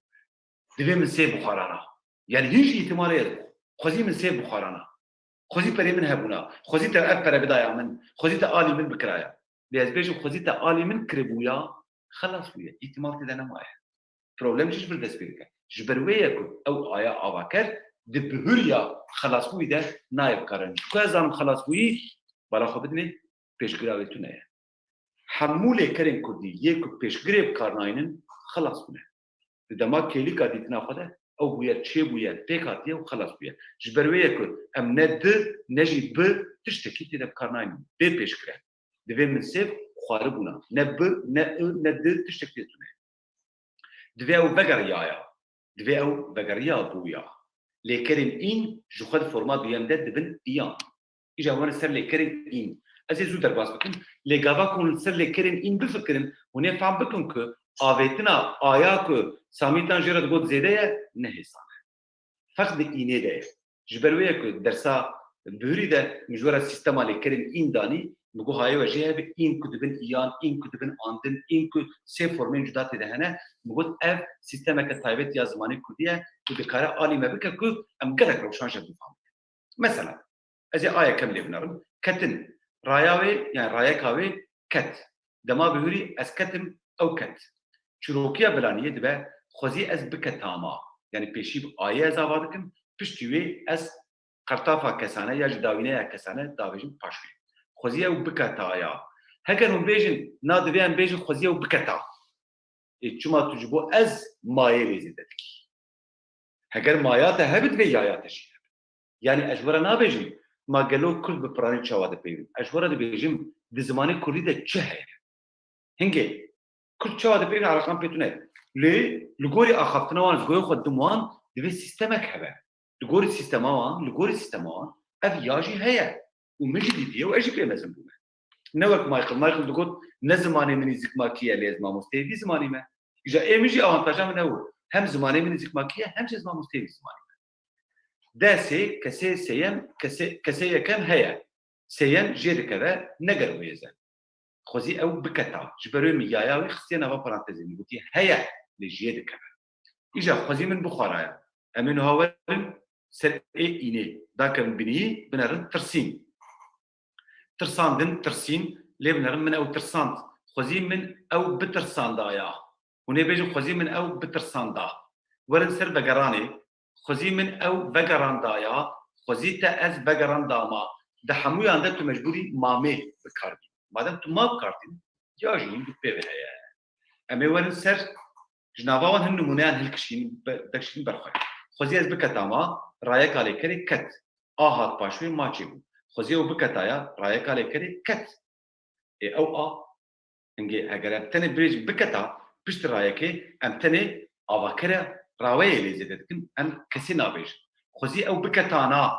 Divê min sêv bixwarana. Yani hîn jî îhtimalê ye. Xwezî min sêv bixwarana. Xwezî perê min hebûna. Xwezî te ev pere bidaya min. Xwezî te alî min bikiraya. Lê ez bêjim xwezî te alî min kiribûya, xelas bûye. Îhtimal tê de nemaye. Problem jî ji vir dest pê dike. Ji ber wê ye ku ew aya avaker di bihuriya xelasbûyî de nayê bikarin. Ji ku ez zanim xelasbûyî, bala xwe bidinê, pêşgira wê tune ye. Hemû lêkerên kurdî yê ku pêşgirê bi kar nayînin, xelas bûne. Di dema kêlîka dîtina xwe de ew bûyer çêbûye, pêk hatiye û xelas bûye. Ji ber wê ye ku em ne di, ne jî bi tiştekî tê de bi kar nayînin. Bê pêşgir e. Divê min sêv xwaribûna. Ne bi, ne i, ne di tiştek tê tune. Divê ew vegeriyaya. Divê ew vegeriya bûya. Lêkerên în ji xwe di forma duyem de dibin iyan. Îja werin ser lêkerên în. Ez ê zû derbas bikim. Lê gava ku hûn li ser lêkerên în bifikirin, hûn ê fehm bikin ku avêtina aya ku Samîtan jê re digot zêde ye, ne hêsan e. Ferq di înê de ye. Ji ber wê ye ku dersa bihurî de min ji we re sîstema lêkerên în danî, min got hayê we jê hebe, în ku dibin iyan, în ku dibin andin, în ku sê formên cuda tê de hene, min got ev sîstemeke taybet ya zimanê kurdî ye ku dikare alî me bike ku em gelek rewşan jê bifahmin. Mesela, ez ê a yekem lê binerim. Ketin. Raya wê, yani rayeka wê ket. Dema bihurî ez ketim, ew ket. Çîrokiya bilaniyê dibe, xwezî ez biketama. Yani pêşî bi ayê ez ava dikim, piştî wê ez qertafa kesane ya jî dawîneya kesane davêjim paş wê. Xwezî ew biketaya. Heger hûn bêjin, na divê em bêjin xwezî ew biketa. Ê, çima tu ji bo ez mayê lê zêde dikî? Heger maya te hebe divê yaya te jî hebe. Yani ez ji we re nabêjim, ma gelo kurd bi piranî çawa dipeyvin? Ez ji we re dibêjim, di zimanê kurdî de çi heye? Hingê, kurd çawa dipeyvin, eleqan pê tune. Lê li gorî axaftina wan, ji gorî xwe dim wan, divê sîstemek hebe. Li gorî sîstema wan, li gorî sîstema wan, ev ya jî heye. Û min jî dîtiye û ez jî pê mezin bûme. Ne wek Michael. Michael digot, ne zimanê min î zikmakî ye, lê ez mamosteyê vî zimanî me. Îja ê min jî avantaja min ew e. Hem zimanê min î zikmakî ye, hem jî ez mamosteyê vî zimanî me. Desê kesê sêyem, kesê, kesê yekem heye. Sêyem jê dikeve, ne germ û hêz e. Xwezî ew biketa. Ji ber wê min yaya wê xistiye nava parantezê. Min gotiye heye, lê ji yê dikeve. Îja xwezî min bixwaraya. Em ê niha werin ser ê înê. Dakevin binî, binerin tirsîn. Tirsandin, tirsîn, lê binerin min ew tirsand. Xwezî min ew bitirsandaya. Hûn ê bêjin xwezî min ew bitirsanda. Werin ser vegeranê. Xwezî min ew vegerandaya. Xwezî te ez vegerandama. Di hemûyan de tu mecbûrî mamê bi kar bî. Madem tu ma bi kar tîn, ya jî hûn bi pê ve heye. Em ê werin ser, ji nava wan hin nimûneyan hilkişîn, be-, dekişîn ber xwe. Xwezî ez biketama, rayeka lêkerê ket. A hat paş wê ma çêbû. Xwezî ew biketaya, rayeka lêkerê ket. Ê ew a. Hingê heger em tenê bibêjin biketa, piştî rayekê em tenê avakere raweyê lê zêde dikin, em kesî nabêjin. Xwezî ew biketana.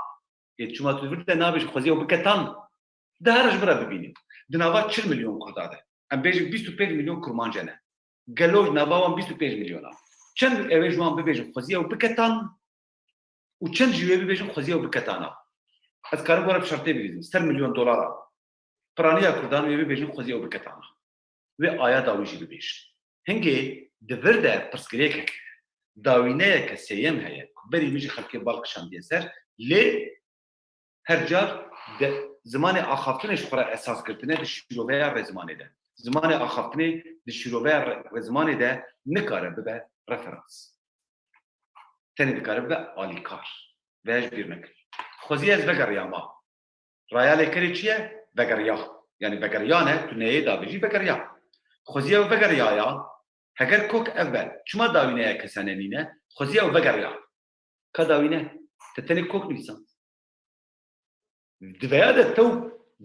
Ê çima tu vir de nabêjin xwezî ew biketan? De here ji min re bibînin. Di nava çil milyon kurda de. Em bêjin bîst û pênc milyon kurmanc hene. Gelo nava wan bîst û pênc milyon a. Çend ew ê ji wan bibêjin xwezî ew biketan û çend jî wê bibêjin xwezî ew biketana? Ez karim we re bi şertê bigihînim. Ser milyon dolara. Piraniya kurdan wê bibêjin xwezî ew biketana. Wê aya dawî jî bibêjin. Hingê di vir de pirsgirêkek, dawîneyeke sêyem heye ku berî min jî xelkê bal kişandiye ser, lê her car de zimanê axaftinê ji xwe re esas girtine di şîroveya rêzimanê de. Zimanê axaftinê di şîroveya re-, rêzimanê de nikare bibe referans. Tenê dikare bibe alîkar. Vê ji bîr nekin. Xwezî ez vegeriyama. Raya lêkerê çi ye? Vegeriya. Yani vegeriya ne, tu neyê davêjî vegeriya. Xwezî ew vegeriyaya, heger kok ev be, çima dawîneya kesane nîne? Xwezî ew vegeriya. Ka dawîne? Te tenê kok nivîsand. Di veya de tew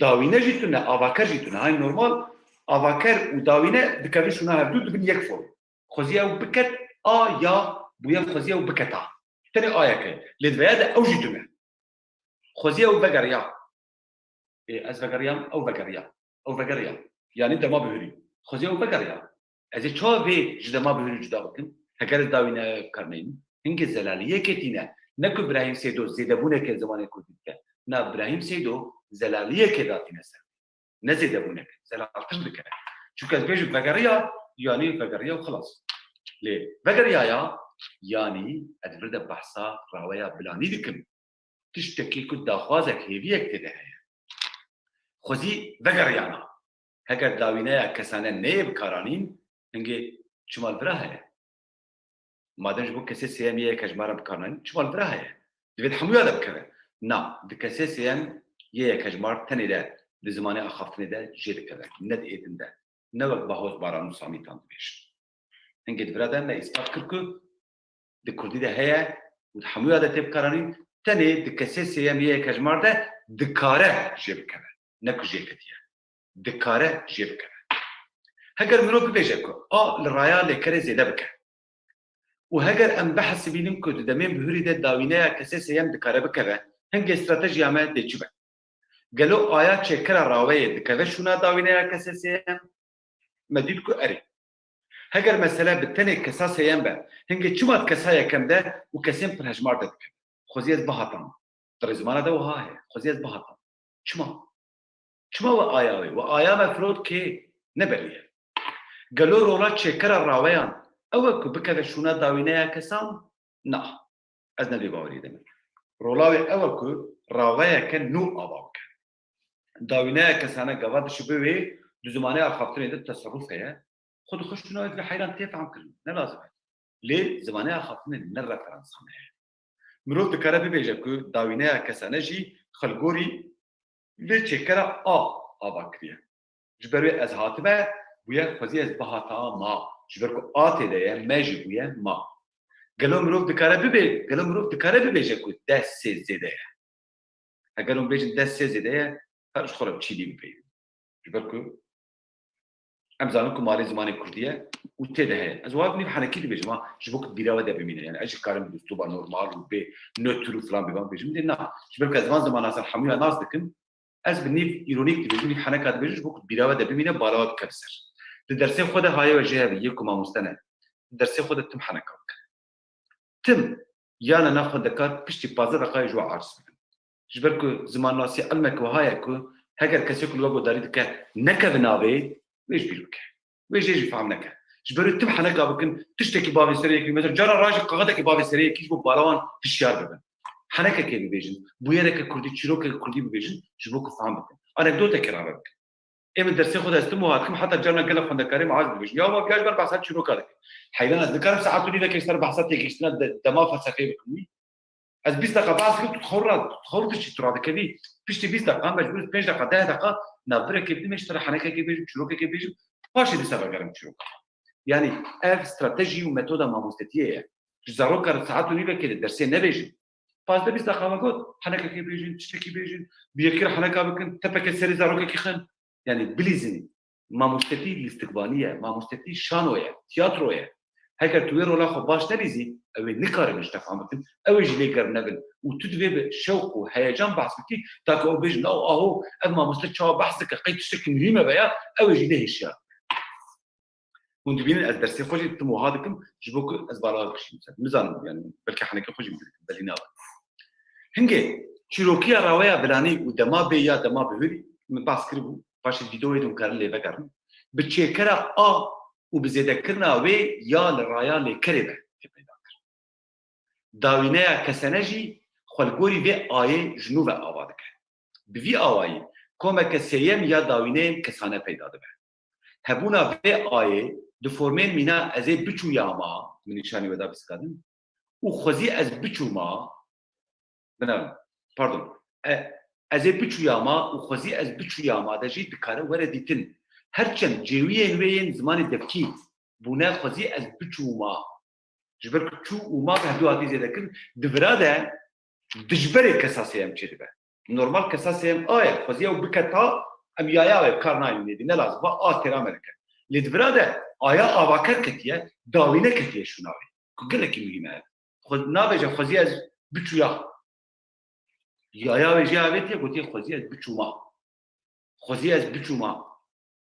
dawîne jî tune, avaker jî tune. Hay normal, avaker û dawîne dikevin şûna hevdû dibin yek form. Xwezî ew biket a ya bûye xwezî ew biket a. Tenê a yek e. Lê di veya de ew jî tune. Xwezî ew vegeriya. Ê, ez vegeriyam, ew vegeriya. Ew vegeriya. Yanî dema bihurî. Xwezî ew vegeriya. Ez ê çawa vê ji dema bihurî cuda bikim? Heger ez dawîne kar neynim. Hingê zelaliyekê tîne. Ne ku Birahîm Seydo zêdebûneke zimanê kurdî dike. Na, Birahîm Seydo zelaliyekê datîne ser. Ne zêdebûneke. Zelaltir dike. Çunke ez bêjim vegeriya, yanî vegeriya û xilas. Lê vegeriya ya, yanî ez vir de behsa raweya bilanî dikim. Tiştekî ku daxwazek, hêviyek tê de heye. Xwezî vegeriyana. Heger dawîneya kesane neyê bikaranîn, hingê çima li vira heye? Madem ji bo kesê sêyem yê yek hejmara bikaranîn, çima li vira heye? Divêt hemûya de bikeve. Na, di kesê sêyem yê yek hejmar tenê de di zimanê axaftinê de jê dikeve. Ne di êdin de. Ne wek Bahoz Baran û Samîtan dibêjin. Hingê di vira de me îspat kir ku di kurdî de heye û di hemûya de tê bikaranîn, tenê di kesê sêyem yê yek hejmar de dikare jê bikeve. Ne ku jê ketiye. Dikare jê bikeve. Heger mirov bibêje ku a li raya lêkerê zêde bike û heger em bihesibînin ku di demên bihurî de dawîneya kesê sêyem dikare bikeve, hingê stratejiya me dê çi be? Gelo aya çêkera raweyê dikeve şûna dawîneya kesê sêyem? Me dît ku erê. Heger mesele bi tenê kesa sêyem be, hingê çima di kesa yekem de û kesên pirhejmar de dikeve? Xwezî ez bihatam. Di rêzimana de wiha heye. Xwezî ez bihatam. Çima? Çima we aya wê? We aya me firot kê? Ne belî ye. Gelo rola çêkera raweyan ew e ku bikeve şûna dawîneya kesan? Na. Ez ne vê baweriyê de me. Rola wê ew e ku raweyeke nû ava bike. Dawîneya kesane gava dişibe wê di zimanê axaftinê de teserruf heye. Xwe dixwe şûna wê divê heyran tê fehm kirin. Ne lazim e. Lê zimanê axaftinê ne referansa me heye. Mirov dikare bibêje ku dawîneya kesane jî xelgorî vê çêkera a ava kiriye. Ji ber wê ez hatime, bûye xwezî ez bihata ma. Ji ber ku a tê de ye, me jî bûye ma. Gelo mirov dikare bibe, gelo mirov dikare bibêje ku deh sê zêde ye? Heger hûn bêjin deh sê zêde ye, her ji xwe re bi çîlî bipeyivin. Ji ber ku em zanin ku malê zimanê kurdî ye û tê de heye. Ez wiha bi nîv henekî dibêjim, ha, ji bo ku bîra we de bimîne. Yani ez jî karim bi uslûba normal û bê nötr û filan bêvan bêjim. Lê na, ji ber ku ez van zimannasan hemûya nas dikim, ez bi nîv îronîk dibêjim, nîv heneka dibêjim, ji bo ku bîra we de bimîne, bala we bikeve ser. Di dersê xwe de haye we jê hebe, yê ku mamoste ne. Di dersê xwe de tim heneka bike. Tim, yana na xwendekar piştî pazdeh deqayê ji we aciz bibin. Ji ber ku zimannasî ilmek wiha ye ku heger kesê ku li we guhdarî dike nekeve navê, wê ji bîr bike. Wê jê jî fehm neke. Ji ber wê tim heneka bikin, tiştekî bavê serê yekî, mesela cara rajî kaxidekî bavê serê yekî ji bo bala wan hişyar bibin. Henekekê bibêjin, bûyereke kurdî, çîrokeke kurdî bibêjin, ji bo ku fehm bikin. Anekdotekê rave bikin. Ê min dersê xwe de ez tim wiha dikim, heta carna gelek xwendekarê me aciz dibêjin. Ya ma, ya ji ber behsa çîroka dike. Heyran ez nikarim saet û nîvekê ji ser behsa têgihiştina de-, dema felsefeyê bikim wî. Ez bîst deqa behs dikim, tu dixwir ra, tu dixwir diçî, tu radikevî. Piştî bîst deqa, mecbûr pênc deqa, deh deqa, navbirekê bidimê, ji te re henekekê bêjim, çîrokekê bêjim, paşê dîsa vegerim çîroka. Yanî ev stratejî û metoda mamostetiyê ye. Ji zaroka re saet û nîvekê de dersê nebêjin. Pazdeh bîst deqa me got, henekekê bêjin, tiştekî bêjin, bi yekî re heneka bikin, tepeke serê zarokekî xin. Yanî bilîzin, mamostetî lîstikvanî ye, mamostetî şano ye, tiyatro ye. Heger tu wê rola xwe baş nelîzî, ew ê nikarin ji te fam bikin, ew ê jî lê germ nebin. Û tu divê bi şewq û heyecan behs bikî, ta ku ew bêjin, "Aw, aho, ev mamoste çawa behs dike, qey tiştekî muhîm e veya ew ê jî lê hişyar." Hûn dibînin ez dersê xwe jî tim wiha dikim, ji bo ku ez bala bikişînim ser. Nizanim, yani, belkî henekê xwe jî min dikim, belî nabe. Hingê çîrokiya raweya bilanî û dema bê ya dema bihurî, min behs kiribû, paşê vîdeoyê de hûn karin lê vegerin. Bi çêkera a û bi zêdekirina wê ya li raya lêkerê ve tê peyda kir. Dawîneya kesene jî xwe li gorî vê ayê ji nû ve ava dike. Bi vî awayî komeke sêyem ya dawîneyên kesane peyda dibe. Hebûna vê ayê di formên mîna ez ê biçûyama, min nîşanî we da biskadin, û xwezî ez biçûma, binevin, pardon, e, ez ê biçûyama û xwezî ez biçûyama de jî dikare were dîtin. Her çend cêwiyên wê yên zimanê devkî bûne, xwezî ez biçûma. Ji ber ku çû û ma bi hevdû hatî zêdekirin, di vira de dijberê kesasê em çêdibe. Normal kesasê em a ye, xwezî ew bike ta, em yaya wê kar nayîn nêdî, ne lazim, va a têra me dike. Lê di vira de aya avaker ketiye, dawîne ketiye şûna wê. Ku gelekî muhîm e. Xwe, nabêje xwezî ez biçûya. Yaya wê jê avêtiye, gotiye xwezî ez biçûma. Xwezî ez biçûma.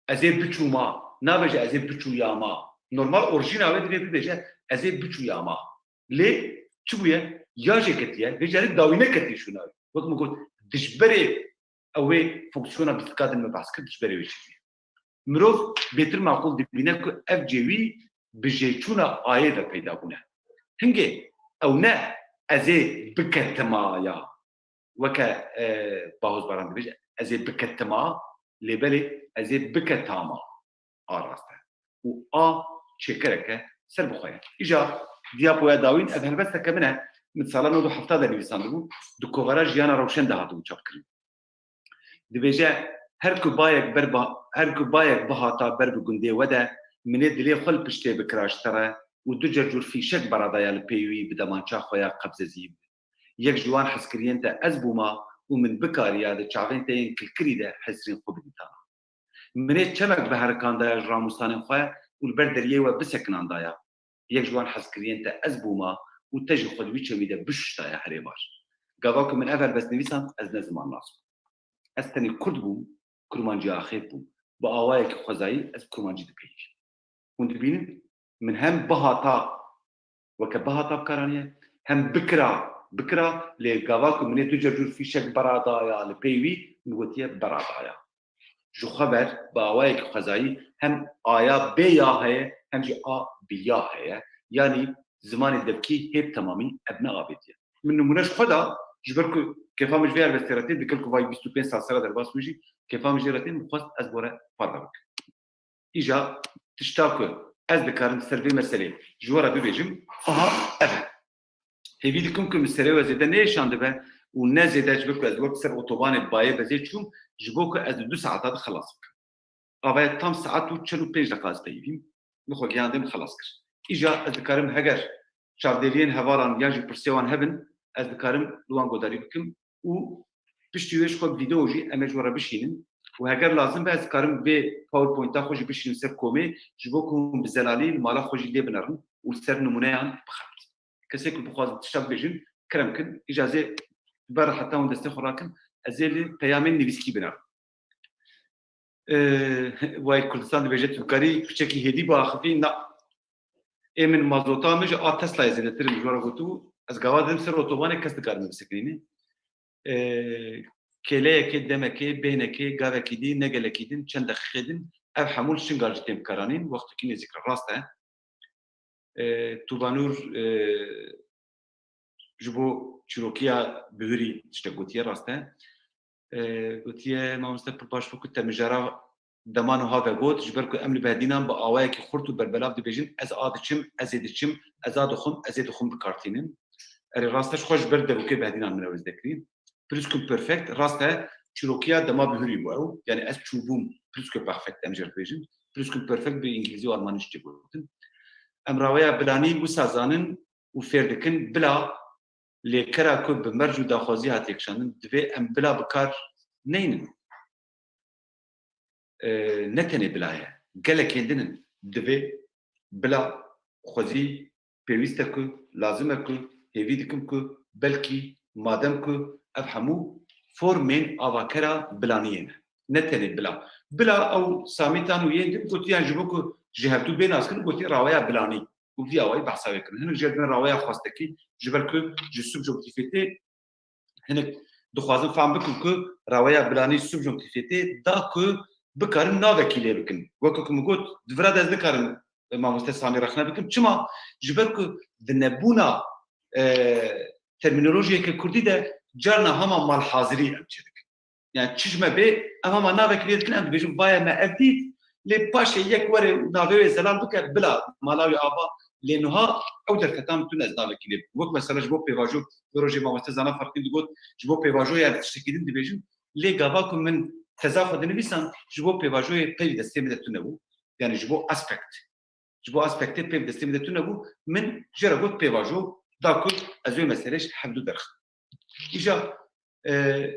Ez ê biçûma. Nabêje ez ê biçûyama. Normal orjîna wê divê bibêje ez ê biçûyama. Lê çi bûye? Ya jê ketiye, vê carê dawîne ketiye şûna wê. Wek min got, dijberê ew ê fonksiyona bîstika din me behs kir, dijberê wê çi bûye? Mirov bêtir maqûl dibîne ku ev cêwî bi jêçûna ayê ve peyda bûne. Hingê ew ne ez ê biketima ya. Weke, e, Bahoz Baran dibêje, ez ê biketima, lê belê ez ê biketama. A rast e. Û a çêkereke ser bi xwe ye. Îja diyapoya dawîn, ev helbesteke min e. Min sala nod û hefta de nivîsandibû, di kovara Jiyana Rewşen de hatibû çapkirin. Dibêje, her ku bayek ber ba-, her ku bayek bihata ber bi gundê we de, min ê dilê xwe li piştê bikira ji te re û du cercûr fîşek beradaya li pey wî bi demança xwe ya qebzezî. Yek ji wan hezkiriyên te ez bûma û min bikariya di çavên te yên kilkirî de hezirên xwe bidîtana. Min ê çemek biherikandaya ji ramûstanên xwe û li ber deriyê we bisekinandaya. Yek ji wan hezkiriyên te ez bûma û te jî xwe di wî çemî de bişuştaya herê bar. Gava ku min ev helbest nivîsand, ez ne zimannas bûm. Ez tenê kurd bûm, kurmancî axêt bûm. Bi awayekî xwezayî ez kurmancî dipeyivîm. Hûn dibînin, min hem bihata, weke bihata bi kar aniye, hem bikira, bikira, lê gava ku min ê du cercûr fîşek beradaya li pey wî, min gotiye beradaya. Ji xwe ver, bi awayekî xwezayî hem aya bê ya heye, hem jî a bi ya heye. Yanî zimanê devkî hê bi temamî ev ne avêtiye. Min nimûne ji xwe da, ji ber ku kêfa min ji vê helbestê re tê, digel ku vay bîst û pênc sal sera derbas bû jî, kêfa min jê re tê, min xwest ez bore parve bikim. Îja tişta ku ez dikarim ser vê meselê ji we re bibêjim, aha ev e. Hêvî dikim ku min serê we zêde nêşandibe û ne zêde ji ber ku ez wek ser otobanê bayê bezê çûm, ji bo ku ez di du saeta de xelas bikim. Avaya tam saet û çil û pênc deqa ez peyivîm, min xwe gihande min xelas kir. Îja ez dikarim heger çavdêriyên hevalan yan jî pirsê wan hebin, ez dikarim li wan guhdarî bikim û piştî wê ji xwe bi vîdeo jî em ê ji we re bişînin û heger lazim be ez dikarim vê PowerPoint-a xwe jî bişînim ser komê ji bo ku hûn bi zelalî li mala xwe jî lê binerin û li ser nimûneyan bixebit. Kesê ku bixwazin tişta bibêjin, kerem kin, îca ez ê bi reheta hûn destê xwe rakin, ez ê li peyamên nivîskî binerim. Ee, Way Kurdistan dibêje, tu dikarî piçekî hêdî biaxivî? Na. Ê min mazota min ji a Tesla'yê zêdetir in, ji we re gotibû, ez gava didim ser otobanê kes nikare min bisekinîne. Ee, Kêleyekê, demekê, bêhnekê, gavekî dî, ne gelekî din, çend deqîqê din, ev hemû li Şingal jî tên bikaranîn, wextekî nêzîk re rast e. Ee, Tubanûr, ee, ji bo çîrokiya bihurî tiştek gotiye, rast e. Ee, gotiye, mamoste pir baş bû ku te mijara dema niha vegot, ji ber ku em li Behdînan bi awayekî xurt û berbelav dibêjin, ez a diçim, ez ê diçim, ez a dixwim, ez ê dixwim bikartînin. Erê, rast e, ji xwe ji ber derûkê Behdînan min ew zêde kirî. Pluscuamperfekt, rast e, çîrokiya dema bihurî bû ew. Yani ez çûbûm, Pluscuamperfekt em jê re dibêjin. Pluscuamperfekt bi îngilîzî û almanî jî tê gotin. Em raweya bilanî wisa zanin û fêr dikin, bila lêkera ku bi merc û daxwazî hatiye kişandin, divê em bila bi kar neynin. E, ne tenê bila ye, gelekên din in. Divê bila xwezî pêwîst e ku, lazim e ku, hêvî dikim ku, belkî, madem ku ev hemû formên avakera bilaniyê ne. Ne tenê bila. Bila ew samîtan û yên din gotiyan ji bo ku ji hevdû bê naskin, gotiye raweya bilanî. Û vî awayî behsa wê kirin. Hinek jê re dibin raweya xwestekî, ji ber ku ji subjoktîfiyetê hinek dixwazin fehm bikin ku raweya bilanî subjoktîfiyetê da ku bikarin navekî lê bikin. Wekî ku min got, di vira de ez nikarim, e, mamoste Samî rexne bikim. Çima? Ji ber ku di nebûna, e, termînolojiyeke kurdî de carna hema malhazirî em çêdikin. Yani çi ji me bê, em hema navekî lê dikin, em dibêjin, vaye me ev dît, lê paşê yek were û navê wê zelal bike, bila, mala wê ava, lê niha ew derfetan tune ez navekî lê bikim. Wek mesela ji bo pêvajo, wê rojê mamoste Zana Ferqîn digot, ji bo pêvajo ya tiştekî din dibêjin, lê gava ku min teza xwe dinivîsan, ji bo pêvajoyê peyv destê min de tune bû. Yani ji bo aspekt. Ji bo aspektê peyv destê min de tune bû, min jê re got pêvajo, da ku ez wê meselê ji hevdû derxim. Îja, e,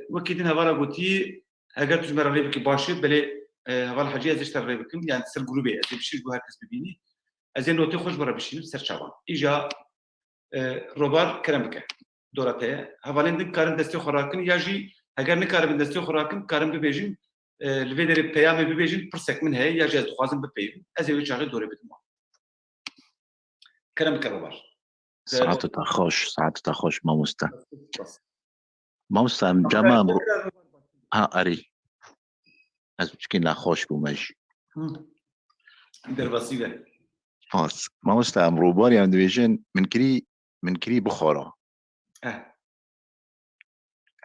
wekî din hevala gotî, heger tu ji me re rê bikî baş e, belê, e, heval Hecî ez ê ji te re rê bikim, yani ser grûbê ez ê bişînim ku her kes bibînî. Ez ê notê xwe ji we re bişînim ser çavan. Îja, e, Robar kerem bike. Dora te ye. Hevalên din karin destê xwe rakin ya jî heger nikaribin destê xwe rakin, karin bibêjin, e, li vê derê peyamê bibêjin, pirsek min heye ya jî ez dixwazim bipeyivim. Ez ê wê çaxê dorê bidim wan. Kerem bike Robar. Saet te xweş, saet te xweş mamoste. Spas. Mamoste em cema em ro-, ha erê. Ez çikî nexweş bûme jî. Hı. Derbasî be. Spas. Mamoste em Robarî em dibêjin min kirî, min kirî bixwara. Eh.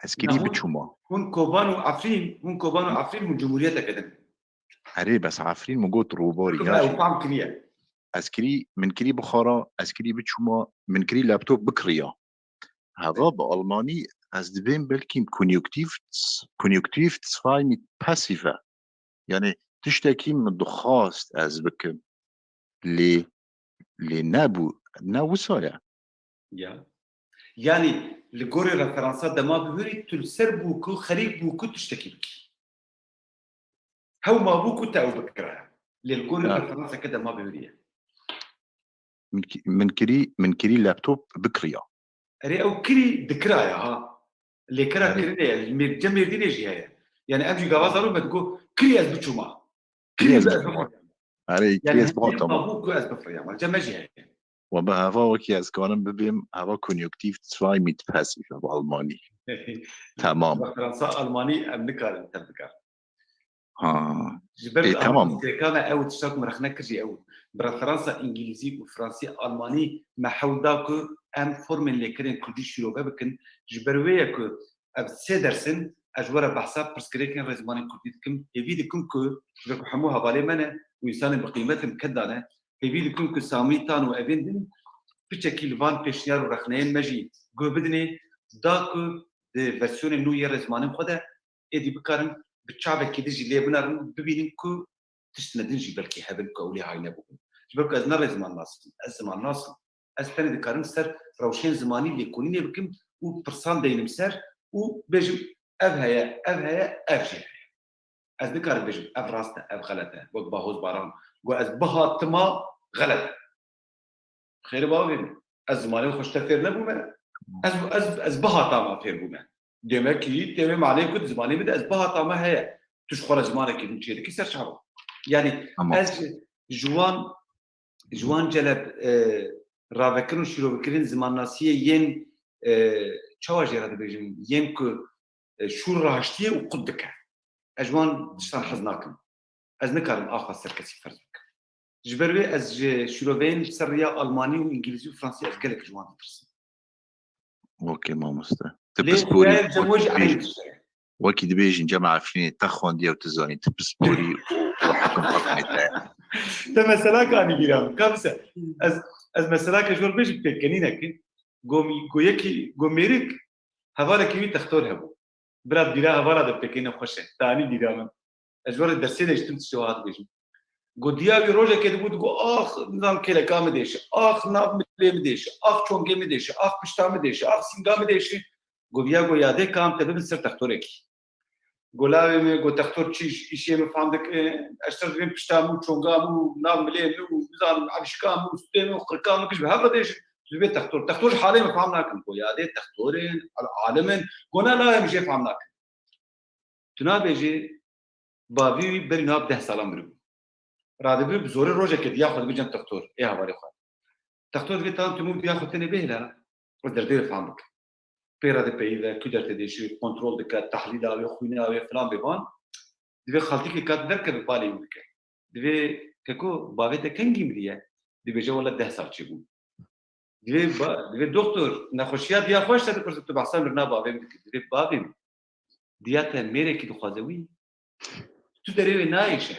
Ez kirî biçûma. Hûn Koban û Efrîn, hûn Koban û Efrîn hûn cumhuriyeteke din. Erê, bes Efrîn min got Robarî ya jî. Ew fam kiriye. Ez kirî, min kirî bixwara, ez kirî biçûma, min kirî laptop bikiriya. Heva bi almanî ez dibêm belkî Konjunktiv, Konjunktiv zwei mit Passive. Yani tiştekî min dixwast ez bikim. Lê, lê nebû, ne wisa ye. Ya. Yani li gorî referansa dema bihurî tu li ser bû ku xerîb bû ku tiştekî bikî. Hew mabû ku te ew bikiraya. Lê li gorî referanseke dema bihurî ye. Min ki-, min kirî, min kirî laptop bikiriya. Erê ew kirî dikiraya ha. Lêkera kirinê ye. Mêr-, cem Mêrdînê jî heye. Yani em jî gava zarok me digo kirî ez biçûma. Kirî ez biçûma. Erê, kirî ez biçûma. Mabû ku ez bifiriyam. Cem me jî heye. Wa bi heva wekî ez karim bibêm, heva Konjunktiv zwei mit Passive bi almanî. Tamam. Bi fransa almanî em nikarin tevdikar. Ha. Ji ber Ê, ku tamam. Sêka me ew tişta ku min rexne kir jî ew. Bi referansa îngilîzî û fransî, almanî me hewl da ku em formên lêkerên kurdî şîrove bikin. Ji ber wê ye ku ev sê ders in, ez ji we re behsa pirsgirêkên rêzimanên kurdî dikim. Hêvî dikim ku ji ber ku hemû hevalê me ne û însanên bi qîmet in keda ne, hêvî dikim ku Samî Tan û evên din piçekî li van pêşniyar û rexneyên me jî guh bidinê, da ku di versiyonên nû yê rêzimanên xwe de êdî bikarin bi çavekî din jî lê binerin, bibînin ku tiştine din jî belkî hebin ku ew lê hay nebûbin. Ji ber ku ez ne rêzimannas im, ez zimannas im. Ez tenê dikarim ser rewşên zimanî lêkolînê bikim û pirsan deynim ser û bêjim, ev heye, ev heye, ev jî heye. Ez nikarim bêjim, ev rast e, ev xelet e. Wek Bahoz Baran got, ez bihatima xelet e. Xêrê bavê min. Ez zimanê xwe ji te fêr nebûme. Ez, ez, ez bihatama fêr bûme. Demek ki tê wê maneyê ku di zimanê min de ez bihatama heye. Tu ji xwe re zimanekî din çêdikî ser çavan. Yani Tamam. ez ji wan, ji wan celeb, e, ravekirin û şîrovekirin zimannasiyê yên, e, çawa jê re dibêjim, yên ku, e, şûr raştiyê û qut dike. Ez ji wan tiştan hez nakim. Ez nikarim axa ser kesî ferz bikim. Ji ber wê ez ji şîroveyên ser riya almanî û îngilîzî û fransî ez gelek ji wan ditirsim. Okey mamoste. Tu Lê pisporî, ev cem we jî wekî eynî dibêjin, tişt e. Wekî dibêjin cem Efrînê te xwendiye û tu zanî tu pisporî û hekim heqmê te. Te mesela kanî bîra min. Ka bise. Ez, ez mesela ke ji we bêjim pêkenîneke. Go, go yekî, go mêrik hevalekî wî textor hebû. Bira bîra hevala de pêkêne xweş e. Tanî bîra min. Ez ji we re dersê de jî tim tiştê wiha dibêjim. Go diya wî rojekê dibû, digo, ax, nizam kêleka min dêşe, ax, nav milê min dêşe, ax, çongê min dêşe, ax, pişta min dêşe, ax, sînga min dêşe. Go viya go yadê kam te bibin ser textorekî. Go lawê min, go textor çi iş-, îşê min fam dike, ez ser dibên pişta min û çonga min û nav milê min û nizanim evşika min û stê min û qirika min kij bi hev re dêşin. Tu dibê textor. Textor ji halê min fam nakin. Go yadê textorên, al-, alim in. Go na lawê min jê fam nakin. Tu nabêjî, bavî wî berî niha bi deh salan miribû. Radibû bi zorê rojekê diya xwe dibû cem textor, ê hevalê xwe. Textor dibê, tamam, tu min diya xwe tenê bihêle, ez derdê wê fam bikim. Pê re dipeyive, ku derdê dêşî, kontrol dike, tehlîla wê, xwîna wê, filan bê van. Divê xaltîkê kat derkeve balê wî bike. Divê, keko, bavê te kengî miriye? Dibêje, wele deh sal çêbû. Divê ba-, divê doktor, nexweşiya diya xwe ji te dipirse, tu behsa mirina bavê min dikî. Divê bavê min, diya te mêrekî dixwaze wî. Tu derê wê nayêşe.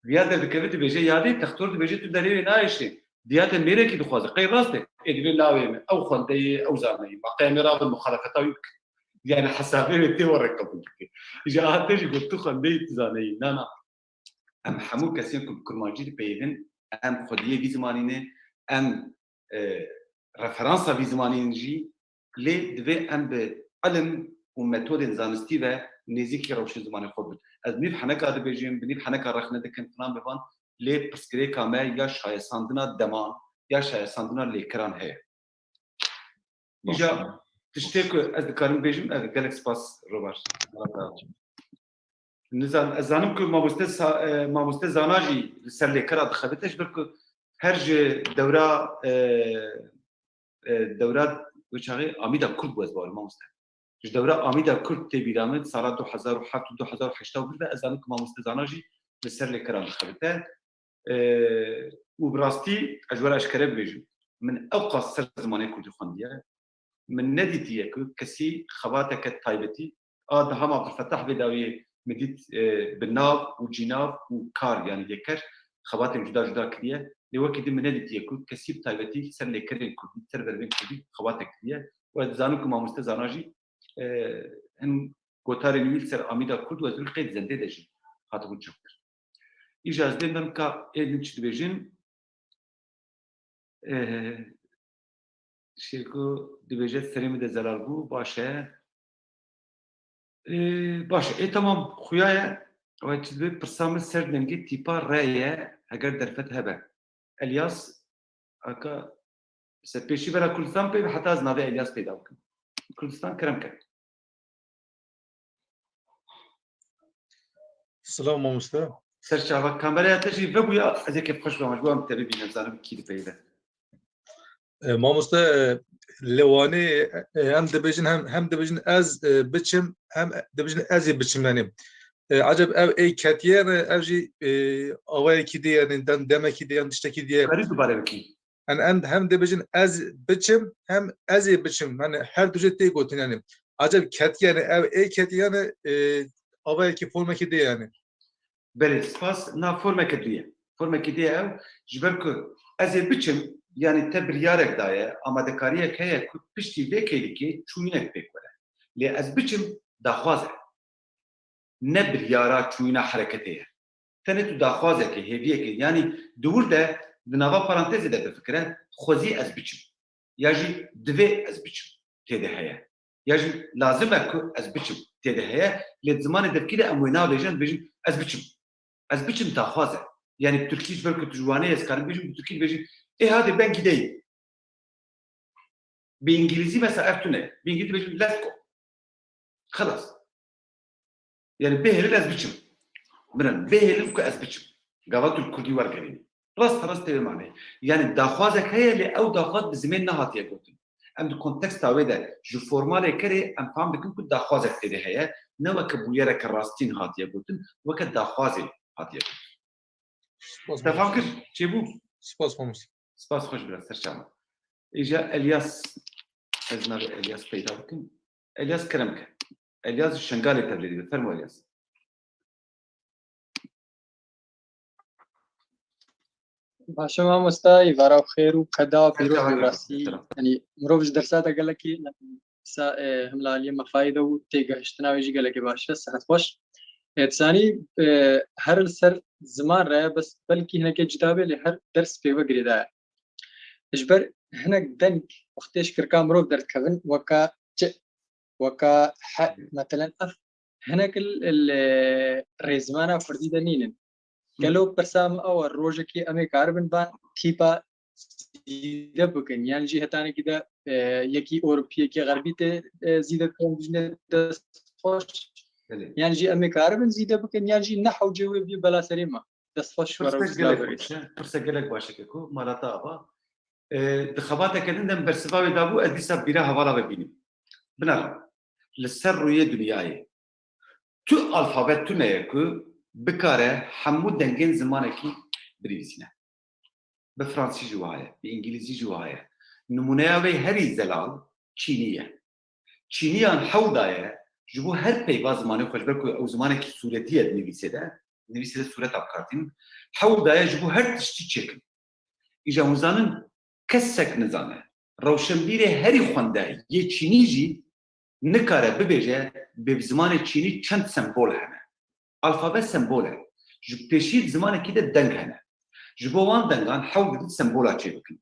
Viya derdikeve dibêje, yadê textor dibêje, tu derê wê nayêşe. Diya te mêrekî dixwaze. Qey rast e? Ê divê lawê min, ew xwendeyê, ew zaneyî. Ma qey em ê rabin muxalefeta wî bikin. Yani hesabê wê tê were qebûl dike. Ji a te jî got, tu xwendeyî, tu zaneyî. Na, na. Em hemû kesên ku bi kurmancî dipeyivin, em xwediyê vî zimanî ne, em, e, referansa vî zimanî ne jî, Lê divê em bi ilim û metodên zanistî ve nêzîkî rewşên zimanê xwe bin. Ez bi nîv heneka dibêjim, bi nîv heneka rexne dikin, filan bevan, lê pirsgirêka me ya şayesandina deman, ya şayesandina lêkiran heye. Îja tiştê ku ez dikarim bêjim, ev gelek spas Rober. Nizan, ez zanim ku mamoste Sa-, e, mamoste Zana jî li ser lêkera dixebite, ji ber ku her ji dewra, e, e, dewra wê çaxê Amîda Kurd bû, ez bawerim mamoste. Ji dewra Amîda Kurd tê bîra min, sala du hezar û heft û du hezar û heşt û bir de ez zanim ku mamoste Zana jî li ser lêkeran dixebite. E, û bi rastî ez ji we re eşkere bibêjim, min ewqas ser zimanê kurdî xwendiye. Min nedîtiye ku kesî xebateke taybetî, a diha me Abdulfetah vê dawiyê min dît, e, bi nav û cînav û kar, yanî lêker, xebatên cuda cuda kiriye. Lê wekî din min nedîtiye ku kesî bi taybetî ser lêkerên kurdî, ser vervên kurdî xebatek kiriye. Û ez dizanim ku mamoste Zana jî, e, hin gotarên wî li ser Amîda Kurd û ez wî qeyd zendê de jî hatibûn çapkir. Îja ez dêm derim ka ê din çi dibêjin. Ee, Şêrko dibêje serê min de zelal bû, baş e. Ee, baş e, ê, tamam, xuya ye. Ew çi dibe, pirsa min ser dengê tîpa re ye, heger derfet hebe. Elyas, aka, se pêşî vera Kurdistan pê, heta ez navê Elyas peyda bikim. Kurdistan, kerem ke. Silav mamoste. Ser çava, kameraya te jî vebûya, ez ê kêfxweş bibim, ji bo em te bibînim, zanim kî dipeyive. E, mamoste, e, li Wanê, e, em dibêjin, hem, hem dibêjin ez, e, biçim, hem dibêjin ez ê biçim, yanî. E, eceb ev ê ketiye ne, ev jî, e, awayekî dê, yanî dem-, demekî dê, yan tiştekî dê. Karî dubare bikî. Em, em hem dibêjin ez biçim, hem ez ê biçim. Yanî her du jê tê gotin yanî. Eceb ketiye ne, ev ê ketiye ne, e, avayekî formekî dê yanî. Belê, spas. Na formeke dû ye. Formekî dê ew, ji ber ku ez ê biçim, yanî te biryarek daye, amadekariyek heye ku piştî vê kêlîkê çûyînek pêk were. Lê ez biçim, daxwaz e. Ne biryara çûyîna hereketê ye. Tenê tu daxwazekê, hêviyekê, yanî di wir de, di nava parantezê de bifikire, xwezî ez biçim. Ya jî divê ez biçim tê de heye. Ya jî lazim e ku ez biçim tê de heye. Lê di zimanê devkî de em wê nabêjin, dibêjin ez biçim. Ez biçim daxwaz e. Yanî bi tirkî ji ber ku tu ji Wanê ye, ez karim bêjim, bi tirkî dibêjin ê hadi ben gideyim. Bi îngilîzî mesela ev tune. Bi îngilîzî dibêjin let's go. Xelas. Yanî bihêlin ez biçim. Mirin, bihêlin ku ez biçim. Gava tu li kurdî wergerînî. Rast rast tê vê maneyê. Yanî daxwazek heye, lê ew daxwaz bi zimên nehatiye gotin. Em di konteksta wê de ji formalê kerê em fam dikin ku daxwazek tê de heye, ne weke bûyereke rastîn hatiye gotin, weke daxwazê hatiye gotin. Spas, te fam kir? Çêbû? Spas, mamoste. Spas, xweş bira, ser çavan. Îja Elyas, ez navê Elyas peyda bikim. Elyas, kerem ke. Elyas ji Şengalê tevlî dibe. Fermo Elyas. Baş e mamosta, îvara bi xêr û qeda pîroz bî rastî. Yanî mirov ji dersa de gelekî sa, e, him li aliyê mefayê de û têgihiştina wê jî gelekî baş e. Sihet xweş. E, dizanî, e, her li ser ziman re, bes belkî hinekê cuda be, lê her ders pê ve girêdayî ye. Ji ber hinek deng wextê ji kirka mirov derdikevin, weka ç, weka he, metelen ev hinek li, li rêzimana kurdî de nînin. Gelo pirsa min ew e, rojekê em ê karibin van tîpa zîde bikin, yan jî hetanekî de, e, yekî Ewropî, yekî Xerbî tê, e, zîde bikin, dijne destxweş. Belê. Yan jî em ê karibin zîde bikin, yan jî ne hewcê wê bî bela serê me. Destxweş. Pirse gelek baş e. Pirse gelek baş e ku mala te ava. E, di xebateke din de min bersiva wê dabû, ez dîsa bîra hevala ve bînim. Binera, li ser rûyê dinyayê tu alfabe tune ye ku bikare hemû dengên zimanekî binivîsîne. Bi fransî jî wiha ye, bi îngilîzî jî wiha ye. Nimûneya wê herî zelal çînî ye. Çîniyan hewl daye ji bo her peyva zimanê xwe, ji ber ku ew zimanekî sûretî ye di nivîsê de, nivîsê de sûreta bi kar tînin, hewl daye ji bo her tiştî çêkin. Îja hûn zanin, kesek nizane. Rewşenbîrê herî xwende yê çînî jî nikare bibêje bê bi zimanê çînî çend sembol hene. Alfabe sembol e. Ji pêşî di zimanekî de deng hene. Ji bo wan dengan hewl didin sembola çêbikin.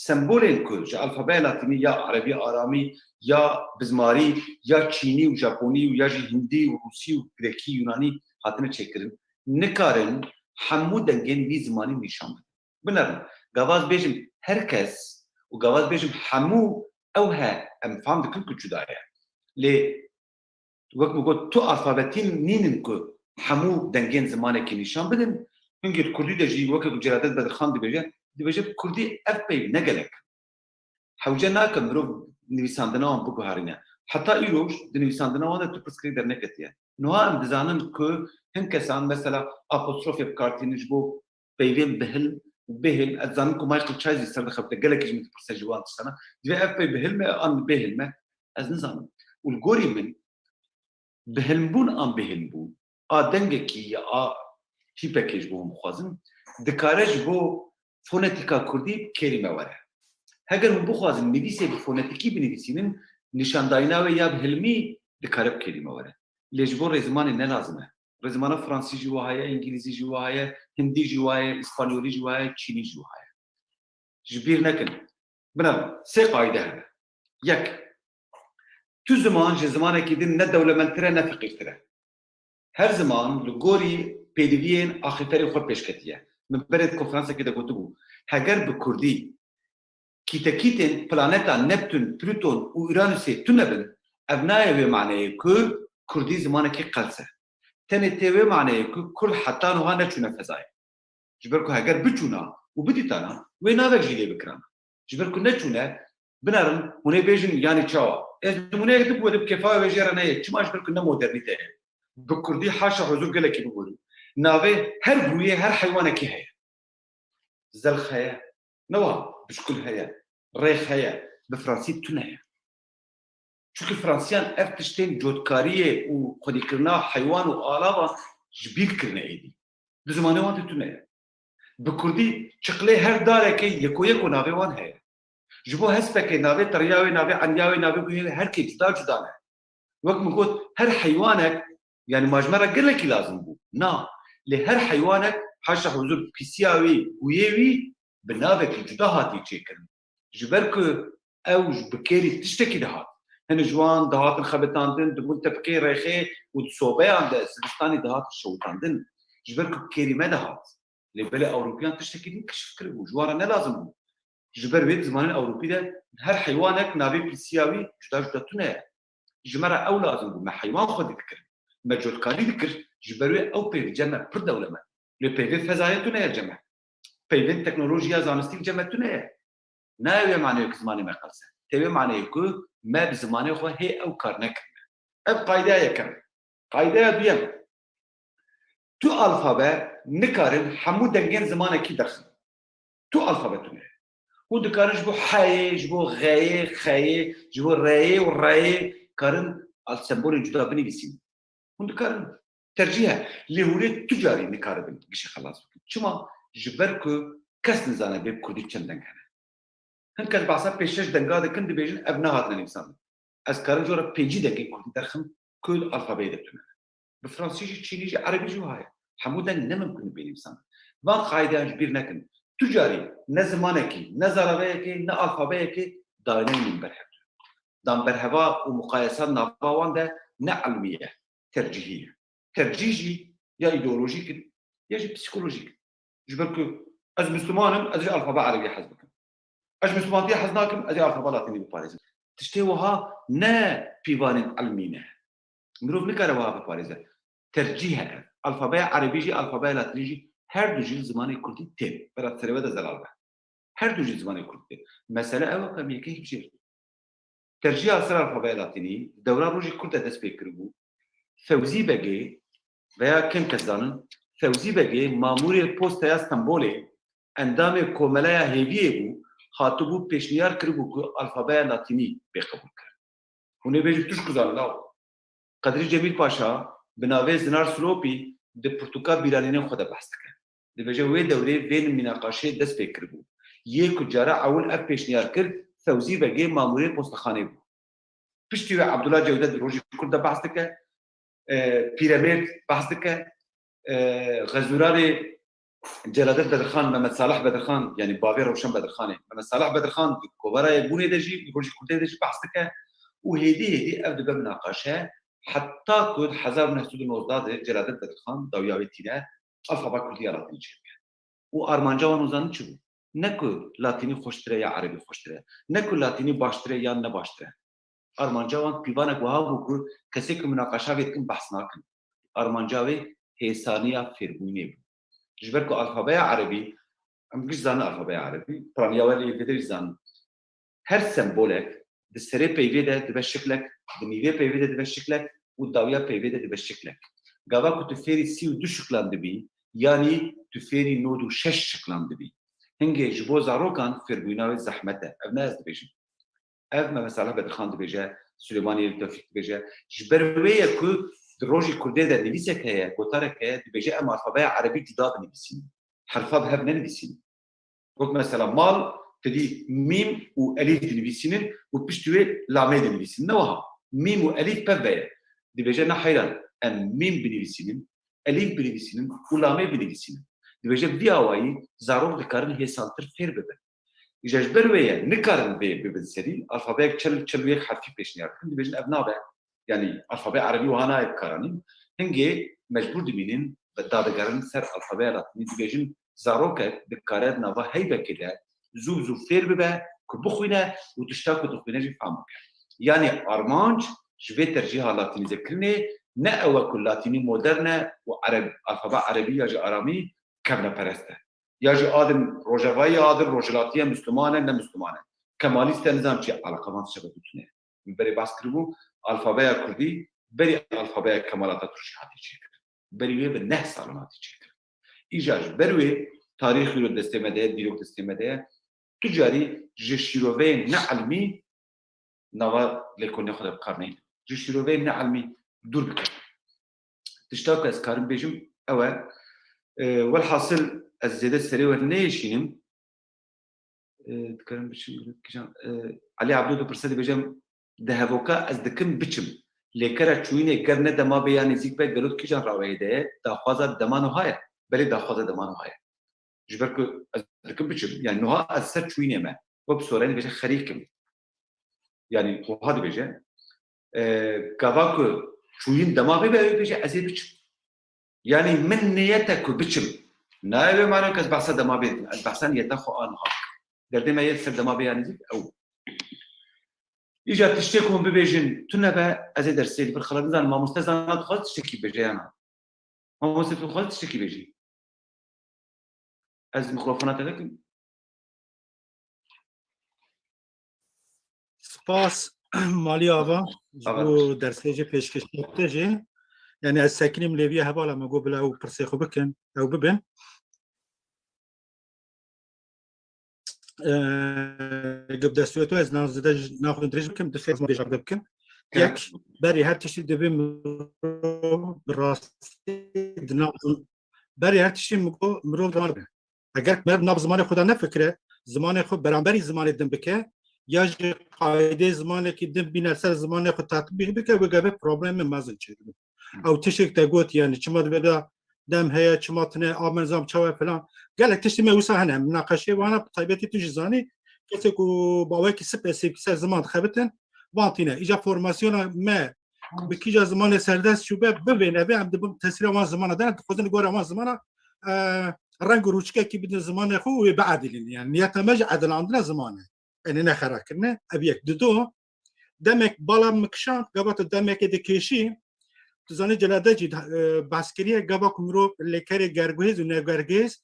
sembolên ku ji alfabeya latînî ya erebî aramî ya bizmarî ya çînî û japonî û ya jî hindî û rûsî û grekî yunanî hatine çêkirin, nikarin hemû dengên vî zimanî nîşan bidin. Binerin, gava ez bêjim her kes û gava ez bêjim hemû, ew he, em fam dikin ku cuda ye. Lê wek min got, tu alfabetî nînin ku hemû dengên zimanekî nîşan bidin. Hingê di kurdî de jî weke ku Celadet Bedirxan dibêje, dibêje bi kurdî ev peyv ne gelek. Hewce nake mirov nivîsandina wan biguherîne. Heta îroj di nivîsandina wan de tu pirsgirêk derneketiye. Niha em dizanin ku hin kesan, mesela apostrofê bi kar tînin ji bo peyvên bihil û bêhil. Ez dizanim ku Michael Chase jî ser dixebite, gelekî ji min dipirse ji wan tiştana. Divê ev peyv bihil me an bêhil me? Ez nizanim. Û li gorî min, bihilbûn an bêhilbûn a dengekî ya a tîpekê ji bo hûn bixwazin, dikare ji bo fonetîka kurdî bi kêrî me were. Heger hûn bixwazin nivîsê bi fonetîkî binivîsînin, nîşandayîna wê ya bi hilmî dikare bi kêrî me were. Lê ji bo rêzimanê ne lazim e. Rêzimana fransî jî wiha ye, îngilîzî jî wiha ye, hindî jî wiha ye, îspanyolî jî wiha ye, çînî jî wiha ye. Ji bîr nekin. Bina sê qaîde hene. Yek, tu ziman ji zimanekî din ne dewlemendtir e, ne feqîrtir e. Her ziman li gorî pêdiviyên axifterê xwe pêş ketiye. Min berê di konferansekê de gotibû, heger bi kurdî kîtekîtên planeta Neptun, Pluton û Uranusê tune bin, ev nayê wê maneyê ku kurdî zimanekî qels e. Tenê tê wê maneyê ku kurd heta niha neçûne fezayê. Ji ber ku heger biçûna û bidîtana, wê navek jî lê bikirana. Ji ber ku neçûne, binerin, hûn ê bêjin, yanî çawa? Ez nimûneyek dibû, wê bi kêfa wê jê re neyê. Çima? Ji ber ku ne modernîte ye. Bi kurdî haşa huzur gelekî bibûrin. Navê her gûyê, her heywanekî heye. Zelx heye. Ne wa, bişkul heye. Rêx heye. Bi fransî tune ye. Çunke Fransiyan ev tiştên cotkariyê û xwedîkirina heywan û alavan ji bîr kirine êdî. Di zimanê wan de tune ye. Bi kurdî çiqlê her darekê yeko yeko navê wan heye. Ji bo hespekê navê teriya wê, navê eniya wê, navê guhê wê her kê cuda cuda ne. Wek min got, her heywanek, yanî ma ji me re gelekî lazim bû. Na, lê her heywanek, haşa huzur, pîsiya wî, huyê wî bi navekî cuda hatiye çêkirin. Ji ber ku ew ji bi kêrî tiştekî dihat. Hinek ji wan dihatin xebitandin, dibûn tepikê rêxê û di sobeyan de zivistanê dihatin şewitandin. Ji ber ku bi kêrî me dihat. Lê belê Ewropiyan tiştekî din keşif kiribû, ji wan re ne lazim bû. Ji ber wê di zimanên Ewropî de her heywanek navê pîsiya wî cuda cuda tune ye. Ji me re ew lazim bû. Me heywan xwedî dikir. Me cotkarî dikir. Ji ber wê ew peyv li cem me pir dewlemend. Lê peyvê fezayê tune ye li cem me. Peyvên teknolojiya zanistî li cem me tune ye. Nayê wê maneyê ku zimanê me qels e. Tê wê maneyê ku me bi zimanê xwe hê ew kar nekirine. Ev qaydeya yekem e. Qaydeya duyem. Tu alfabe nikarin hemû dengên zimanekî derxin. Tu alfabe tune ye. Hûn dikarin ji bo heyê, ji bo xeyê, xeyê, ji bo reyê û reyê karin al sembolên cuda binivîsîn. Hûn dikarin tercîh e. Lê hûn ê tu carî nikaribin gişê xelas bikin. Çima? Ji ber ku kes nizane bê bi kurdî çend deng hene. Hin kes behsa pêşeş denga dikin, dibêjin ev nehatine nivîsandin. Ez karim ji we re pêncî dengên kurdî derxim ku di alfabeyê de tune ne. Bi fransî jî, çînî jî, erebî jî wiha ye. Hemû deng ne mimkun in bê nivîsandin. Van qaydeyan ji bîr nekin. Tu carî ne zimanekî, ne zaraveyekê, ne alfabeyekê dayîneyên min berhev tune. Dan berheva û muqayesa nava wan de ne ilmî ye, tercîhî ye. Tercîh jî ya îdeolojîk in, ya jî psîkolojîk in. Ji ber ku ez Misliman im, ez jî alfabe erebî hez dikim. Ez ji Mislimantiya hez nakim, ez ê alfabe latînî biparêzim. Tiştê wiha ne pîvanên ilmî ne. Mirov nikare wiha biparêze. Tercîh e. Alfabeya erebî jî, alfabeya latînî jî, her du jî li zimanê kurdî tên. Bera serê we de zelal be. Her du jî li zimanê kurdî tên. Mesele ew e ku em yekê hilbijêrin. Tercîha ser alfabeya latînî, di dewra rojê kurd de dest pê kiribû. Fewzî Begê, veya kêm kes zanin, Fewzî Begê, mamûrê Postaya Stenbolê, endamê Komeleya Hêviyê bû, hatibû pêşniyar kiribû ku alfabeya latînî bê qebûlkirin. Hûn ê bêjin, tu ji ku zanin lawo? Qedrî Cemîl Paşa bi navê Zinar Silopî di pirtûka bîranînên xwe de behs dike. Dibêje, wê dewrê vê mînaqaşê dest pê kiribû. Yê ku cara ewil ev pêşniyar kir, Fewzî Begê, mamûrê postexanê bû. Piştî wê Abdullah Cewdet di Rojê Kurd de behs dike, e, Pîremêrd behs dike, e, Xezûranê Celadet Bedirxan, Mehmet Salih Bedirxan, yanî bavê Rewşen Bedirxanê. Mehmet Salih Bedirxan di kovara yekbûnê de jî, rojî kurdê de jî behs dike û hêdî hêdî ev dibe minaqeşe, heta ku di hezar û neh sed û nozdeh de Celadet Bedirxan dawiya wê tîne alfaba kurdî ya latînî çêbike. Û armanca wan û zanin çi bû? Ne ku latînî xweştir e ya erebî xweştir e, ne ku latînî baştir e yan ne baştir e. Armanca wan pîvanek wiha bû ku kesê ku minaqeşa vê dikin behs nakin. Armanca wê hêsaniya fêrbûnê bû. Ji ber ku alfabeya erebî, em giş zanin alfabeya erebî, piraniya we lê vê de jî zanin. Her sembolek di serê peyvê de dibe şiklek, di nîvê peyvê de dibe şiklek û dawiya peyvê de dibe şiklek. Gava ku tu fêrî sî û du şiklan dibî, yanî tu fêrî nod û şeş şiklan dibî. Hingê ji bo zarokan fêrbûyîna wê zehmet e. Ev ne ez dibêjim. Ev Mehmet Salih Bedirxan dibêje, Silêmanî Elî Tewfîk dibêje. Ji ber wê ye ku di rojî kurdê de nivîsek heye, gotarek heye, dibêje em alfabeya erebî cuda dinivîsînin. Herfa bi hev nenivîsînin. Wek mesela mal, tu dî mîm û elîf dinivîsînin û piştî wê lamê dinivîsînin. Ne wiha. Mîm û elîf pev ve ye. Dibêje ne heyran, em mîm binivîsînin, elîf binivîsînin û lamê binivîsînin. Dibêje bi vî awayî zarok dikarin hêsantir fêr bibin. Îja ji ber wê ye, nikarin vê bibin serî, alfabeyek çil, çil û yek herfî pêşniyar dikin, dibêjin ev nabe. Yanî alfabeya erebî wiha nayê bikaranîn. Hingê mecbûr dimînin, dadigerin ser alfabeya latînî, dibêjin zarokek dikare di nava heybekê de zû zû fêr bibe, ku bixwîne û tişta ku dixwîne jî fam bike. Yanî armanc ji vê tercîha latînîzekirinê ne ew e ku latînî modern e û ereb, alfabe erebî ya jî aramî kevneperest e. Ya jî a din rojevayî, a din rojhilatî ye, Misliman e, ne Misliman e. Kemalîst e, nizam çi, eleqa van tiştek tune ye. Min berê behs kiribû, alfabeya kurdî berî alfabeya Kemal Atatürk jî hatî çêkirin. Berî wê bi neh salan hatî çêkirin. Îja ji ber wê tarîx îro destê me de ye, dîrok destê me de ye. Tu carî ji şîroveyên ne ilmî nava lêkolînê xwe de bi kar neyne. Ji şîroveyên ne ilmî dûr bikevin. Tişta ku ez karim bêjim ew e. E, welhasil ez zêde serê we neyêşînim. E, dikarim biçim, kijan, e, Elî Ebdo dipirse, dibêje, di hevoka ez dikim biçim. Lêkera çûyînê ger ne dema bê ya nêzîk be, gelo di kîjan raweyê de ye? Daxwaza dema nuha ye. Belê daxwaza dema nuha ye. Ji ber ku ez dikim biçim, yani nuha ez ser çûyînê me. Wek bi sorenî dibêje xerîk im. Yani wiha dibêje. E, gava ku çûyîn dema bê, ew dibêje ez ê biçim. Yani min niyet e ku biçim. Nayê wê mane ku ez behsa dema bê dikim. Ez behsa niyeta xwe a niha dikim. Derdê me yê ser dema bê ya nêzîk ew. Îca tiştê ku hûn bibêjin tune be, ez ê dersê li vir xelet nizanim. Mamoste zana dixwaz tiştekî bêje ya na? Mamoste tu dixwaz tiştekî bêjî? Ez mikrofona te dikim. Spas Malî Ava ji Ava. bo dersê jî pêşkêşî te jî. Yani ez sekinîm lêvî hevala me got bila ew pirsê xwe bikin, ew bibin. Eee, gib destûyê tu ez na zêde ji, naxwin dirêj bikim, du sê ziman bêje bikim. Yek, berî her tiştî divê mirov bi rastî di nav, berî her tiştî mirov, mirov ziman be. Eger merv nav zimanê xwe de nefikire, zimanê xwe beramberî zimanê din bike, ya jî qaydê zimanekî din bîne ser zimanê xwe tatbîq bike, wê gavê problemê mezin çêdibe. Ew tiştek te got, yani çima dibe da dem heye, çima tine, a me nizam çawa filan. Gelek tiştê me wisa hene, minaqeşê vana, bi taybetî tu jî zanî, kesê ku bawekî spesîfîk ser ziman dixebitin, van tîne. Îca formasyona me bi kîja zimanê serdest çûbe, bivê nebe, em dibin tesîra wan zimana de, dixwazin li gora wan zimana, e, reng û rûçikekî bidin zimanê xwe û wê biedilînin. Yani niyeta me ji edilandina ziman e. Enê ne xera kirine, ev yek. Dido, demek bala min kişand, gava tu demekê dikêşî, tu zanî Celade jî, e, behs kiriye, gava ku mirov lêkerê gerguhêz û nevgerguhêz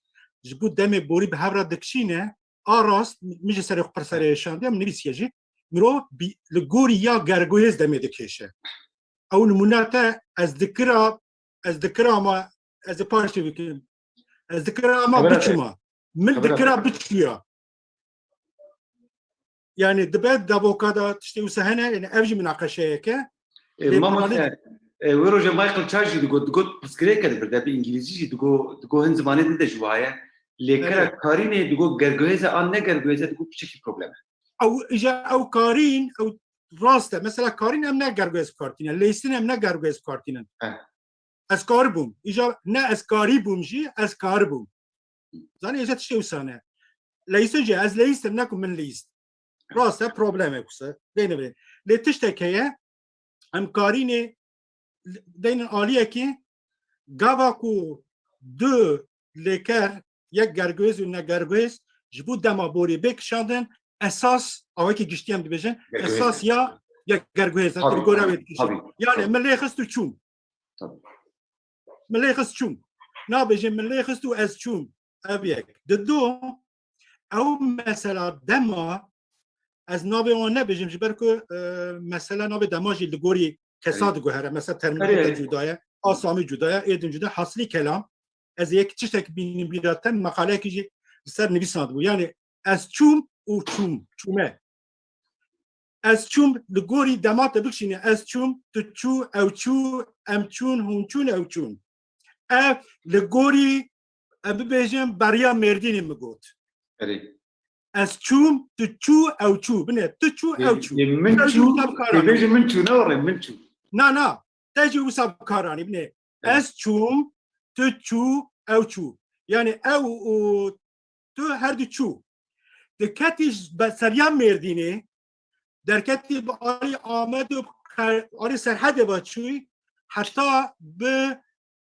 ji bo demê borî bi hev re dikişîne, a rast, min jî serê xwe pirserê şandiye, min nivîsiye jî, mirov bî-, li gorî ya gerguhêz demê dikêşe. Ew nimûna te, ez dikira, ez dikira ama, ez ê paşê bikim. Ez dikira ama Xebera te. biçima. Min Xebera dikira te. biçûya. Yani dibe davoka da tiştê wisa hene, yani ev jî minaqeşeyek e. E, Lê mamoste, e, wê roje Michael Church jî digot, digot pirsgirêke dibir, de bi îngilîzî jî digo, digo hin zimanê din de jî waye. Lêkera Evet. karînê digo gerguhêze an ne gerguhêze digo piçekî problem e. Ew, îja ew karîn, ew rast e. Mesela karîn em ne gerguhêz bi kar tînin. Lêstin em ne gerguhêz bi kar tînin. Eh. Ez karibûm. Îja ne ez karîbûm jî, ez karibûm. Zanî êje tiştê wisa ne. Leyîstin jî, ez leyîstim, ne ku min leyîst. Rast e, problemek wisa. Bêne bê. Lê tiştek heye, em karînê deynin aliyekî, gava ku du lêker, yek gerguhêz û negerguhêz, ji bo dema borî bê kişandin, esas, awekî giştî em dibêjin, esas ya, ya gerguhêz e, li gora wê dikişî. Yani min lê xist û çûm. Min lê xist çûm. Nabêjin min lê xist û ez çûm. Ev yek. Di du, ew mesela dema, ez navê wan nebêjim, ji ber ku, e, mesela navê dema jî li gorî kesa diguhere. Mesela termînoloji cuda ye, asamî cuda ye, ê din cuda. Hasilî kelam, ez yek tiştek bînim bîra te, meqaleyekî jî li ser nivîsandibû. Yani ez çûm û çûm, çûme. Ez çûm, li gorî dema te bikişîne, ez çûm, tu çû, ew çû, em çûn, hûn çûn, ew çûn. Ev li gorî, em bibêjin, beriya Mêrdînê min got. Erê. Ez çûm, tu çû, ew çû. Bine, tu çû, ew çû. Yê min çû, dibêjin min çû, ne were, min çû. Na, na. Te jî wisa bi kar anî, bine. Ez çûm, tu çû, ew çû. Yani ew û tu her du çû. Tu ketî ji be-, seriya Mêrdînê, derketî bi alî Amed û qe-, alî Serhedê ve çûyî, heta bi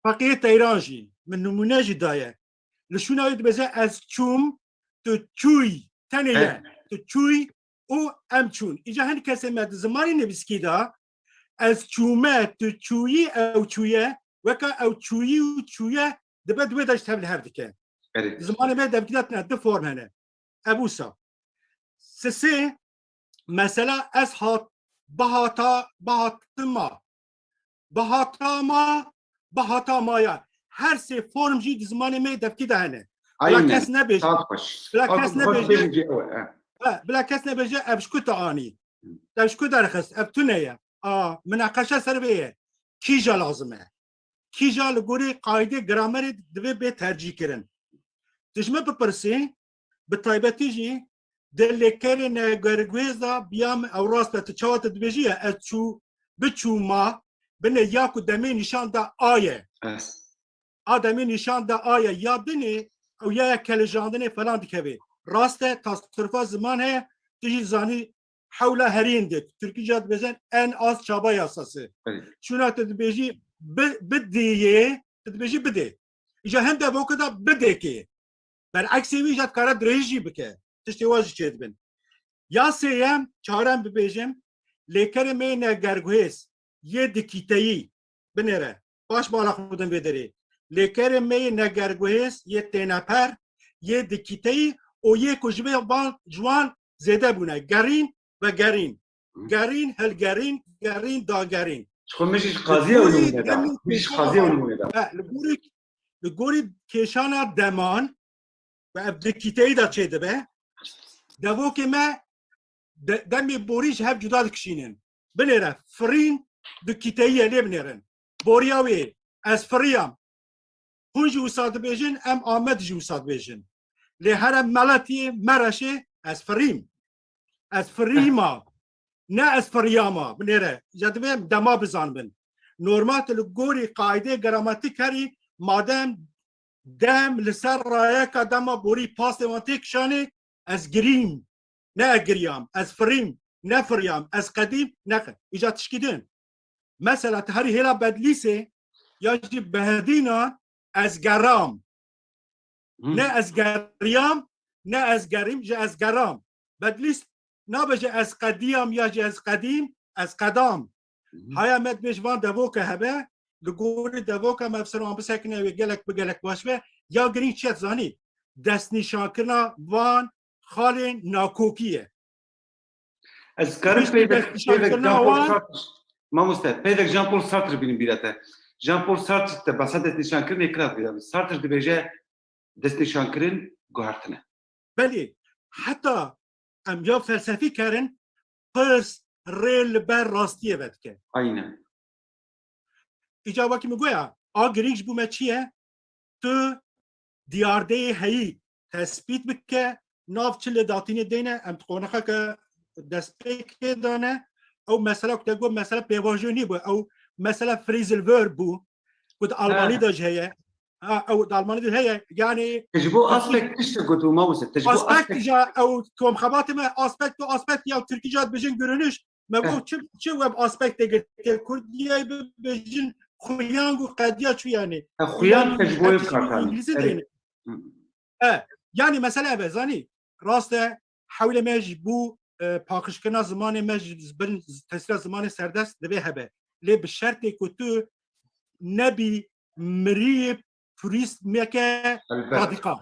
Feqiyê Teyran jî, min nimûne jî daye. Li şûna wî dibêje ez çûm, tu çûyî, tenê ye, tu çûyî û em çûn. Îca hin kesê me di zimanê nivîskî de, ez çûme, tu çûyî, ew çûye, weka ew çûyî û çûye dibe, di wê de ji tev li hev dike. Erê. Di zimanê me devkî de tune du form hene. Ev wisa. Sisê, mesela ez hat, bihata, bihatima, bihatama, bihatamaya. Her sê form jî di zimanê me devkî de hene. Bila kes nebêje. Bila kes nebêje. He, bila kes nebêje ev ji ku te anî. Ev ji ku derxist, ev tune ye. A, minaqeşe ser vê ye. Kîja lazim e? Kîja li gorî qaydê gramerê divê bê tercîh kirin? Tu ji min bipirsî, bi taybetî jî di lêkerê negerguhêz de biya min ew rast e, tu çawa tu dibêjî ye, ez çû, biçûma, bine ya ku demê nîşan da a ye. A demê nîşan da a ye, ya dinê ew ya ye kelijandinê falan dikeve. Rast e, tasarrufa ziman heye, tu jî zanî hewla herîn dit. Tirkî jî dibêjin en az çaba yasası. Şûna tu dibêjî bi-, bidiyê, tu dibêjî bidê. Îja hin devoka da bidêkê. Bereksê wî jî dikare dirêj jî bike. Tiştê wa jî çêdibin. Ya sêyem, çarem bibêjim, lêkerê me yê negerguhêz, yê dikîteyî, binêre. Baş bala xwe bidin vê derê. Lêkerê me yê negerguhêz, yê têneper, yê dikîteyî û yê ku ji vê van, ji wan zêde bûne. Gerîn, vegerîn. Gerîn, hilgerîn, gerîn, dagerîn. Ji xwe min jî ji qazî ew nimûne da. Min jî ji qazî ew nimûne da. He, li gorî, li gorî kêşana deman, ve ev di kîteyî de çêdibe. Devokê me de-, demê borî ji hev cuda dikişînin. Binêre, firîn di kîteyî ye, lê binêrin. Boriya wê, ez firiyam. Hûn jî wisa dibêjin, em Amed jî wisa dibêjin. Lê here Meletiyê, Mereşê, ez firîm. Ez firîma. Ne ez firiyama. Binêre, ja divê em dema bizanibin. Normal tu li gorî qaydê gramatîk herî, madem dem li ser rayeka dema borî pastê wan tê kişanê, ez girîm. Ne ez giriyam. Ez firîm. Ne firiyam. Ez qedîm. Ne qe-, îca tişkî din. Mesela tu herî hêla Bedlîsê ya jî Behedînan, ez geram. Ne ez geriyam, ne ez gerîm, ji ez geram. Bedlîs nabêje ez qediyam ya jî ez qedîm, ez qedam. Haya me dibêj van devoke hebe, li gorî devoka me ev ser wan bisekine wê gelek bi gelek baş be. Ya girîng çi ye zanî? Destnîşankirina van xalên nakokî ye. Ez karim peyvek, peyvek Jean-Paul Sartre. Mamoste, peyvek Jean-Paul Sartre bînim bîra te. Jean-Paul Sartre te behsa destnîşankirinê kira bîra min. Sartre dibêje destnîşankirin guhertin e. Belê, heta em ya felsefî kerin, pirs rê li ber rastiyê vedike. Aynen. Îca wekî min goya, a girîng ji bo me çi ye? Tu diyardeyê heyî tespît bike, nav çi lê datînê deyne, em di qonaxeke destpêkê de ne, ew mesela ku te got, mesela pêvajoyê nîbû, ew mesela phrasal verb bû, ku di Almanî de jî heye. Ha, ew di Almanî de heye. Yani Te ji bo aspekt tiştek gotiye mamoste. Te ji bo aspekt aspekt ja ew komxebatê me aspekt û aspekt ya Tirkî ja dibêjin görünüş. Me got çi, çi web aspektê girtiye Kurdiyê bibêjin xuyan û qediya çû yani. Te xuyan te ji bo Her ev tiştî kartanî. Îngilîzî Erê. deyne. E, yani mesele ev e, zanî. Rast e, hewlê me ji bo, e, paqijkirina zimanê me ji bin tesîra zimanê serdest divê hebe. Lê bi şertê ku tu nebî miriyê purîstmeke Elbet. radîkal.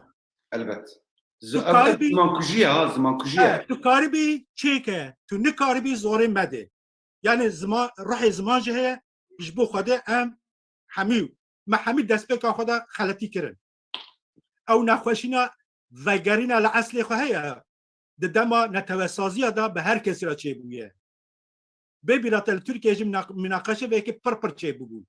Elbet. Tu Z- karibî- elbet, zimankujî ye ha, zimankujî ye. E, tu karibî çêke, tu nikaribî zorê mede. Yani ziman, ruhê ziman jî heye, ji bo Xwedê em hemî, me hemî destpêka xwe de xeletî kirin. Ew nexweşîna vegerîna li eslê xwe heye. Di dema netewesaziya de bi her kesî re çêbûye. Bê bîra te li Tirkiye jî mîna-, mînaqeşe vê yekê pir pir çêbûbû.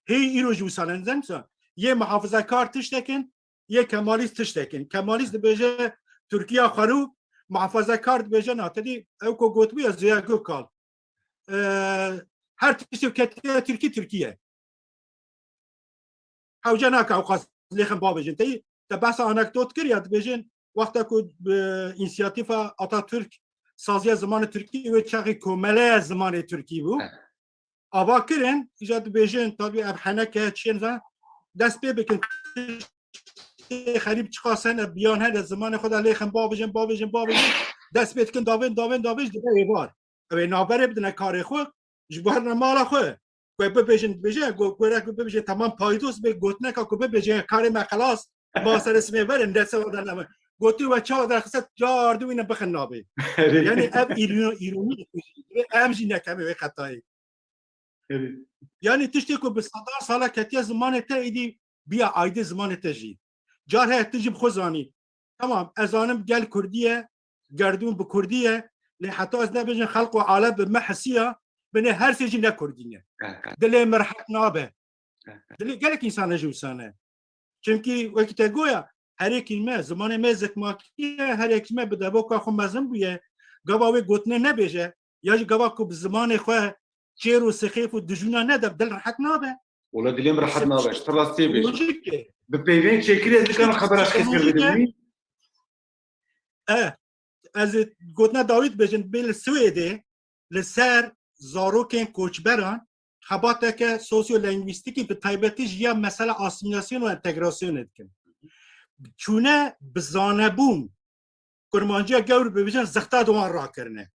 Hê îro jî wisa ne, nizam sa. Yê muhafazekar tiştekin, yê Kemalîst tiştekin. Kemalîst dibêje Tirkiya xwerû, muhafazekar dibêje na. Te dî ew ku gotibû ya Ziya Gökalp. E, her tiştê ketiye Tirkî, Tirkiye. Hewce nake ew qas lêxin bavêjin. Te, te behsa anekdot kir ya dibêjin, wexta ku bi însiyatîfa Atatürk saziya zimanê Tirkî wê çaxî komeleya zimanê Tirkî bû. Evet. Ava kirin, îca dibêjin, tabî ev heneke çiyên ve dest pê bikin. Xerîb çiqas hene, biyan hene, zimanê xwe de lêxin bavêjin, bavêjin, bavêjin. Dest pê dikin, davên, davên, davêj dibe êvar. Ew ê navberê bidine karê xwe, ji bo herine mala xwe. Ku bibêjin, dibêje, ku, ku re ku bibêje, tamam paydos bê, gotineka ku bibêje, karê me xelas, ma serê simê verin, dest êvar de name. Gotin we çawa derxise, cardin wî ne bixin nabê. Yani ev îro-, îronî, em jî nekeme wê xetayê. Evet. Yani tiştê ku bi sedan sala ketiye zimanê te êdî biya aydê zimanê te jî. Car heye tu jî bi xwe zanî. Tamam, ez zanim gel Kurdî ye, gerdûn bi Kurdî ye, lê heta ez nebêjim xelq û alem bi me hesiya, binê her sê jî ne Kurdî ne. Evet. Dilê me rehet nabe. Evet. Dilê gelek însan e jî wisa ne. Çimkî wekî te goya, herêkî me, zimanê me zikmakî ye, herêkî me bi devoka xwe mezin bûye, gava wê gotine nebêje, ya jî gava ku bi zimanê xwe çêr û sixêf û dijûna nede, dil rehet nabe. Wala dilê min rehet nabe, ji te rastiyê bêjim. Lojîk e. Bi peyvên çêkirî ez dikarim xebera ji kesî re bidim. E, ez ê gotina dawî dibêjim, bê li Swêdê li ser zarokên koçberan xebateke sosyolengwîstîkî, bi taybetî jî ya mesela asîmîlasyon û entegrasyonê dikin. Çûne bi zanebûn, kurmanciya gewr bibêjin, zexta di wan rakirine.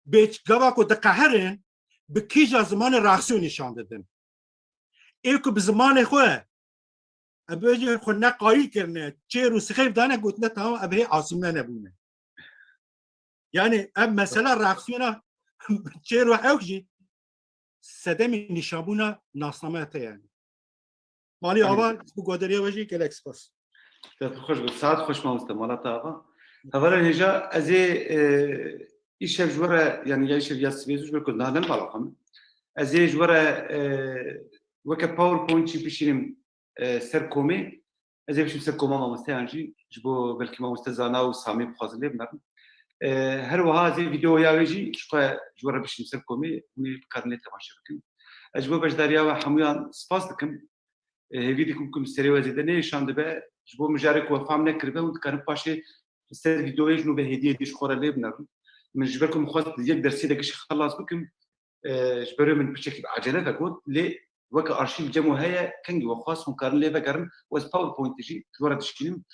Bê gava ku diqeherin, bi kîja zimanê reaksiyon nîşan didin. Ê ku bi zimanê xwe, em bêjin xwe ne qayîl kirine, çêr û sixêf dane, gotine tamam, ev hê asîmle nebûne. Yani ev mesela reaksiyona çêr û hewk jî sedemê nîşanbûna nasnameya te yani. Malî Aynen. Ava, bu goderiya we jî gelek spas. Dest xweş be. Saet xweş mamoste, mala te ava. Hevalên hêja, ez ê, e, îşev ji we re, yani ya îşev ya sibê zû ji ber ku naden mala xwe min. Ez ê ji we re, e, weke PowerPoint çî bişînim, e, ser komê. Ez ê bişim ser koma mamosteyan jî, ji bo belkî mamoste Zana û Samî bixwazin lê binerin. E, her wiha ez ê vîdeoya wê jî ji xwe ji we re bişim ser komê, hûn ê bikarin lê temaşe bikin. Ez ji bo beşdariya we hemûyan spas dikim. E, hêvî dikim ku min serê we zêde nêşan dibe. Ji bo mijarê ku we fam nekiribe, hûn dikarin paşê li ser vîdeoyê ji nû ve hêdiyê dî ji xwe re lê binerin. Min ji ber ku min xwest yek dersî de gişî xelas bikim, e, ji ber wê min piçekî bi ecele vegot, lê weke arşîv cem we heye, kengî we xwest hûn karin lê vegerin û ez PowerPointê jî ji we re dişînim,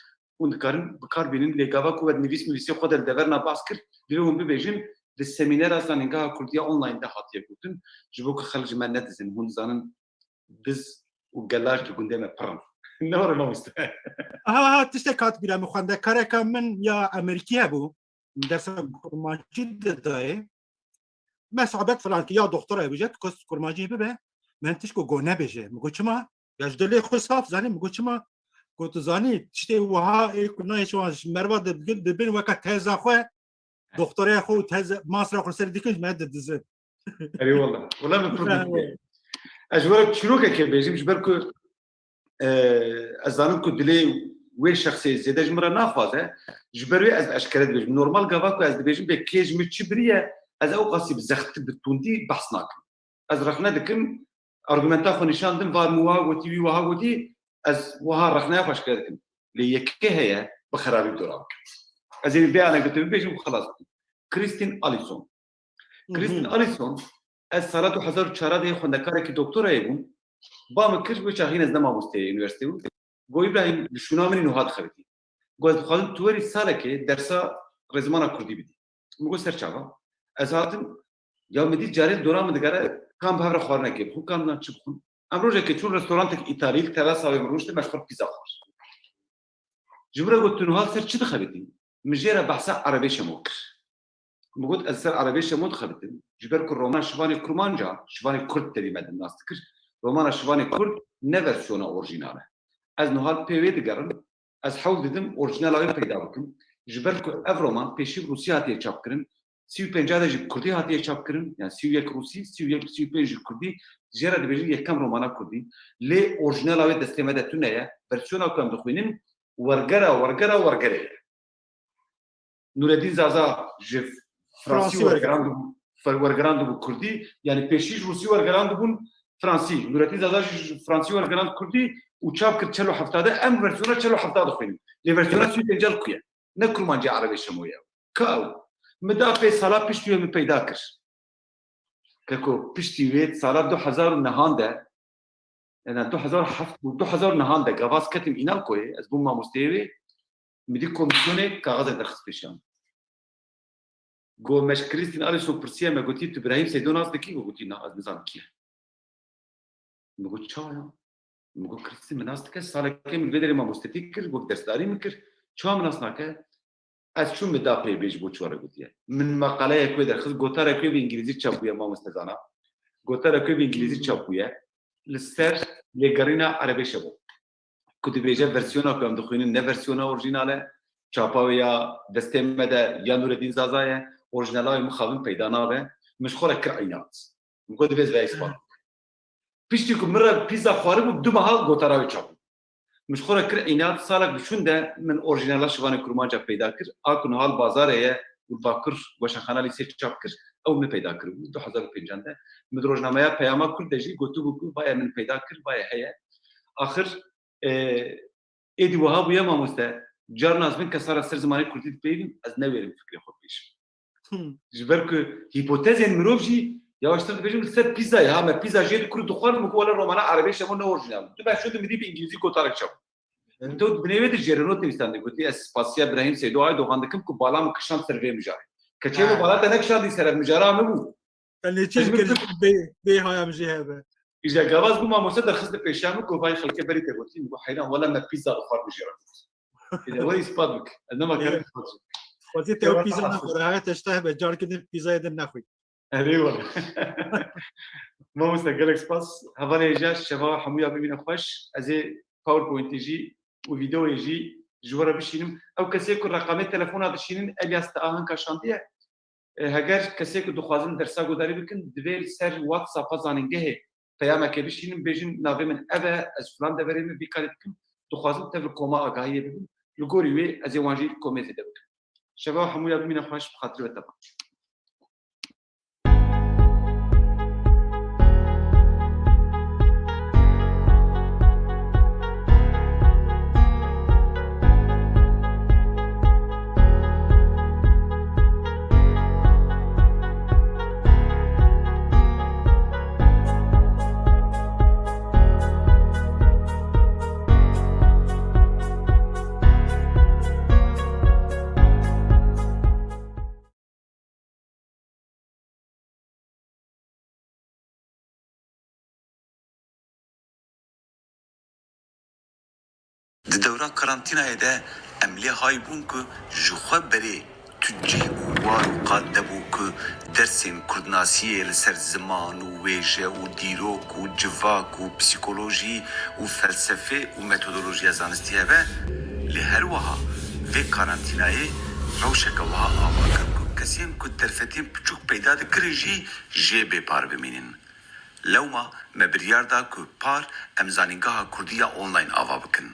hûn dikarin bi kar bînin, lê gava ku we di nivîs nivîsê xwe de li deverna bas kir, divê hûn bibêjin, di semînera zanîngeha Kurdiya online de hatiye gotin, ji bo ku xelk ji me nedizin, hûn dizanin diz û gelar ki gundê me pir in. Ne were mamoste. Ha, ha, tiştek hat bîra min, xwendekareka min ya Amerîkî hebû, min dersa kurmancî didayê. Me sohbet filan ki ya doktora hebû, jî kes kurmancî bibe, min tişt ku go nebêje. Min got çima? Ya ji dilê xwe saf zanî, min got çima? Got tu zanî, tiştê wiha ê ku nayê çima ji merva dibin, dibin weka teza xwe, doktoraya xwe û teze, masra xwe ser dikin, ji me didizin. Eyvallah. Wala min pir dikê. Ez ji we re çîrokekê bêjim, ji ber ku, e, ez zanim ku dilê wê şexsê zêde ji min re naxwaze, ji ber wê ez eşkere dibêjim. Normal gava ku ez dibêjim, bê kê ji min çi biriye, ez ew qasî bi zextî, bi tundî behs nakim. Ez rexne dikim, argumenta xwe nîşan dim, va min wiha gotî, wî wiha gotî, Ez wiha rexneya xwe ji xwe dikim. Lê yekê heye, bi xerabî bi dora bikim. Ez ê vê anekdotê bibêjim û xelas bikim. Christine Allison. Christine Allison, ez sala du hezar û çar de xwendekarekî doktorayê bûm. Ba min kir, wê çaxîn ez ne mamosteyê unîversîteyê bûm. Got, Îbrahîm, li şûna min î nuha dixebitî. Got, ez dixwazim tu werî salekê dersa rêzimana kurdî bidî. Min got, ser çava? Ez hatim, ya min dît carê li dora min digere, kan bi hev re xwarinekê bixwin, kan nan çi bixwin. Em rojekê çûn restorantek îtalî, li terasa wê min rûniştin, me ji xwe re pîza xwar. Ji min re got, tu niha li ser çi dixebitî? Min jê re behsa Erebê Şemo kir. Min got, ez li ser Erebê Şemo dixebitim, ji ber ku romana Şivanê Kurmanca, Şivanê Kurd tevî me din nas dikir, romana Şivanê Kurd ne versiyona orjînal e. Ez niha li pê wê digerim, ez hewl didim orjînala wê peyda bikim. Ji ber ku ev roman pêşî bi rûsî hatiye çapkirin, sî û pênc de jî bi kurdî hatiye çapkirin, yani sî û yek rûsî, sî û yek, sî û pênc jî kurdî, jê re dibêjin yekem romana kurdî. Lê orjînala wê destê me de tune ye. Versiyona ku em dixwînin, wergera, wergera, wergerê ye. Nureddîn Zaza ji fransî wergerandibû, fer-, wergerandibû kurdî, yani pêşî ji rûsî wergerandibûn fransî. Nureddîn Zaza jî ji fransî wergerand kurdî û çap kir çel û hefta de, em versiyona çel û hefta dixwînin. Lê versiyona sî û pênc li ku ye? Ne Kurmancî Erebê Şemo ye. Ka ew. Min da pê sala piştî wê min peyda kir. Keko piştî wê sala du hezar û nehan de, yani du hezar û heft û du hezar û nehan de gavaz ketim Înakoyê, ez bûm mamosteyê wê, min dî komîsyonê kaxezek derxist pêşiya min. Got, me ji Krîstîn Alîson pirsiye, me gotî, tu Birahîm Seydo nas dikî? Got, gotî, na, ez nizanim kî ye. Min got, çawa ya? Min got, Krîstîn min nas dike, salekê min vê derê mamostetî kir, wek dersdarî min kir. Çawa min nas nake? Ez çûm min da pê bê ji bo çi were gotiye. Min meqaleyek wê derxist, gotarek wê bi îngilîzî çap bûye, mamoste Zana. Gotarek wê bi îngilîzî çap bûye. Li ser lêgerîna Erebê Şebo. Ku dibêje versiyona ku em dixwînin ne versiyona orjînal e. Çapa wê ya destê me de ya Nureddîn Zaza ye. Orjînala wê mixabin peyda nabe. Min ji xwe re kir înat. Min got, divê ez vê ispat bikim. Piştî ku min re pîza xwaribû, du meha gotara wê çap bû. Min ji xwe re kir înat, salek bi şûn de min orjînala Şivanê Kurmanca peyda kir. A ku niha li bazarê ye û li Bakur weşanxana Lîsê çap kir, ew min peyda kiribû. Du hezar û pêncan de min di rojnameya Peyama Kurd de jî gotibû ku vaye min peyda kir, vaye heye. Axir, e, êdî wiha bûye mamoste, carna ez bin kesa re ser zimanê kurdî dipeyivim, ez newêrim fikrê xwe bibêjim. Hmm. Ji ber ku hîpotezên mirov jî yavaştir dibêjin li ser pîzayê, ha me pîza jê dikur û dixwar, min got, wele romana Erebê Şemo ne orjînal. Tu me şû di min dî bi îngilîzî gotarek çap. Hmm. Min te binê wê de jêreno nivîsandî, gotî, ez spasiya Birahîm Seydo Aydogan dikim ku bala min kişand ser vê mijarê. Keçê min bala te nekişandî ser ev mijara min bû. Te lê çi dikir bê, bê haya min jê hebe? Îja gavaz bû mamoste derxist li pêşiya min, got, vay xelkê berî te gotî, min got, heyran, wele me pîza dixwar min jê re got. Îja were îspat bik. Ez nema karim îspat bik. Xwezî te ew pîza nexwar, haya te ji te hebe, carkê din pîzayê din nexwî. Erê wele. Mamoste gelek spas. Hevalê hêja, şeva hemûya bimîne xweş. Ez ê PowerPointê jî û vîdeoyê jî ji we re bişînim. Ew kesê ku reqamê telefona dişînin, Elyas te ahanka şandiye. E, heger kesê ku dixwazin dersa guhdarî bikin, divê li ser WhatsApp-a zanîngehê peyamekê bişînin, bêjin, navê min ev e, ez filan deverê me, vî karî dikim, dixwazin tev li koma agahiyê bibin. Li gorî wê ez ê wan jî komê zêde bikim. Şeva hemûya bimîne xweş, bi xatirê we teva. Di dewra karantînayê de em lê hay bûn ku ji xwe berê tu cih û war û qad nebû ku dersên kurdnasiyê li ser ziman û wêje û dîrok û civak û psîkolojî û felsefê û metodolojiya zanistî hebe, lê her wiha vê karantînayê rewşeke wiha ava kir ku kesên ku derfetên piçûk peyda dikirin jî jê bêpar bimînin. Lewma me biryar da ku par em zanîngeha kurdî ya online ava bikin.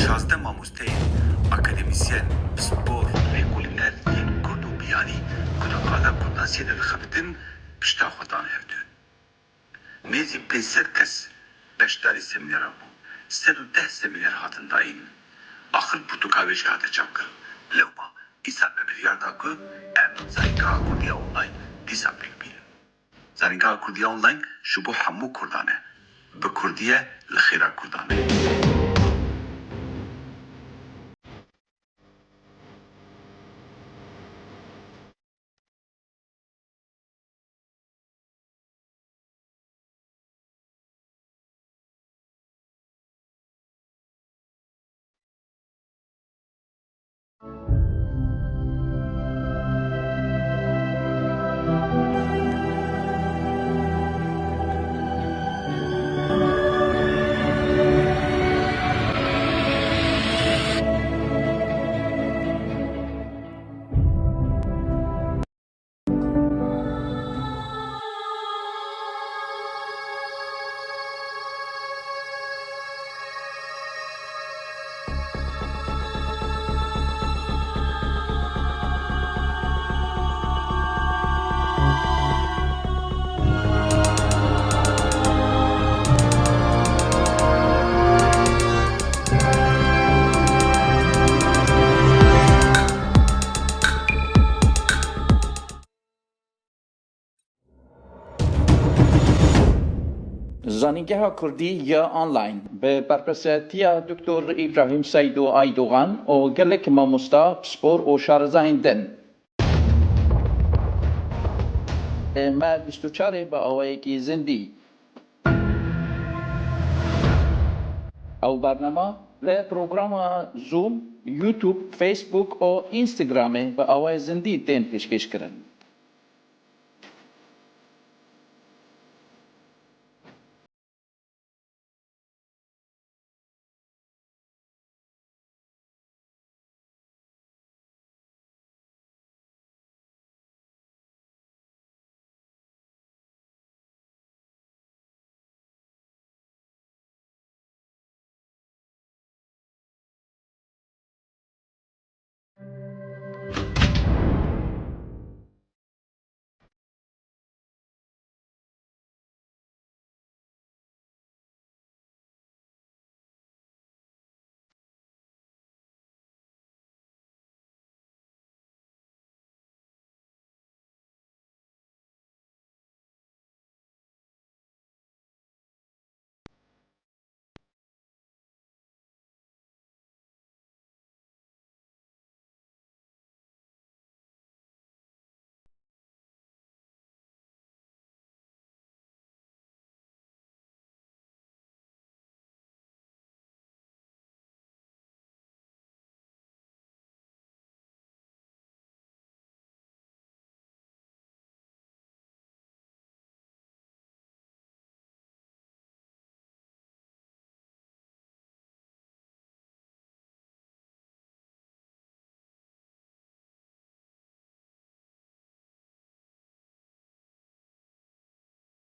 Şazdeh mamosteyên, akademîsyen, pispor, lêkolîner yên kurd û biyanî ku di qada kurdnasiyê de dixebitin, pişta xwe dan hevdu. Nêzî pênc sed kes beşdarî semînera bûn. Sed û deh semîner hatin dayîn. Axir pirtûka wê jî hate çapkirin. Lewma îsal me biryar da ku em Zanîngeha Kurdî ya Online dîsa pêk bînin. Zanîngeha Kurdî ya Online ji bo hemû Kurdan e. Bi Kurdî ye, li xêra Kurdan e. Zanîngeha Kurdî ya Online bi berpirsiyatiya Doktor Îbrahîm Seydo Aydogan û gelek mamosta, pispor û şarezayên din. Me bîst û çarê bi awayekî zindî. Ew bernama li programa Zoom, YouTube, Facebook û Instagramê bi awayê zindî tên pêşkêşkirin.